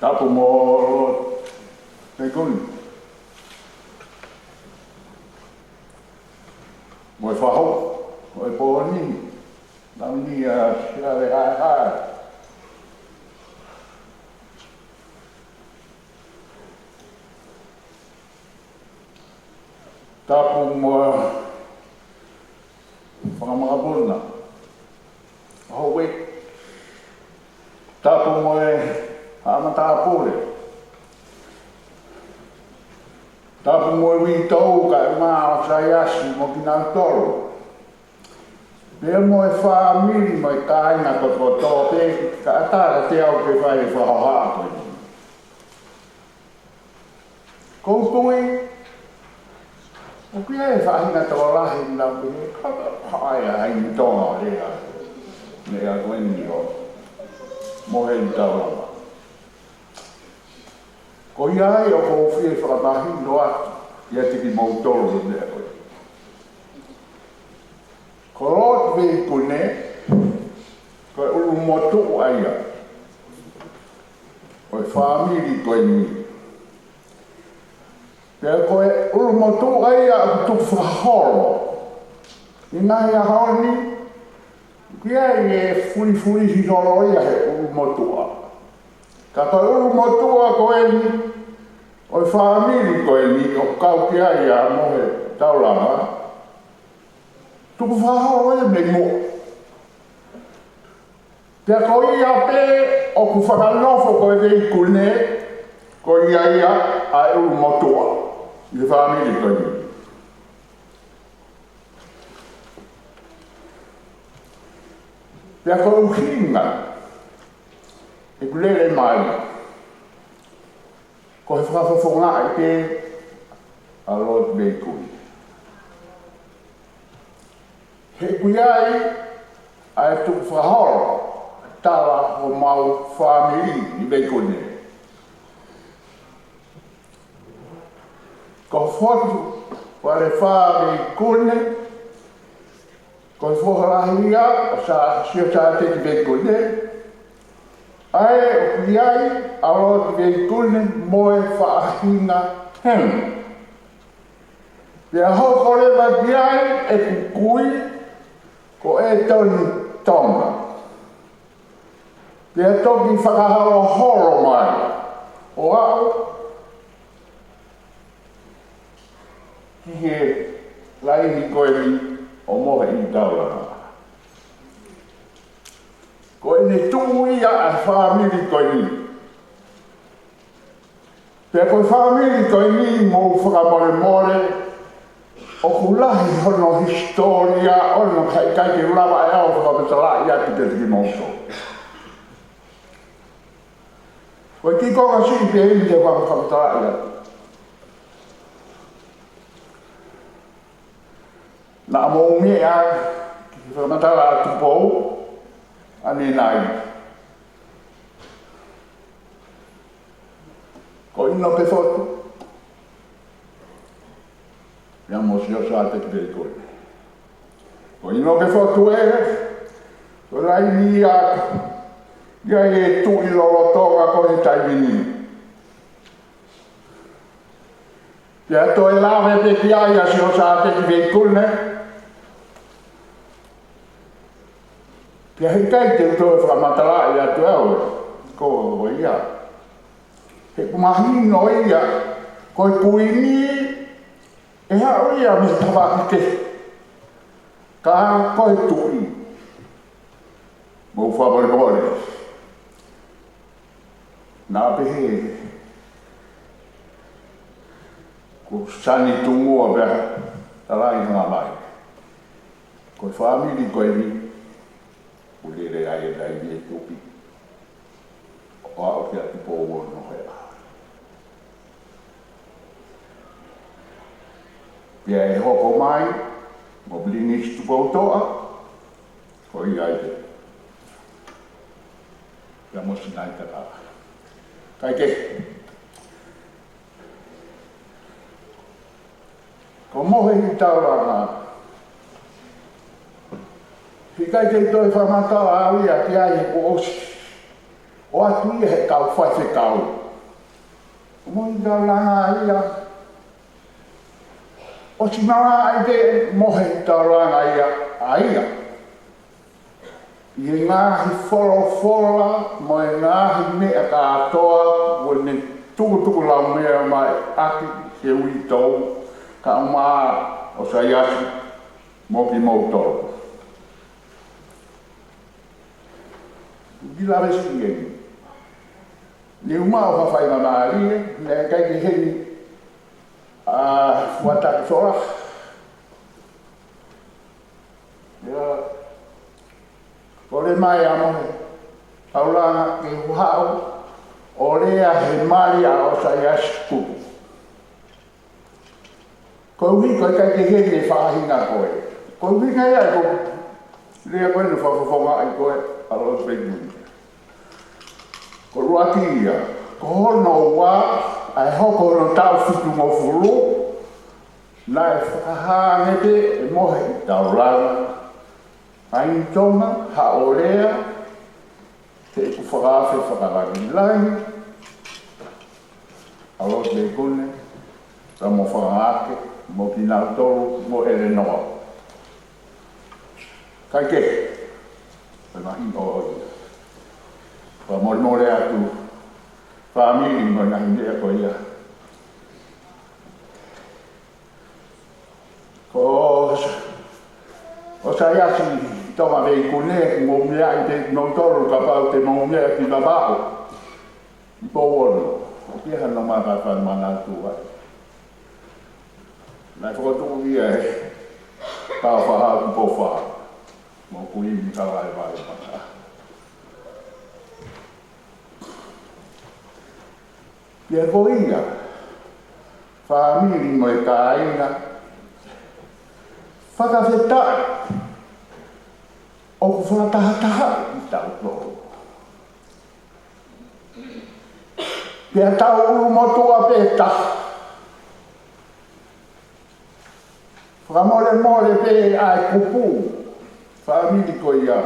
Tapu mo Lord Mekuni. Mo e fahu, mo e pōni, nami ni a sia le hae hae. Tapu mo fanga makapuna. Houʻeiki. Tapu mo e haʻa matāpule. Tapu mo e uitou kae ʻumaʻā ʻa Saiasi mo kinautolu. Pea mo e fāmili mo e kāinga kotoa pē kae ʻatā kiate au ke fai e fakahohaʻa ko eni. Ko u tui, ʻoku ʻi ai e faʻahinga tokolahi naʻa nau pehē, ka, ka, ʻai ʻa e ʻi Tonga lea, lea ko eni ʻo mohe ʻi taulanga. Ko ia ai ʻoku ou fie fakamahino atu kiate kimoutolu e meʻa ko eni. Ko Lord Veikune, ko e ʻulumotuʻa ia ʻo e fāmili ko eni. Pea ko e ʻulumotuʻa ia ʻoku tukufakaholo. ʻI he ngaahi ʻaho ni, ʻoku ʻi ai e fulifulihi holo ia he ʻulumotuʻa. Ka ko e ʻulumotuʻa ko eni ʻo e fāmili ko eni ʻoku kau ki ai ʻa Mohe Taulanga, tukufakaholo ia mei muʻa. Pea ko ia pē ʻoku fakanofo ko e Veikune, ko ia ia ʻa e ʻulumotuʻa ʻi he fāmili ko eni. Pea ko e ʻuhinga ʻeku lele mai, ko e fakafofongaʻi pē ʻa Lord Veikune. He ʻoku ʻi ai ʻa e tukufakaholo, tala homau fāmili ʻi Veikune. Ko Fotu Falefā Veikune, ko e foha lahi ia ʻo Sa-, Siosateki Veikune, ʻa ē ʻoku ʻi ai ʻa Lord Veikune mo e faʻahinga heni. Pea hoko leva ki ai ʻeku kui ko ʻEtoni Tonga. Pea toki fakaholoholo mai ʻo aʻu ki he laini ko eni ʻo Mohe ʻi Taulanga. Ko ʻene tuʻu ia ʻa e fāmili ko eni. Pea ko e fāmili ko eni, mou fakamolemole, ʻoku lahi hono hisitōlia ʻoʻona, ka ʻikai ke u lava ʻe au ʻo fakamatalaʻi atu kiate kimoutolu. Ko e kiʻi konga siʻi pē eni te u fakamatalaʻi atu. Naʻa mou meʻa ki he fakamatala ʻa Tupou ʻanenai. Ko ʻInoke Fotu ia mo Siosateki Veikune. Ko ʻInoke Fotu ē, ko e laini ia ia ʻa e tuʻi lolotonga ko ē he taimi ni. Pea toe lave pē ki ai ʻa Siosateki Veikune. Pea heʻikai te u toe fakamatalaʻi atu au ē, ko, ko ia. He ʻoku mahino ia, ko e kuini ʻe haʻu ia mei he tafaʻaki kehe. Ka ko e tuʻi, mou fakamolemole, naʻa pehē ko Sani Tungua pea talaʻi hanga mai, ko e fāmili ko eni ʻoku lele ai e laini ʻo e tuʻi ʻo aʻu kia Tupou ʻo Nohea. Pea ʻe hoko mai mo Pilinisi Tupoutoʻa, ko ia ai pē. Pea mo Sinaitakala. Kae kehe, ko Mohe ʻi Taulanga, ʻIkai ke toe fakamatala au ia ki ai he kuo ʻosi ʻoatu ia he kau faifekau. Moʻoni taulanga ia. ʻOsi malaʻe pē mohe taulanga ia ʻa ia. ʻI he ngaahi folofola mo e ngaahi meʻa kātoa kuo ne tukutukulaumea mai ʻaki he uitou, kae ʻumaʻā ʻOsaiasi mo kimoutolu. Ki lave siʻi eni. Ne u maʻu ha faingamālie, naʻe ʻikai ke heni ʻa Fuatakisola. Ia, kole mai ʻa Mohe taulanga ke u haʻu ʻo lea he mali ʻa ʻOsaiasi kupu. Koeʻuhi ko e ʻikai ke heni e faʻahinga ko ē. Koeʻuhi ko ia ko e lea ko ē naʻe fakafofongaʻi ko ē ʻa Lord Benjamin. Ko e ʻuluaki ia, ko hono ua, ʻa e hoko hono taʻu fitungofulu, naʻe fakahā ange pē ʻe Mohe taulanga, ʻa e Tonga, haʻo lea, he ʻoku fakaafe fakalangilangi ʻa Lord Leikune, pea mo Fakaake, mo kinautolu, mo ʻElenoa. Kae kehe, ko e mahino ia. Fakamolemole atu, fāmili mo e ngaahi meʻa ko ia. Ko ʻOsaiasi Tonga Leikune, mou meaʻi pē kimoutolu kapau te mou meʻa ki Vavaʻu. ʻI Pouono, ʻoku ʻi ai hano maka fai manatu ai. Naʻe fokotuʻu ia he Taufaʻahi Pouono. Mo Kuini Kalaevalu maka. Pea ko ia, fāmili mo e kāinga, fakafetaʻi, ʻoku fakatahataha ʻi tautolu. Pea tau ʻulumotuʻa pē taha. Fakamolemole pē ʻa e kupu, fāmili ko ia.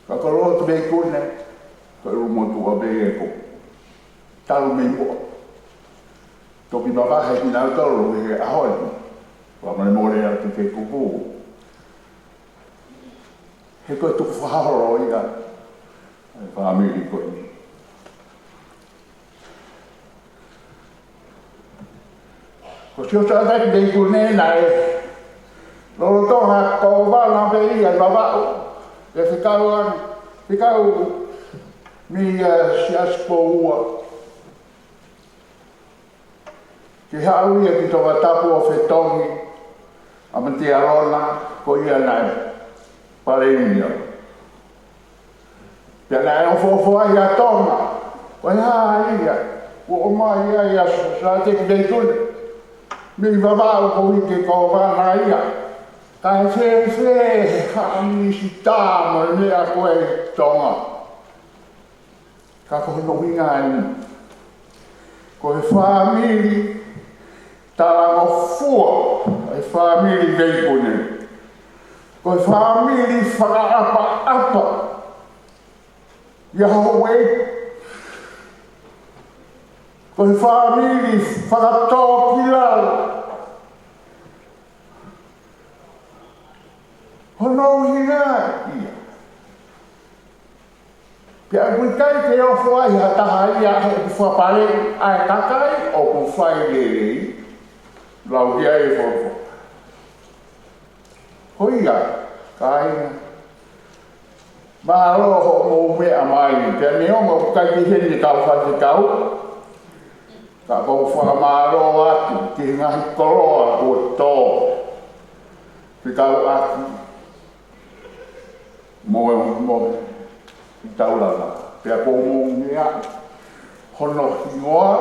Ka ko Lord Leikune, ko e ʻulumotuʻa pē ʻeku talu mei muʻa. Toki mavahe kinautolu he ʻaho ni. Fakamolemole atu ki he kupu. He ko e tukufakaholo ia ʻa e fāmili ko eni. Ko Siosaia Leikune naʻe lolotonga kōvana pē ia ʻi Vavaʻu, ʻi he fekau ange, fekau mei he Siasi Pouono. Ke haʻu ia ki Tongatapu ʻo fetongi ʻa Matialona, ko ia naʻe palēmia. Pea naʻe ʻofoʻofa ai ʻa Tonga. Ko e hā ia, kuo ʻomai ai ʻa Siosaia Leikune mei Vavaʻu koeʻuhi ke kōvana ia. Kae fēfē he haʻa minisitā mo e meʻa ko ē ʻi Tonga. Ka ko hono ʻuhinga eni. Ko e fāmili talangofua, e fāmili Leikune. Ko e fāmili fakaʻapaʻapa. Ia houʻeiki. Ko e fāmili fakatōkilalo. Hono ʻuhinga ia. Pea ʻoku ʻikai ke ofo ai ha taha ia he ʻoku fakapale ʻa e kakai ʻoku fai lelei, lau ki ai e folofola. Ko ia, kāinga, mālō hoʻomou meʻa mai, pea neongo ʻoku ʻikai ke ʻi heni e kau faifekau, ka ʻoku ou fakamālō atu ki he ngaahi koloa kuo tō, fekauʻaki mo, mo e taulanga. Pea ʻoku mou meaʻi hono hingoa,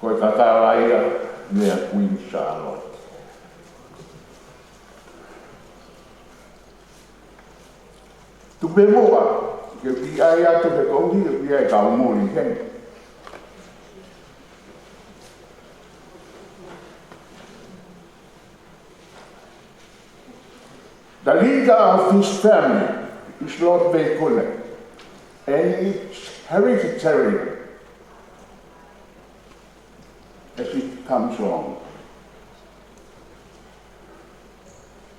ko e kakala ia mei a Kuini Sālote. Tuku pē muʻa ke u kiʻi ʻai atu he koeʻuhi ʻoku ʻi ai e kau muli heni. The leader of this family is Lord Veikune, and it's hereditary as it comes along.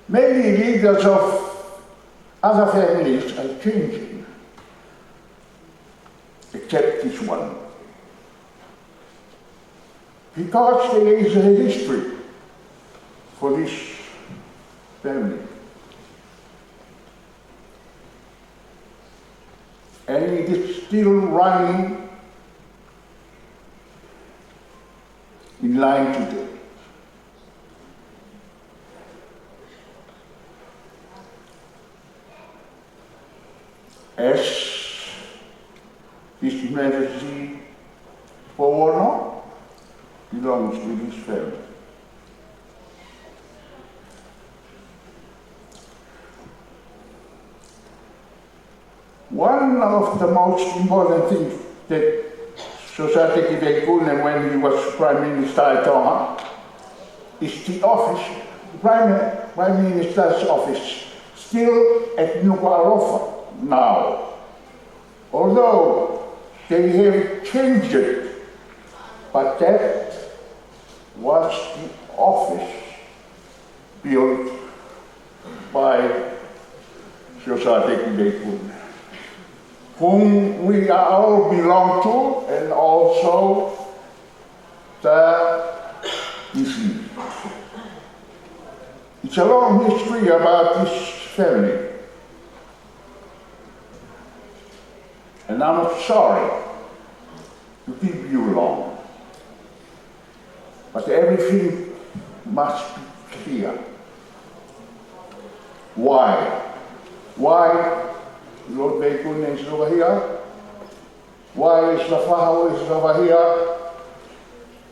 Many leaders of other families are changing, except this one. Because there is a history for this family. And it is still running in line today. As this medicine for honor belongs to this family. One of the most important things that Siosiua Hāteki Veikune, when he was Prime Minister of Tonga, is the office, Prime, Prime Minister's office, still at Nukuʻalofa now. Although they have changed it, but that was the office built by Siosiua Hāteki Veikune, whom we are all belong to, and also the New Zealand. It's a long history about this family. And I'm sorry to keep you long. But everything must be clear. Why? Why Lord Veikune is over here? Why is Lafaha is over here?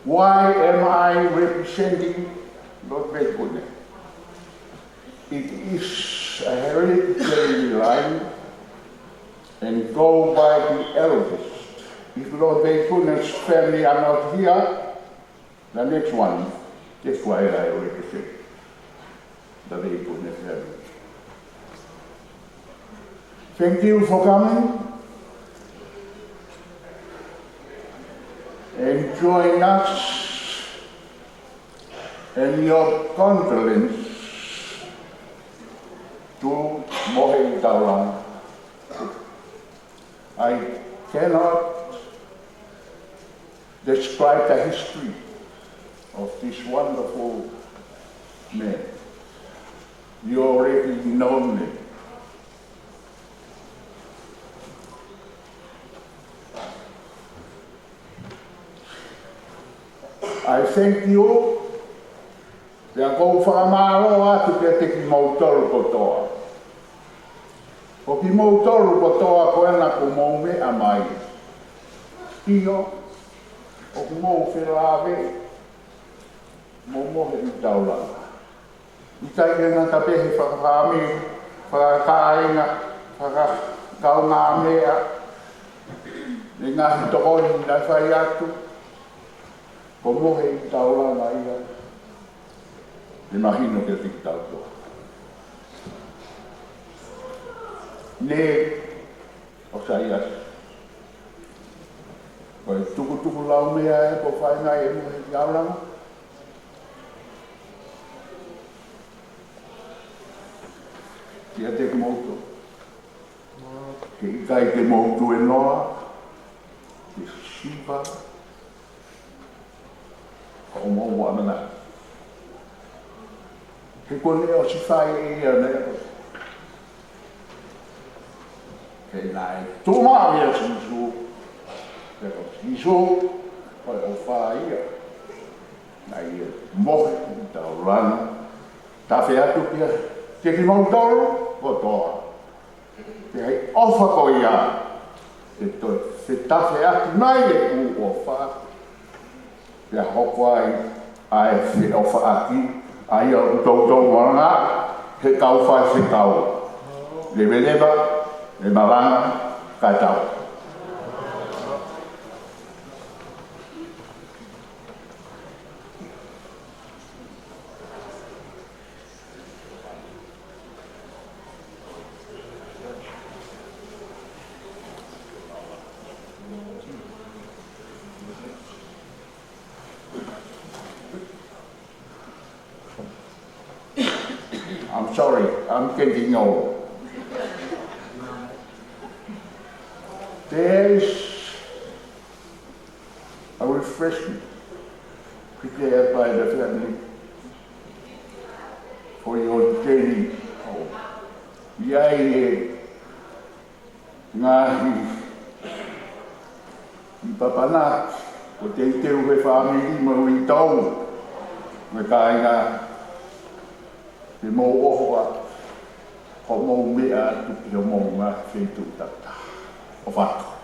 Why am I representing Lord Veikune? It is a hereditary line and go by the eldest. If Lord Veikune's family are not here, the next one, that's why I represent the Veikune family. Thank you for coming and join us and your condolence to Moheʻi Taulana. I cannot describe the history of this wonderful man. You already know me. I thank you. Pea ʻoku ou fakamālō atu kiate kimoutolu kotoa. Ko kimoutolu kotoa ko ena kuo mou meʻa mai. ʻIo, ʻoku mou felāveʻi mo Moheʻi Taulana. ʻIkai ke ngata pē he fakafāmili, fakakāinga, fakakaungāmeʻa, mo e ngaahi tokoni naʻe fai atu, ko Moheʻi Taulana ia naʻe mahino kiate kitautolu. Ne, ʻOsaiasi, ko e tukutuku laumea ē kuo fai mai ʻe Moheʻi Taulana kiate kimoutolu. He ʻikai te mou tuēnoa ke siva hoʻomou ʻamanaki. He kuo ne ʻosi fai ʻe ia ʻene ʻosi. He naʻe tuʻumaʻu ʻia Sīsū, pea ko Sīsū ko e ʻofa ia. Naʻe ʻia Moheʻi Taulana, tafe atu kiate kimoutolu kotoa. Pea ʻi he ʻofa ko ia, ʻe toe fetafe atu mai ʻeku ʻofa, pea hoko ai ʻa e feʻofaʻaki, ʻa ia ʻoku toutou malanga, he kau faifekau. Leveleva, ʻe malanga, kae tau. Sorry, I'm getting old. There is a refreshment prepared by the family for your journey home. ʻI ai e ngaahi ʻi papanaki, ʻo teuteu he fāmili mo e uitou, mo e kāinga, te mou ʻoho atu, hoʻomou meʻa atu ki homou ngaahi feituʻu takitaha. ʻOfa atu.